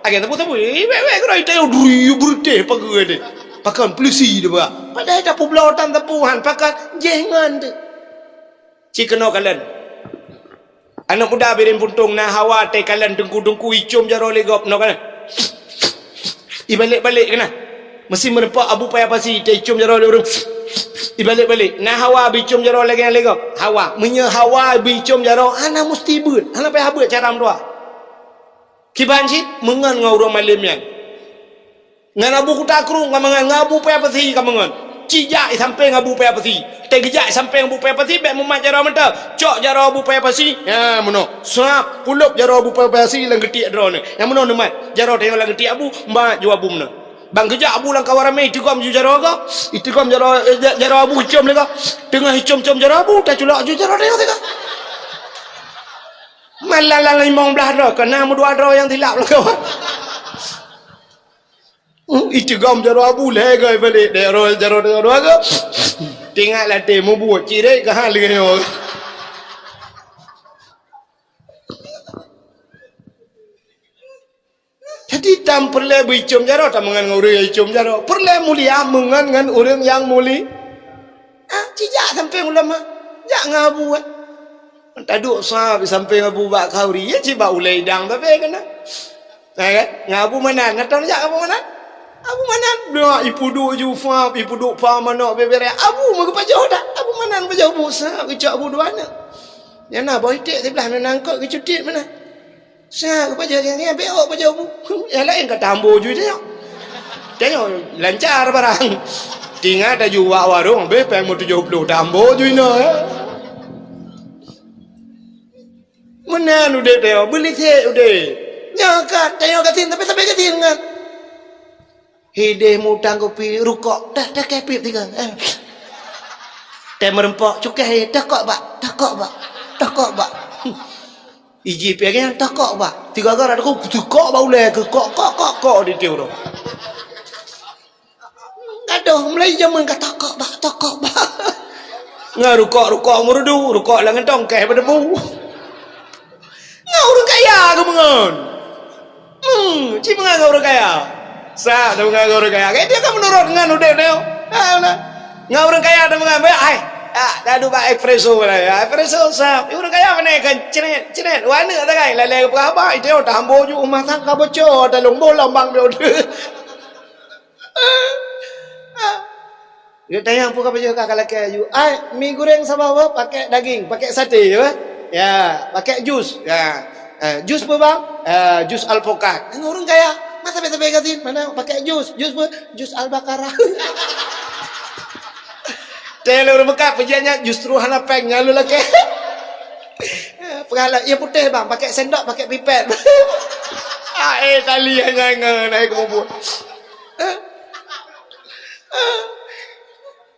Agen sabu-sabu, eh, wèk-wèk keudroe tanyoe duri beureuteh pageue deh. Pakon polisi deh, Pak. Padahai tapeubloe tan sapu han, pakon jéh ngon teuh. Ci keunoe kalon. Aneuk muda Bireuen Puntông na hawa teukalon teungku-teungku icôm jaroe lé gob, noe kalon. Ibalek-balek keunan. Meusi meureumpok Abu Paya Pasi teuicôm jaroe lé ureueng. Ibalek-balek. Na hawa bicôm jaroe lagèe nyan lé gob. Hawa. Meunyoe hawa bicôm jaroe, hana musti beuet. Hana payah beuet cara meutuah. Kiban cit meungon ngon ureueng malem nyan. Ngon Abu Kuta Krueng ka meungon, ngon Abu Paya Pasi ka meungon. Ci jak i sampéng Abu Paya Pasi. Teugeujak i sampéng Abu Paya Pasi, bèk mumat jaroe mantong. Cok jaroe Abu Paya Pasi, nyan meunoe. Seuhab, kulôb jaroe Abu Paya Pasi lam geutiek droeneuh. Nyan meunoe neumat. Jaroe tanyoe lam geutiek Abu, mat ju Abu meunoe. Ban geujak Abu lam kawan ramé, iteugom ju jaroe gob. Iteugom jaroe, eh, ja-, jaroe Abu icôm lé gob. Teungoh icôm-côm jaroe Abu, taculok ju jaroe tanyoe teuka. Malah lam limong blaih droe, keunan meudua droe nyang silap lam kawan. Hmm, iteugom jaroe Abu lhèe goe balek, jaroe, jaroe, jaroe, jaroe. Teuingat lam até meubuet, cirét ka han leueh nyoe. Jadi, tan peureulèe beuicôm jaroe, tameungon ngon ureueng nyang icôm jaroe. Peureulèe mulia meungon ngon ureueng nyang muli-, Ah, ci jak sampéng ulama. Jak ngon Abu, eh. Taduek sab sampéng Abu bak khanduri, ya, ci bak ulèe idang sabe keunan. Eh, kan? Ngon Abu Manan, na tom jak Abu Manan? Abu Manan, dah, ipeuduek ju sab, ipeuduek pah manok bebere. Abu meugeupajôh dak? Abu Manan pajôh bu sab, geucok Abu dua aneuk. Nyan na boh iték siblah, na nangkot geucutit meunan. Sa geupajoh nyang nyan, bèk ôk pajoh bu. Nyang laén ka tambo ju tanyoe. Tanyoe lancar barang. Tingat taju bak warong, beh, péng meutujoh ploh tambo ju inoe, ya. Meunan udép tanyoe, beulisek udép. Nyoe ka tanyoe gasien, tapi sabe gasien kan. Hideh mutang kupi rukok, dah, dah kepit tiga. Eh. Teh meureumpok, cukai, dah kok bak, dah kok bak, dah kok bak. Iji piagéng, dah kok bak. Tiga gara aku, tukok bak ulèe, ke kok, kok, kok, kok di tiup tu. Gadoh, mulai jameun ka tokok bak, tokok bak. Ngon rukok-rukok meurudu, rukok lam gantong keh beudebu. Ngon ureueng kaya keumeungon. Hmm, ci meungon ngon ureueng kaya. Sa, ta meungon ngon ureueng kaya. Kayak dia kan menurut ngon udép dia. Ha, nah. Ngon ureueng kaya ta meungon, ai. Ah, dah duba espresso lah ya. Espresso sa. Ureueng kaya mana kan ceret, ceret. Wana tak kai lalai ke apa? Itu tambo ju rumah tangga bocor dalam bolam bang dia. Dia tanya pun apa je kakak laki aju. Ai, mi goreng sama apa? Pakai daging, pakai sate ya. Ya, pakai jus. Ya. Eh, jus apa bang? Eh, jus alpukat. Ngon ureueng kaya. Masa beta bega tin? Mana pakai jus? Jus apa? Jus al-baqarah. Teh lé ureueng meukat peujanya justru hana péng ngon lôn lakèe. Peugah lom, iya putéh bang, pakai sendok, pakai pipet. Ah, eh, tali hanya ngon, naik ke bubur.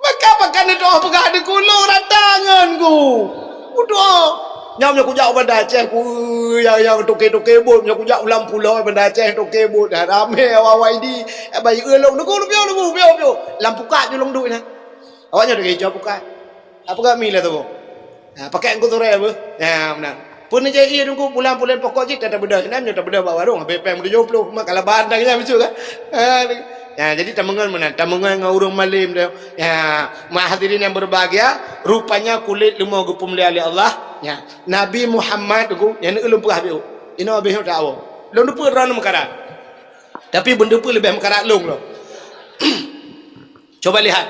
Maka pakai ni doa peugah di kulo rata ngon ku. Kudoa. Nyam nyoe kujak u Banda Aceh, ku, ya, ya, toke-toke bot, nyoe kujak ulang pulo Banda Aceh, toke bot, dah ramé awak-awak ini. Eh, bayi ulong, nunggu, nunggu, nunggu, nunggu, nunggu. Lam pukat je ulong duit nah. Awak nyoe degé ijok bukai. Apa gak mi lah tu? Ha, pakai engku tu raya beuh. Ya, benar. Pun ni jadi iya nunggu pulang-pulang pokok cit tak bedah. Nam nyoe tak bedah bak warung. Habis peng tujuh puluh. Mak kalau bahan dah kenyang besok kan. Ha, ya, jadi tamungan mana? Tamungan dengan urung malim tu. Ya, mak hadirin yang berbahagia, rupanya kulit lemah geupeumulia oleh Allah. Ya, Nabi Muhammad tu, yang ni ulun peugah biu. Ino habis tak awak. Lun dupa rana mekarat. Tapi benda pun lebih mekarat long loh. Coba lihat,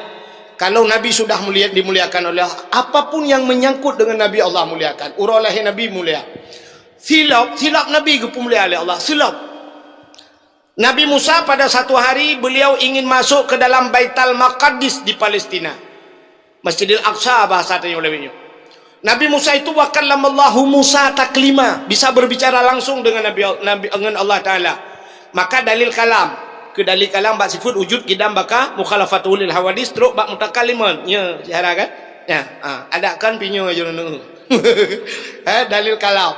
kalau Nabi sudah mulia, dimuliakan oleh Allah, apapun yang menyangkut dengan Nabi, Allah muliakan. Uroe lahé Nabi mulia. Silop, silop Nabi geupeumulia oleh Allah. Silop. Nabi Musa pada satu hari beliau ingin masuk ke dalam Baitul Maqdis di Palestina. Masjidil Aqsa bahasa tanya ulama nyoe. Nabi Musa itu, wa kallamallahu Musa taklima, bisa berbicara langsung dengan Nabi, Nabi, dengan Allah Taala. Maka dalil kalam. Keu dalil kalam bak sifeuet wujud, qidam, baqa, mukhalafatuhu lil hawadits, trok bak mutakallimun. Nya, sihara kan? Ya, ha, adak kan pinyoe je neu. Eh, dalil kalam.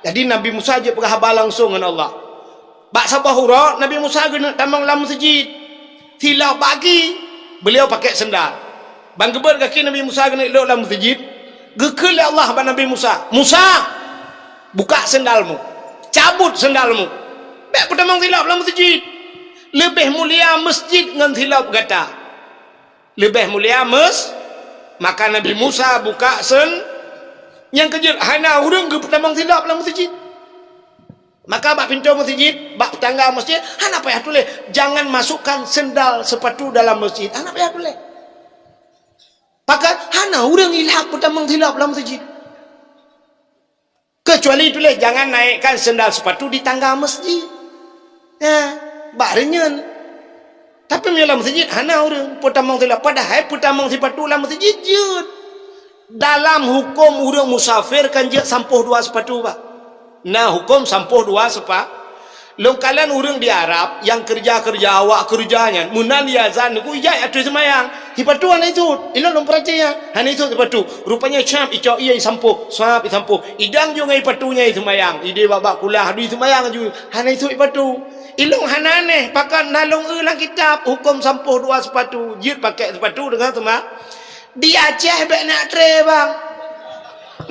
Jadi Nabi Musa jeuet peugah haba langsong ngon Allah. Bak saboh uroe Nabi Musa geuneuk tamong lam meuseujid. Silop bak gaki, beuliau pakèk seundal. Ban geubeuet gaki Nabi Musa geuneuk lhok lam meuseujid, geukheun lé Allah bak Nabi Musa, "Musa, buka seundalmu. Cabot seundalmu. Bèk peutamong silop lam meuseujid. Leubeh mulia meuseujid ngon silop gata." Leubeh mulia meus-, maka Nabi Musa buka sen-, nyang keujeuet hana ureueng geupeutamong silop lam meuseujid. Maka bak pintoe meuseujid, bak tangga meuseujid, hana payah tuléh, "Jangan masukkan sendal sepatu dalam masjid." Hana payah tuléh. Pakat hana ureueng ilhak peutamong silop lam meuseujid. Kecuali tuléh, "Jangan naikkan sendal sepatu di tangga masjid." Ya, bak reunyeun. Tapi meunyoe lam meuseujid hana ureueng peutamong silop. Padahai peutamong sipatu lam meuseujid jeuet. Dalam huköm ureueng musafir kan jeuet sampôh dua sipatu, bah. Na huköm sampôh dua sipa-, lôn kalon ureueng di Arab nyang keureuja-keureuja, awak keureuja nyan, meunan diazan, neuk ijak ateueh seumayang, sipatu hana isut. Ilôn lôn peurati nyan, hana isut sipatu. Rupanya cap icok ié isampôh, sap isampôh. Idang ju ngon sipatu nyan iseumayang. Idéh bak-bak kulah, aduh iseumayang ju, hana isut sipatu. Ilôn hana aneh, pakat na lôn eu lam kitab, huköm sampôh dua sipatu, jeuet pakèk sipatu deungon seuma-, Di Aceh bèk neuk tré, bang.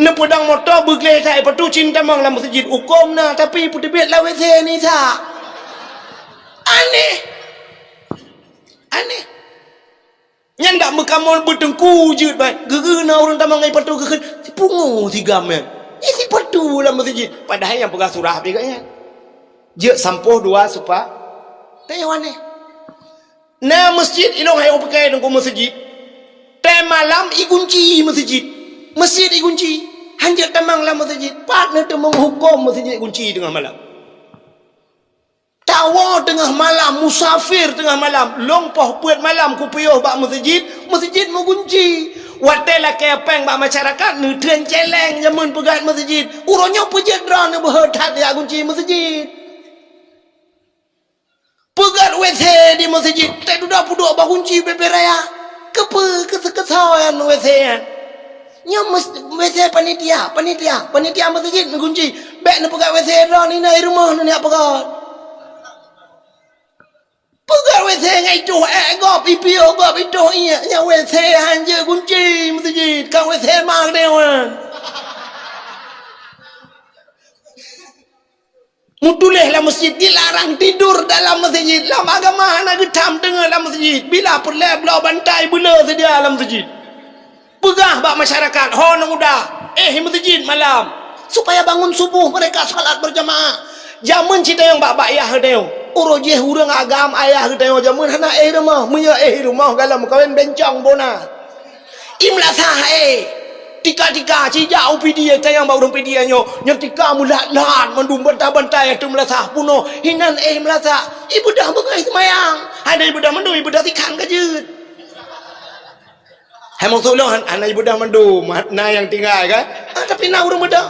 Neupeudong moto beugleh that ipatu cit tamong lam meuseujid. Huköm na, tapi peuteubiet lam W C nisa. Aneh. Aneh. Nyan dak meukamoe beuteungku jeuet bai. Geu-geu na ureueng tamong ipatu geukheun, "Sipungo sigam nyan. Ih, sipatu lam meuseujid." Padahai nyang peugah surah pih gobnyan. Jeuet sampôh dua supa-, teuh aneh. Na meuseujid ilôn hayeu peukai teungku meuseujid. Tém malam igunci meuseujid. Meuseujid igunci. Hanjeuet tamong lam meuseujid. Pat neuteumeung huköm meuseujid igunci teungoh malam. Tawoe teungoh malam, musafir teungoh malam, lôn poh peuet malam kupiôh bak meuseujid, meuseujid meugunci. Watèe lakèe péng bak masyarakat, neuteun céléng jameun peugöt meuseujid. Uroe nyoe peujeuet droeneuh beuhe that jak gunci meuseujid. Peugöt W C di meuseujid, teududoe peuduek bak gunci bèe-bèe raya. Keupeue keu-, keusoe nyan W C nyan? Nyoe mes-, W C panitia, panitia, panitia meuseujid neugunci. Bèk neupeugöt W C droeneuh, inan i rumoh neuneuk peugöt. Peugöt W C ngon itoh èk gob, ipiôh gob, itoh iék. Nyan W C hanjeuet gunci meuseujid, ka W C ma geutanyoe nyan. Meutuléh lam meuseujid, dilarang tidur dalam meuseujid. Lam agama hana geutham deungö lam meuseujid. Bila peureulèe bloe bantai beuleu seudia lam meuseujid. Peugah bak masyarakat, ho aneuk muda, éh meuseujid malam, supaya bangun suboh mereka salat berjamaah. Jameun cit tanyoe bak, bak yah geutanyoe. Uroe jih ureueng agam ayah geutanyoe jameun hana éh rumoh. Meunyoe éh rumoh galom meukawen bencong bona. I meulasah éh. Tika-tika, cijak u Pidie, tanyong bak ureueng Pidie nyoe. Nyoe tika meulat-lat, mandum bantai-bantai ateueh meulasah punoh. Hinan éh meulasah. Ibeudôh beungèh seumayang. Hana ibeudôh mandum, ibeudôh sikhan ka jeuet. Hai maksud lôn, han-, hana ibeudôh mandum, na nyang tinggai kan? Ah, tapi na ureueng beudôh.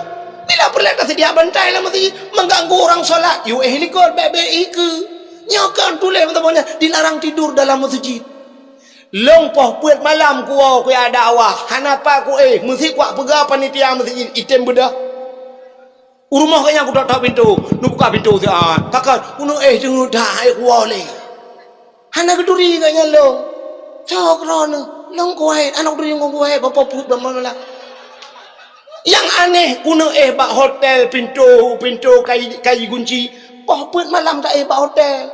Bila peureulèe taseudia bantai lam meuseujid, mengganggu orang salat, yue éh likot, bèk-bèk éh keue. Nyoe kan tuléh meutabong nyan, dilarang tidur dalam meuseujid. Lôn poh peuet malam kuwoe kuya dakwah, hana pat kuéh, meusi kupeugah panitia meuseujid item beudôh. U rumoh gobnyan kutok-tok pintoe, neubuka pintoe siat. Pakon, keuneuk éh teungeut that éh kuwoe lé. Hana geuturi gobnyan lôn. Soe keudroe neuh, lôn kuwai, aneuk turi lôn kuwai, bapak put ban malam. Nyang aneh, keuneuk éh bak hotel pintoe, pintoe kai, kai gunci. Poh peuet malam taéh bak hotel.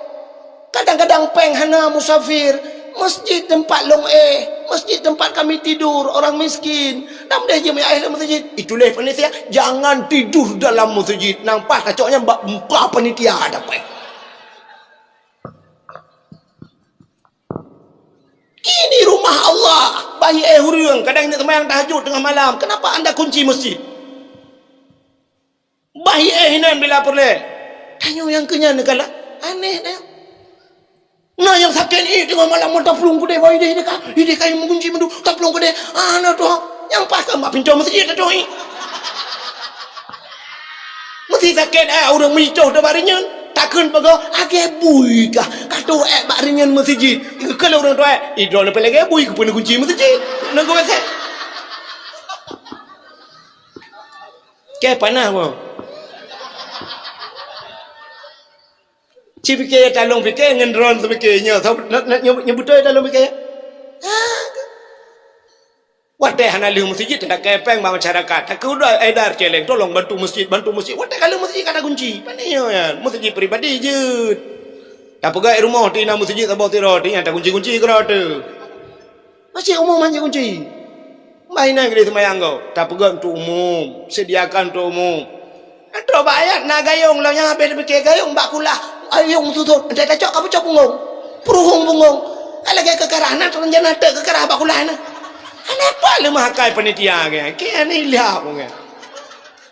Kadang-kadang péng hana musafir, meuseujid teumpat lôn éh, meuseujid teumpat kami tidur, orang miskin. Nam deh jeuem éh lam meuseujid. Itulah panitia, jangan tidur dalam meuseujid. Nang paih kacok nyan bak muka panitia dapet. Ini rumah Allah. Bahi éh ureueng, kadang indak seumayang tahajud teungoh malam. Kenapa anda kunci meuseujid? Bah iéh inan bila peureulée. Tanyoe nyang keu nyan neukalon. Aneh na. Na nyang sakét iéh teungoh malam meuta plueng keudeh bak idéh ka. Idéh ka meugunci mandum, taplueng keudeh. Ah, na tuha. Nyang paih ka bak pintoe meuseujid na tuha. Meusti sakét, eh, ureueng meuitoh teubari nyan. Akheun peugah, "Lagèe bui kah, ka teuh èk bak rinyeun meuseujid." Keu lôn ureueng tuha, "Idroe leupah lagèe bui, keupeue neugunci meuseujid?" Neugoe seh. Kèe panah mo. Ci pike talong pike ngon droe pike nyoe, nyoe beutôi talong pike. Watèe hana lheueh meuseujid, tadakèe pèng bak masyarakat. Takeuh udah edar celeng, "Tolong bantu masjid, bantu masjid." Watèe ka lheueh meuseujid ka tagunci. Pane nyoe nyan? Meuseujid pribadi jeuet. Tapeugah rumoh ti na meuseujid saboh sidroe, ti nyan tagunci-gunci keudroe teuh. Masjid umum hana gunci. Bah inan keudeh seumayang gob. Tapeugah untuk umum, sediakan untuk umum. Atoe bak ayat na gayong, lom nyan habéh tapike gayong bak kulah, ayong susot, entah tacok ka peucok punggong, peuruhong punggong. Ka lagèe keukarah na, teurencana teuk keukarah bak kulah na. Hana pat lé meuhakai panitia nyan, keu aneh liak nyan.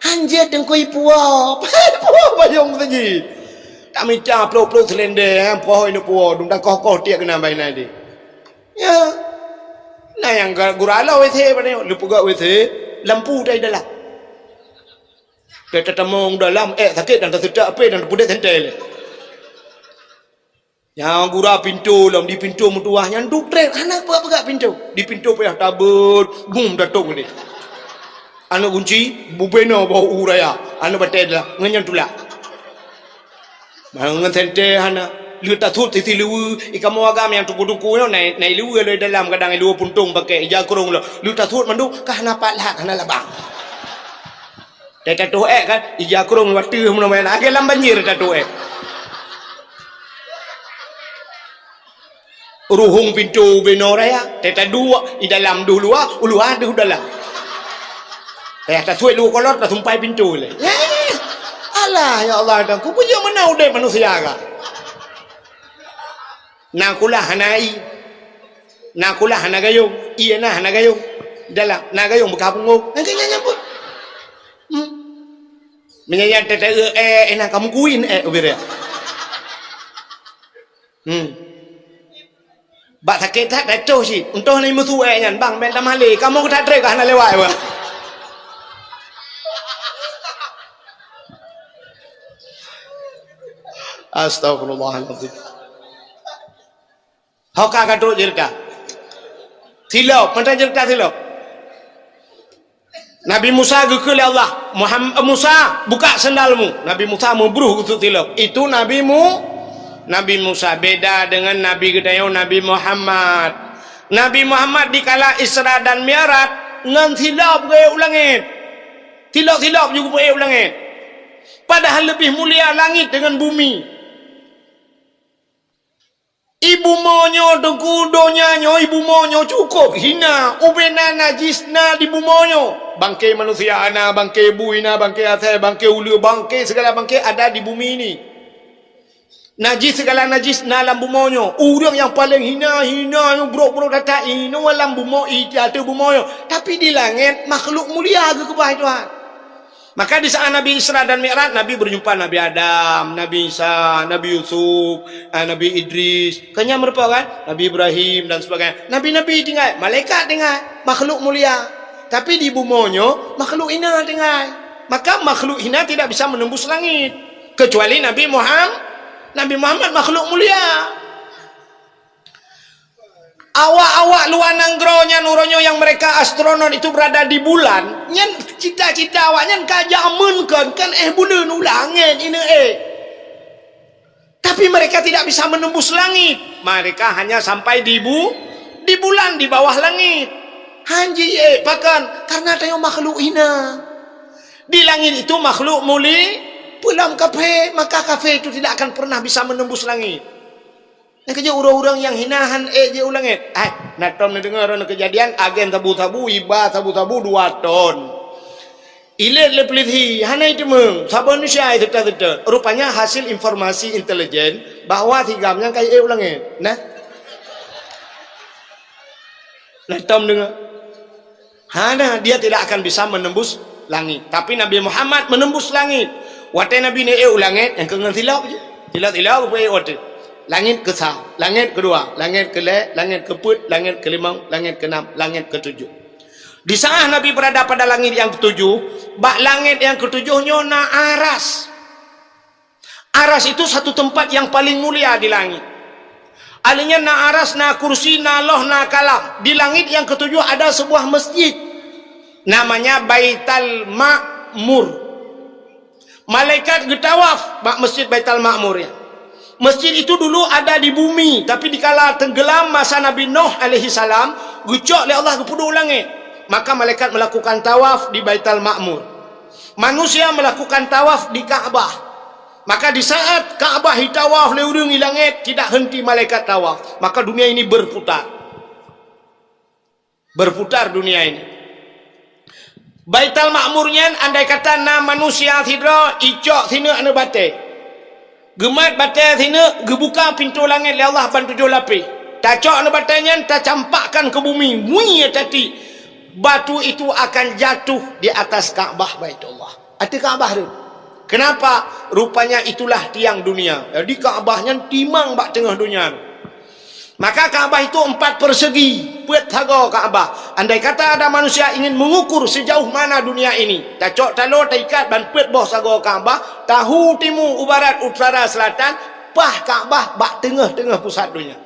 Hanjeuet teungku ipuwoe, ipuwoe bayong saji. Tamita plok-plok seulendé, eh, poh ineuk puwoe, dum takoh-koh tiek keunan bak inan deh. Ya. Na nyang ga-, gura lo W C pada nyoe, leupeugah W C, lampu tai dalam. Teutamong dalam, eh, sakét dan teuseutak apé dan teupudek sentée lé. Nyang gura pintoe lom, di pintoe meutuwah nyan duek trép, hana peugah-peugah pintoe. Di pintoe payah tabeuet, bum, datong lé. Aneuk gunci, bubena bak u raya, aneuk batée dalam, ngon nyan tulak. Ngon sentée hana. Lheueh tasut sisi liweue, i kamoe agam nyang tuku-tuku nyoe, na, na liweue lom dalam, kadang liweue puntông pakai ija krông lom. Lheueh tasut mandum, ka hana pat lhat, hana labang. Teuh tatoh ék kan, ija krông wateuh meunoe, lagée lam banjir tatoh ék. Ruhong pintoe bubena raya, teuh taduek, i dalam deuh luwa, u luwa deuh dalam. Teuh tasuet dua kolot, tasumpai pintoe lé. Eh, alah, ya Allah, dan kupeujeuet meunan udeb manusia ka. Na kulah hana ie. Na kulah hana gayong. Ie na hana gayong. Dalam na gayong beukah punggong. Nyan keuh nyan nyan pun. Hmm. Meunyan nyan teuh, teuh, eh, eh, na kamu kuin, eh, ubir ya. Hmm. Bak sakét that, that toh cit. Untôh na meusu ék nyan, bang, bèk tamah lé. Kamoe that trép ka hana lewat, bang. Astagfirullahalazim. Ho ka, ka trok ceurita. Silop, mantong ceurita silop. Nabi Musa geukheun lé Allah, "Muham-, Musa, buka sandalmu." Nabi Musa meubroh geusut silop. Itu Nabi Mu-, Nabi Musa beda dengan Nabi geutanyoe, Nabi Muhammad. Nabi Muhammad dikala Isra dan Mi'raj ngon silop geuék u langét. Silop-silop ju geupeuék u langét. Padahal leubeh mulia langét dengan bumi. I bumoe nyoe, Teungku, donya nyoe, i bumoe nyoe cukôp hina, ubena najis na di bumoe nyoe. Bangke manusia na, bangke bui na, bangke asèe, bangke uleue, bangke, segala bangke ada di bumi ini. Najis, segala najis na lam bumoe nyoe. Ureueng nyang paleng hina, hina nyoe, brok-brok that, inoe lam bumoe, i ateueh bumoe nyoe. Tapi di langét, makhluk mulia geukeubah Tuhan. Maka di saat Nabi Isra dan Mi'raj, Nabi berjumpa Nabi Adam, Nabi Isa, Nabi Yusuf, eh, Nabi Idris. Kan nyan meurupa kan? Nabi Ibrahim dan sebagainya. Nabi-nabi tinggai, malaikat tinggai, makhluk mulia. Tapi di bumoe nyoe, makhluk hina tinggai. Maka makhluk hina tidak bisa menembus langit. Kecuali Nabi Muham-, Nabi Muhammad makhluk mulia. Awak-awak luwa nanggroe nyan, uroe nyoe nyang mereka astronot itu berada di bulan, nyan cita-cita awak nyan ka jameun kon, kan éh buleuen u langét ineuk éh. Tapi mereka tidak bisa menembus langit. Mereka hanya sampai di bu-, di bulan, di bawah langit. Hanji éh, pakon? Karena tanyoe makhluk hina. Di langit itu makhluk muli-, peue lom kafé, maka kafé itu tidak akan pernah bisa menembus langit. Nyang keujeuet ureueng-ureueng nyang hina han ék jeuet u langét. Hai, na tom neudeungoe droeneuh keujadian agen sabu-sabu, iba sabu-sabu dua ton. Ilét lé peulisi, hana iteumeung, saboh manusia iteuta-teuta. Rupanya hasil informasi intelijen bahwa si GAM nyan ka ék u langét. Nah. Na tom deungoe. Hana, dia tidak akan bisa menembus langit. Tapi Nabi Muhammad menembus langit. Watée Nabi neuék u langét, nyang keu ngon silop jih. Silop-silop geupeuék watée. Langit keusa, langit keudua, langit keulhée, langit keupeuet, langit keulimong, langit keunam, langit keutujoh. Di saat Nabi berada pada langit nyang keutujoh, bak langit nyang keutujoh nyoe na aras. Aras itu satu tempat yang paling mulia di langit. Alanya na aras, na kursi, na loh, na kalam. Di langit yang ketujuh ada sebuah masjid. Namanya Baital Ma'mur. Malaikat geutawaf bak Masjid Baital Ma'mur, ya. Masjid itu dulu ada di bumi, tapi dikala tenggelam masa Nabi Nuh alaihi salam, geucok lé Allah geupeuduek u langét. Maka malaikat melakukan tawaf di Baital Ma'mur. Manusia melakukan tawaf di Ka'bah. Maka di saat Ka'bah ditawaf lé ureuëng di langét, tidak henti malaikat tawaf. Maka dunia ini berputar. Berputar dunia ini. Baital Ma'mur nyan andai kata na manusia sidroe icok sineuk aneuëk batée. Geumat batée sineuk, geubuka pintoe langét lé Allah ban tujoh lapéh. Tacok aneuëk batée nyan, tacampakkan keu bumi, wui tati. Batu itu akan jatuh di atas Ka'bah Baitullah. Ateueh Ka'bah tu. Kenapa? Rupanya itulah tiang dunia. Jadi Ka'bah nyan timang bak teungoh dunia. Maka Ka'bah itu empat persegi, peuet sagoe Ka'bah. Andai kata ada manusia ingin mengukur sejauh mana dunia ini, tacok taloe taikat ban peuet boh sagoe Ka'bah, tahu timu u barat, utara, selatan, paih Ka'bah bak teungoh-teungoh pusat dunia.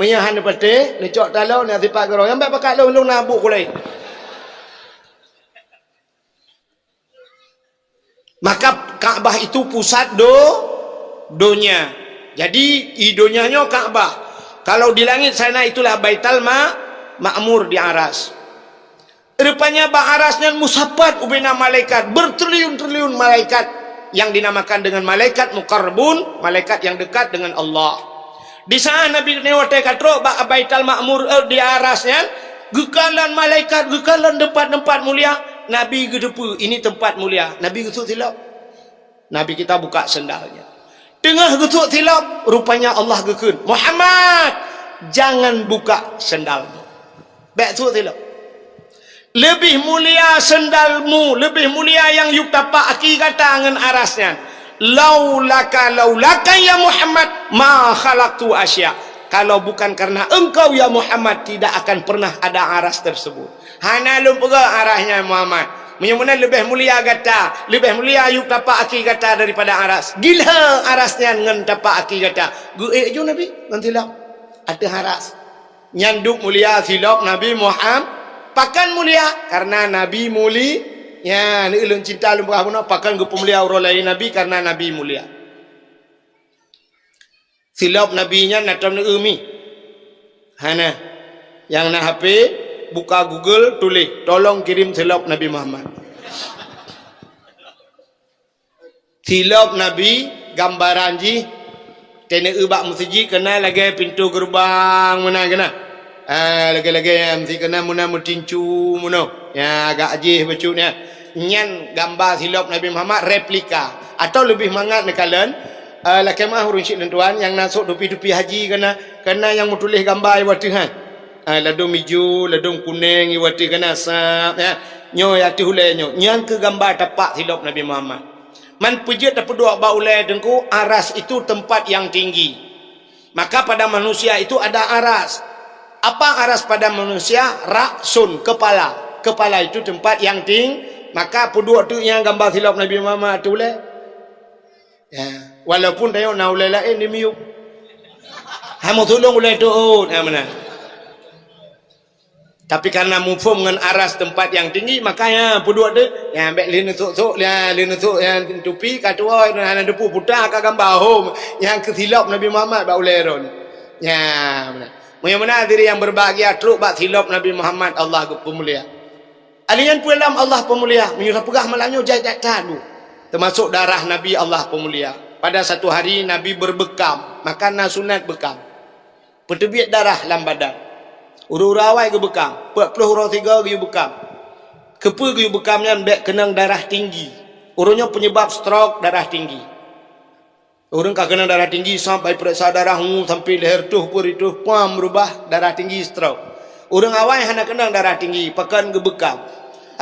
Meunyo hana patéh, neucok taloe, na sipat keudroe, nyang bèk pakat lôn, lôn na buet kulai. Maka Ka'bah itu pusat do, donya. Jadi, i donya nyoe Ka'bah. Kalau di langit sana itulah Baital Ma-, Ma'mur di aras. Rupanya bak aras nyan meusapat ubena malaikat, bertriliun-triliun malaikat yang dinamakan dengan malaikat muqarrabun, malaikat yang dekat dengan Allah. Di saat Nabi nyoe watée ka trok bak Baital Ma'mur, eh, di aras nyan, geukalon malaikat, geukalon tempat-tempat mulia, Nabi geuteupeue ini tempat mulia. Nabi geusut silop. Nabi kita buka sendalnya. Teungoh geusut silop, rupanya Allah geukheun, "Muhammad, jangan buka sendalmu." Bèk sut silop. Leubeh mulia sendalmu, leubeh mulia nyang yub tapak aki gata ngon aras nyan. Laulaka, laulaka ya Muhammad, ma khalaqtu asya. Kalau bukan karena engkau ya Muhammad, tidak akan pernah ada aras tersebut. Hana lôn peugah aras nyan Muhammad. Meunyoe meunan leubeh mulia gata, leubeh mulia yub tapak aki gata daripada aras. Gila aras nyan ngon tapak aki gata. Geuék ju Nabi ngon silop ateueh aras. Nyan duek mulia silop Nabi Muham-, pakon mulia? Karena Nabi muli-, nyan, ulôn cinta lôn peugah bunoe, pakon geupeumulia uroe laén Nabi? Karena Nabi mulia. Silop Nabi nyan na tom neueu mi? Hana. Nyang na H P, buka Google, tuléh, "Tolong kirim silop Nabi Muhammad." Silop Nabi, gambaran jih, teuneuk bak meuseujid keunan lagèe pintoe geureubang meunan keunan. Ah, lagèe-lagèe nyan meuseujid keunan meunan meutincu meunoe. Nyan agak jih bacut nyan. Nyan gamba silop Nabi Muhammad replika. Atau leubeh mangat neukalon, ah, lakèe meu'ah ureueng syik lôn tuan nyang na sôk tupi-tupi haji keunan, keunan nyang meutuléh gamba ié watèe nyan. Ah, ladôm ijo, ladôm kunèng ié watèe keunan sab, ya. Nyoe ateueh ulèe nyoe. Nyan keuh gamba tapak silop Nabi Muhammad. Man peue jeuet tapeuduek bak ulèe Teungku, aras itu tempat yang tinggi. Maka pada manusia itu ada aras. Apa aras pada manusia? Ra'sun, kepala. Kepala itu tempat yang ting-, maka peuduek teuk nyang gamba silop Nabi Muhammad ateueh ulèe. Ya, walaupun tanyoe na ulèe laén di miyueb. Hana meutulông ulèe teuôt, ha, meunan. Tapi karena muphom ngon aras tempat yang tinggi, makanya peuduek tu, ya, bèk lé neusok-sok, ya, lé neusok, ya, tupi ka tuwoe, hana teupeu puta ka gamba hom, nyang keuh silop Nabi Muhammad bak ulèe droeneuh. Ya, meunan. Meunyoe meunan hadirin yang berbahagia, trok bak silop Nabi Muhammad Allah geupeumulia. Alèh nyan peue lom Allah peumulia, meunyoe tapeugah malam nyoe jai that-that bu. Teumasok darah Nabi Allah peumulia. Pada satu hari Nabi berbekam, maka na sunat bekam. Peuteubiet darah lam badan. Ureueng-ureueng awai geubekam, peuet ploh uroe sigoe geuyue bekam. Keupeue geuyue bekam nyan? Bèk keunong darah tinggi. Ureueng nyoe penyebab stroke, darah tinggi. Ureueng ka keunong darah tinggi sampai peuriksa darah, hu, sampai leher toh, peuet toh, pam, beurubah darah tinggi, stroke. Ureueng awai hana keunong darah tinggi, pakon geubekam.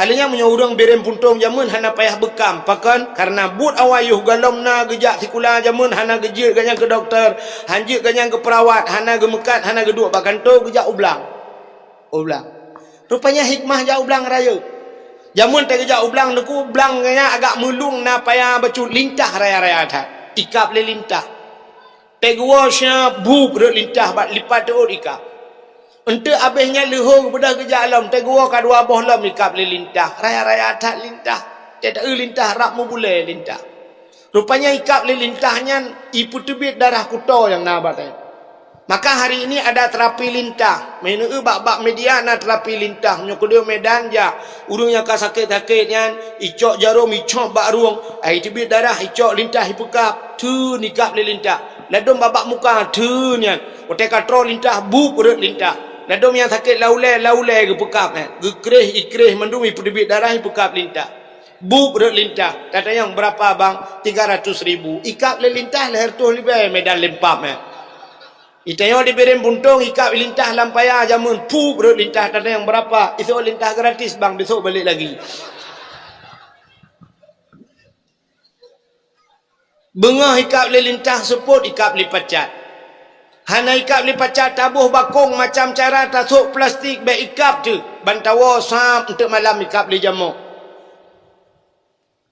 Alèh nyan meunyoe ureueng birém puntông jameun hana payah bekam, pakon? Karena buet awai yoh gohlom na geujak sikula jameun hana geujeuet gobnyan keu dokto, han jeuet gobnyan keu peurawat, hana geumeukat, hana geuduek bak kantô, geujak u blang. U blang. Rupanya hikmah jak u blang rayeuk. Jameun tageujak u blang Teungku, blang nyan agak meulung na paya bacut, lintah raya-raya that. Ikab lé lintah. Teuguwoe syab, bup, rhot lintah bak lipat teuôt ikab. Eunteuk abéh nyan leuhô geubeudôh geujak lom, teuguwoe ka dua boh lom ikab lé lintah. Raya-raya that lintah. Teuta-eu lintah rab meubulée lintah. Rupanya ikab lé lintah nyan ipeuteubiet darah kuto nyang na bak tanyoe. Maka hari ini ada terapi lintah. Meuneue bak-bak media na terapi lintah. Meunyoe keudeh Medan jak, ureuëng nyang ka sakét-sakét nyan, icok jarôm, icok bak rueng, ai teubiet darah, icok lintah ipeukab, theun ikab lé lintah. Ladôm bak-bak muka, theun nyan. Watée ka troh lintah, bup rhot lintah. Ladôm nyang sakét lam ulée, lam ulée geupeukab nyan. Geukreh, ikreh mandum ipeuteubiet darah, ipeukab lintah. Bup rhot lintah. Tatanyong berapa bang? Tiga ratus ribu. Ikab lé lintah lhée reutôh ribée Medan lempam nyan. Itanyoe di Bireuen Puntông ikab lintah lam paya jameun, pup rhot lintah, tatanyong berapa? Isok lintah gratis bang, besok balik lagi. Beungoh ikab lé lintah, seupôt ikab lé pacat. Hana ikab lé pacat, taboh bakong macam cara, tasok plastik bék ikab teuk, ban tawoe sam eunteuk malam ikab lé jamok.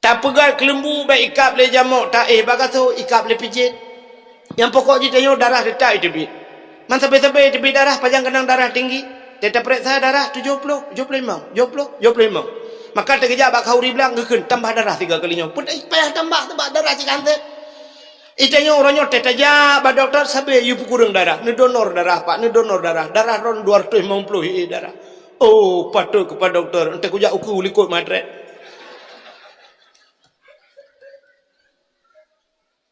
Tapeugét keuleumbu bék ikab lé jamok, taéh bagasoe ikab lé pijet. Nyang pokok jih tanyoe darah teutap iteubiet. Man sabe-sabe iteubiet darah, pajan keunong darah tinggi. Teuta peuriksa darah tujoh ploh, tujoh ploh limong, tujoh ploh, tujoh ploh limong. Maka teukeujak bak khauri blang geukheun tambah darah tiga kali nyoe. Peue payah tambah, sabab darah cit ka han sép. Itanyoe uroe nyoe teuta jak bak dokto sabe yue peukureueng darah, neudonor darah, Pak, neudonor darah. Darah droen dua ratus limong ploh ié darah. Oh, patôt keu Pak Dokto, eunteuk kujak ukeue likot matrek.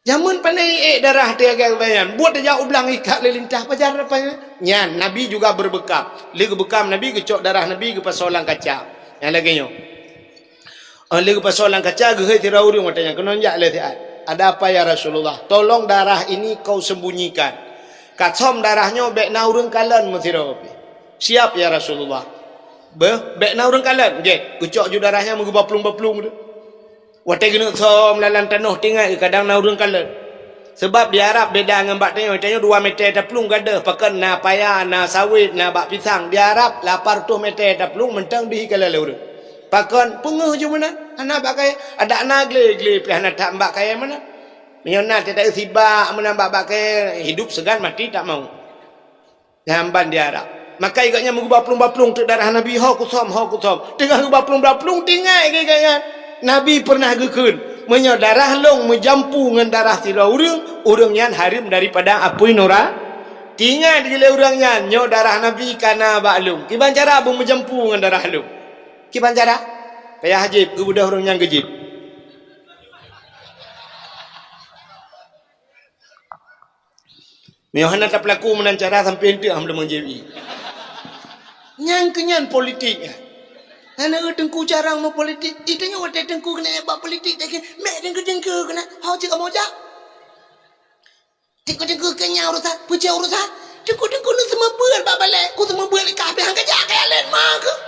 Jameun pandai ék darah teuga bayan, buet tajak u blang ikab lé lintah pajar apa nyan? Nyan, Nabi juga beubekam. Lé geubeukam Nabi, geucok darah Nabi geupasoe lam kaca. Nyang lagée nyoe. Oh, lé geupasoe lam kaca, geuhôi sidroe ureuëng watée nyan, keunoe jak lé siat. "Ada apa ya Rasulullah?" "Tolong darah ini kau sembunyikan. Kasom darah nyoe bék na ureuëng kalon meusidroe pih." "Siap ya Rasulullah." "Beuh, bék na ureuëng kalon." "Jeuet." Geucok ju darah nyan meugeuba plueng-ba plueng tu. Watée geuneuk som lam tanoh, teuingat kadang na ureuëng kalon. Sabab di Arab beda ngon bak tanyoe, tanyoe dua meter taplueng gadôh, pakon na paya, na sawét, na bak pisang. Di Arab lapan reutôh meter taplueng mantong deuh ikalon lé ureuëng. Pakon peungeuh ju meunan, hana bak kayée, adak na glé-glé pih hana that bak kayée meunan. Meunyoe na teuta sibak meunan bak-bak kayée, hidup seugan mati tak mau. Nyan ban di Arab. Maka igak nyan meugeuba plueng-ba plueng teuk darah Nabi, "Ho kusom, ho kusom." Teungoh geuba plueng-ba plueng, teuingat igak nyan. Nabi pernah geukheun, "Meunyoe darah lôn meujampu ngon darah sidroe ureuëng, ureuëng nyan hareuem daripada apui nura-." Teuingat lé ureuëng nyan, "Nyoe darah Nabi ka na bak lôn. Kiban cara beumeujampu ngon darah lôn?" Kiban cara? Payah jieb, geubeudôh ureuëng nyan geujieb. Meunyoe hana tapeulaku meunan cara sampai eunteuk ham leumeung jieb ié. Nyang keu nyan politik nyan. Hana eu teungku carông meupolitik. Itanyoe watée teungku keuneuk bak politik, tak kira, mek teungku-teungku keuneuk. Ho cit kamoe jak. Teungku-teungku keu nyan urusan, peucaya urusan. Teungku-teungku neuseumeubeuet bak balée, ku seumeubeuet lé kah, pih han kajak kaya laén ma keuh.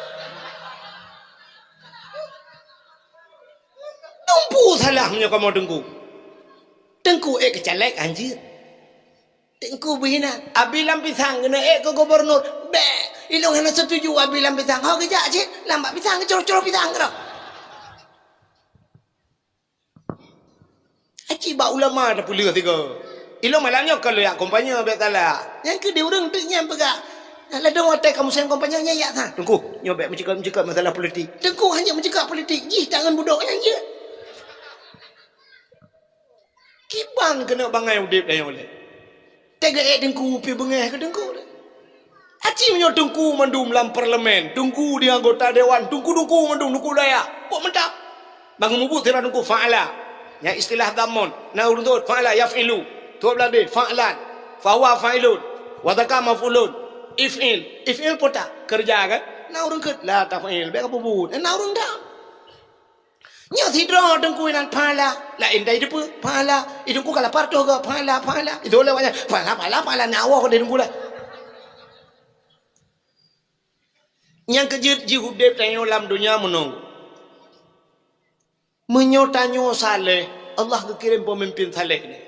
Teungku salah meunyoe kamoe teungku. Teungku ék keu caleg han jeuet. Teungku beuhina, Abi Lam Pisang keuneuk ék keu gubernur. Bék, ilôn hana setuju Abi Lam Pisang. Ho geujak cit, lam bak pisang geucroh-croh pisang keudroe. Aci bak ulama tapeuleueh sigoe. Ilôn malam nyoe ka lôn jak kampanye bék salah. Nyang keu di ureuëng teuk nyan peugah. Nah, ladôm watée ka musém kampanye nyan jak sa. Teungku, nyoe bék meucakap-meucakap masalah politik. Teungku hana meucakap politik, jih tangan budok nyan jeuet. Kiban keuneuk bangai udeb tanyoe lé. Teuga ék teungku pih beungéh keu teungku lé. Aci meunyoe teungku mandum lam parlemen, teungku di anggota dewan, teungku-teungku mandum teungku dayah. Kok mantap? Bangon mubuet sira teungku fa'ala. Nyang istilah zamon, na ureuëng thot fa'ala yaf'ilu. Thot lam deh fa'lan. Fahuwa fa'ilun. Wa dzaka maf'ulun. If'il. If'il peue ta? Keureuja kan? Na ureuëng kheut la taf'il. Bék ka peubuet. Na ureuëng dam. Nyoe sidroe teungku inan pahala, laén dai deupeu pahala. Itu ku ka lapar toh ga pahala, pahala. Itu lewat nyan, pahala, pahala, pahala, nyawa ka di teungku lah. Nyang keujeuet jih udeb tanyoe lam donya meunoe. Meunyoe tanyoe saleh, Allah geukirém peumimpin saleh nyoe.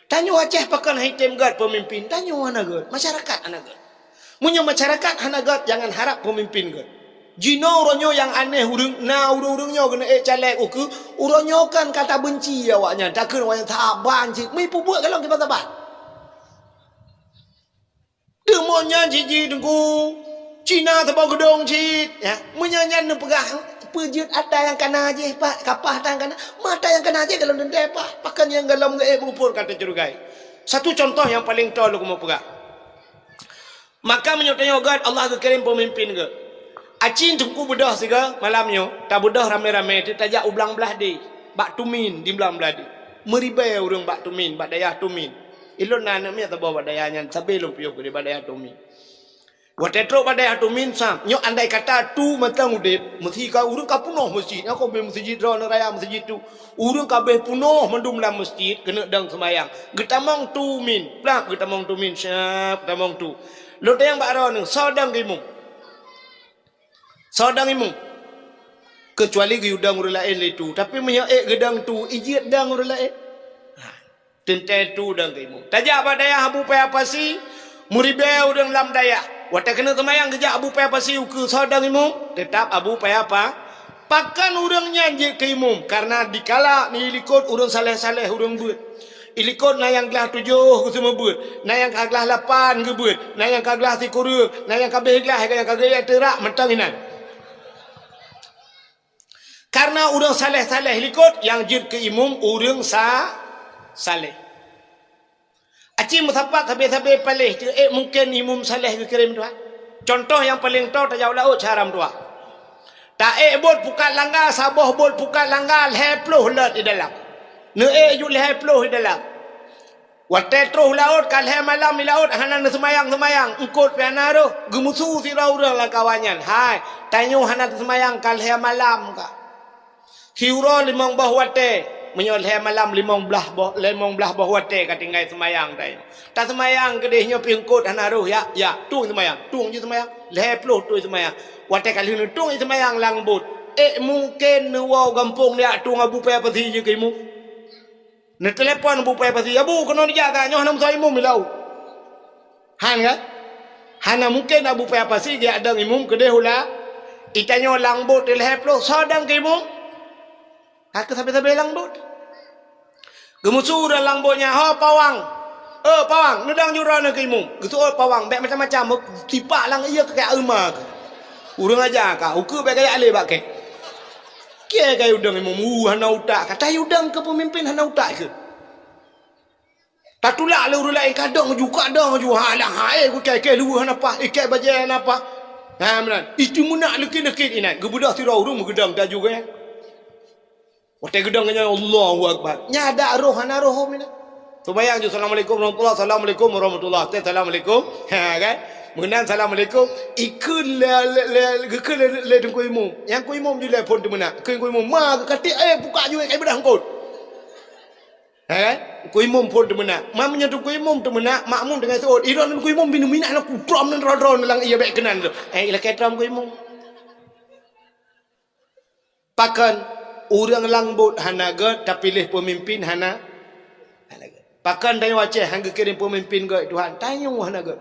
Tanyoe Aceh pakon han item gét peumimpin, tanyoe hana gét, masyarakat hana gét. Meunyoe masyarakat hana gét, jangan harap peumimpin gét. Jinoe uroe nyoe nyang aneh ureuëng, na ureuëng-ureuëng nyoe keuneuk ék caleg ukeue, uroe nyoe kan ka tabeunci awaknyan, takheun awaknyan saban cit, meuipubuet kalon kiban saban. Deungon nyan cit jih Teungku, Cina saboh geudong cit, ya. Meunyoe nyan neupeugah, peue jeuet atra nyang kana jih, Pak, kapah atra nyang kana, ma atra nyang kana jih golom teuntée, Pak. Pakon nyang golom geuék meupot ka teucurigai. Satu contoh nyang paleng toe lôn keumeung peugah. Maka meunyoe tanyoe gét, Allah geukirém peumimpén gét. Aci Teungku beudôh sigoe malam nyoe, tabeudôh ramé-ramé teuh tajak u Blang Blahdeh, bak Tumin di Blang Blahdeh. Meuribée ureuëng bak Tumin, bak dayah Tumin. Ilôn na aneuëk miet saboh bak dayah nyan, sabe lôn piôh keudeh bak dayah Tumin. Watée trok bak dayah Tumin sam, nyoe andai kata tu mantong udeb, meusi ka ureuëng ka peunoh meuseujid, nyoe ka beh meuseujid droeneuh raya meuseujid tu. Ureuëng ka beh peunoh mandum lam meuseujid keuneuk dong seumayang. Geutamong Tumin, plak geutamong Tumin, syab geutamong tu. Lôn tanyong bak droeneuh, soe dong keu imum? Soe dong imum? Keucuali geuyue dong ureuëng laén lé tu. Tapi meunyoe ék geudong tu, ijeuet dong ureuëng laén. Ha, teuntée tu dong keu imum. Tajak bak dayah Abu Paya Pasi, meuribée ureuëng lam dayah. Watée keuneuk seumayang geujak Abu Paya Pasi ukeue, soe dong imum? Teutap Abu Paya Pa-, Pakon ureuëng nyan jeuet keu imum? Kareuna dikala ilikot ureuëng saleh-saleh ureuëng beuet. Ilikot na nyang glah tujoh geuseumeubeuet, na nyang ka glah lapan geubeuet, na nyang ka glah sikureueng, na nyang ka beh glah, nyang ka geuyak teurak mantong inan. Kareuna ureuëng saleh-saleh likot nyang jeuet keu imum ureuëng sa-, saleh. Aci meusapat sabe-sabe paléh teuék mungken imum saleh geukirém Tuhan. Contoh nyang paleng toe tajak u laôt cara meutuah. Taék bot pukat langga, saboh bot pukat langga lhée ploh lôt di dalam. Neuék jeuet lhée ploh di dalam. Watée troh u laôt ka lhée malam di laôt hana neuseumayang-seumayang, eungkot pih hana rhoh, geumeusu sidroe ureuëng lam kawan nyan, "Hai, tanyoe hana teuseumayang ka lhée malam ka." Siuroe limong boh watée, meunyoe lhée malam limong blaih boh, limong blaih boh watée ka tinggai seumayang tanyoe. Taseumayang keudeh nyoe pih eungkot hana rhoh, yak, yak, tueng seumayang, tueng jih seumayang, lhée ploh tueng seumayang. Watée ka lheueh neutueng jih seumayang lam bot, ék mungken neuwoe gampông yak tueng Abu Paya Pasi jeuet keu imum? Neutelepon Abu Paya Pasi, "Abu, keunoe neujak that, nyoe hana meusoe imum di laôt." Han kan? Hana mungken Abu Paya Pasi geujak dong imum keudeh u la-, itanyoe lam bot lhée ploh soe dong keu imum? Ka keu sabe-sabe lam bot. Geumeusu ureuëng lam bot nyan, "Ho pawang. Eh, pawang, neudong jeuet droeneuh keu imum." Geuseuôt pawang, bék macam-macam, tipak lam ié keu kayée euma keu. Ureuëng aja ka, ukeue bék gaya lé bak kée. Kié ka yue dong imum, uh, hana utak ka. Tayue dong keu peumimpén hana utak keu. Tatulak lé ureuëng laén, kadong ju, kadong ju, ha, alah, ha, eh, ku kée, kée luweuh hana paih, eh, kée bajée hana paih. Ha, meunan. Itu meunak leukit-leukit inan. Geubeudôh sidroe ureuëng meugeudong taju gaya. Watée geudong nyan, Allahu Akbar. Nya dak roh, hana roh, mina. Seumayang ju, "Assalamualaikum warahmatullah, assalamualaikum warahmatullah." Teh, "Assalamualaikum." Ha, kan? Meunan, "Assalamualaikum." Ikheun lé, lé, lé, geukheun lé, lé teungku imum. Nyang ku imum ju lé phon teumeunak. Kheun ku imum, "Ma, geukatik, eh, buka ju, eh, kai beudah eungkot." Ha, kan? Teungku imum phon teumeunak. Ma meunyoe teungku imum teumeunak, makmum teungoh seuôt. Idong teungku imum binoe minah na kutrom nan droe-droe lam ié bék keunan tu. Eh, ilakée trom teungku imum. Pakon ureuëng lam bot hana gét, tapiléh peumimpén hana, hana gét. Pakon tanyoe Aceh han geukirém peumimpén gét Tuhan, tanyoe hana gét.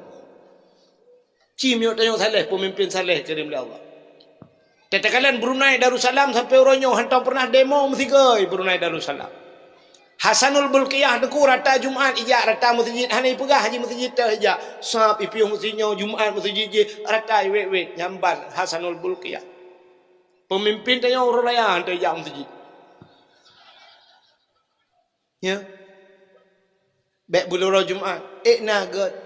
Ci meunyoe tanyoe saleh, peumimpén saleh kirém lé Allah. Teuka kalon Brunei Darussalam sampoe uroe nyoe hantom peureunah demo meusigoe Brunei Darussalam. Hasanul Bulkiah teungku rata Jumat ijak rata meuseujid, hana ipeugah haji meuseujid teuh ijak. Sab ipiôh meuseujid nyoe Jumat meuseujid jih rata iwét-wét nyamban Hasanul Bulkiah. Peumimpén tanyoe uroe raya han teuijak meuseujid. Ya. Bék beuloe Jumat, ék na gét.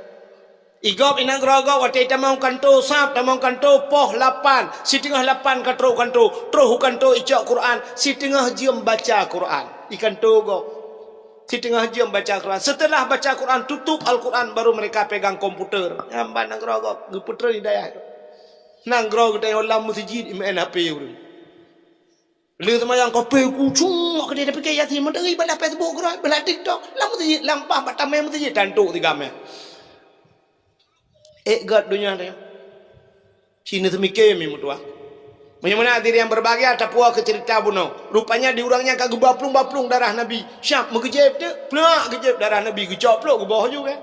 Igob inan keureugob watée tamong kanto sab, tamong kanto poh lapan, siteungoh lapan ka trok kanto, troh u kanto icok Quran, siteungoh jeuem baca Quran. I kanto gob. Siteungoh jeuem baca Quran. Seuteulah baca Quran, tutup Al-Quran, baru meureka pegang komputer. Nyan ban nanggroe gob, geupeutrön hidayah. Nanggroe geutanyoe lam meuseujid, imeu'en H P ureuëng. Lheueh seumayang kopi kucok keudeh, tapi keu Yasin meudeungi bak Facebook keudroe, bak TikTok, lam meuseujid, lam paih bak tameng meuseujid, tantok sigamé. Ék gét donya nyoe. Ci neuseumiké mi meutuah. Meunyoe meunan hadirin yang berbahagia, tapuwoe keu ceurita bunoe. Rupanya di ureuëng nyan ka geubaplueng-baplueng darah Nabi. Siap meugeujép teuh, plak geujép darah Nabi, geucok plok geuboh ju kan.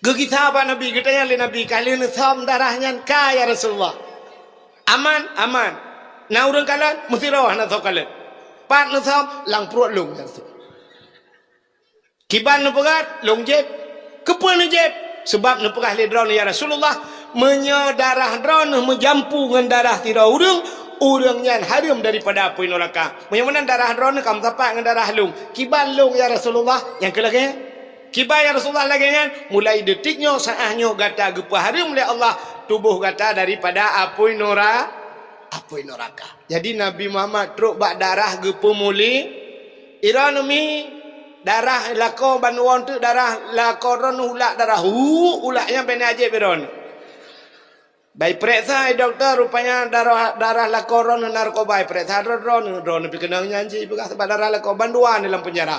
Geugisa bak Nabi, geutanyong lé Nabi, "Ka lheueh neusöm darah nyan ka, ya Rasulullah?" Aman, aman. Na ureuëng kalon, meusidroe hana soe kalon. Pat neusöm, lam pruet lôn, ya Rasul. Kiban neupeugah, lôn jieb. Keupeue neujieb? Sabab neupeugah lé droeneuh, "Ya Rasulullah, meunyoe darah droeneuh meujampu ngon darah sidroe ureuëng, ureuëng nyan hareuem daripada apui neuraka." Meunyoe meunan darah droeneuh ka meusapat ngon darah lôn, kiban lôn, ya Rasulullah, nyang keu lagée nyan? Kiban, ya Rasulullah, lagée nyan? Mulai detik nyoe, saát nyoe gata geupeuhareuem lé Allah tuboh gata daripada apui neura-, apui neuraka. Jadi, Nabi Muhammad trok bak darah geupeumulia. Droeneuh mi darah lakoe bandua teuk, darah lakoe droeneuh ulak darah, hu, ulak nyan bèk neujieb droeneuh. Bai pereksa, hai dokto, rupanya darah, darah lakoe droeneuh narkoba, pereksa droeneuh, droeneuh pih keunong nyan cit, peugah sabab darah lakoe bandua lam penjara.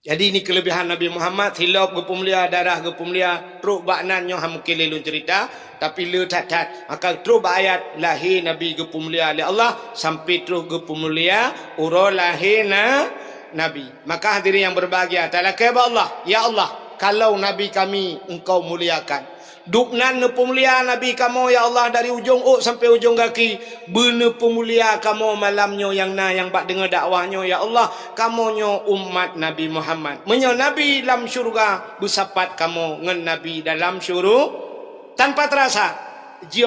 Jadi, ini kelebihan Nabi Muhammad, silop geupeumulia, darah geupeumulia, trok bak nan nyoe han mungken lé lôn cerita, tapi le that-that. Maka trok bak ayat lahé Nabi geupeumulia lé Allah, sampai troh geupeumulia uroe lahé na-, Nabi. Maka hadirin yang berbahagia, talakée bak Allah, "Ya Allah, kalau Nabi kami Engkau muliakan, Dubnan neupeumulia Nabi kamoe, ya Allah, dari ujong ôk sampoe ujong gaki. Beuneupeumulia kamoe malam nyoe nyang na nyang bak deungoe dakwah nyoe, ya Allah. Kamoe nyoe umat Nabi Muhammad. Meunyoe Nabi lam syeuruga, beusapat kamoe ngon Nabi dalam syuru-," tanpa terasa, jeuem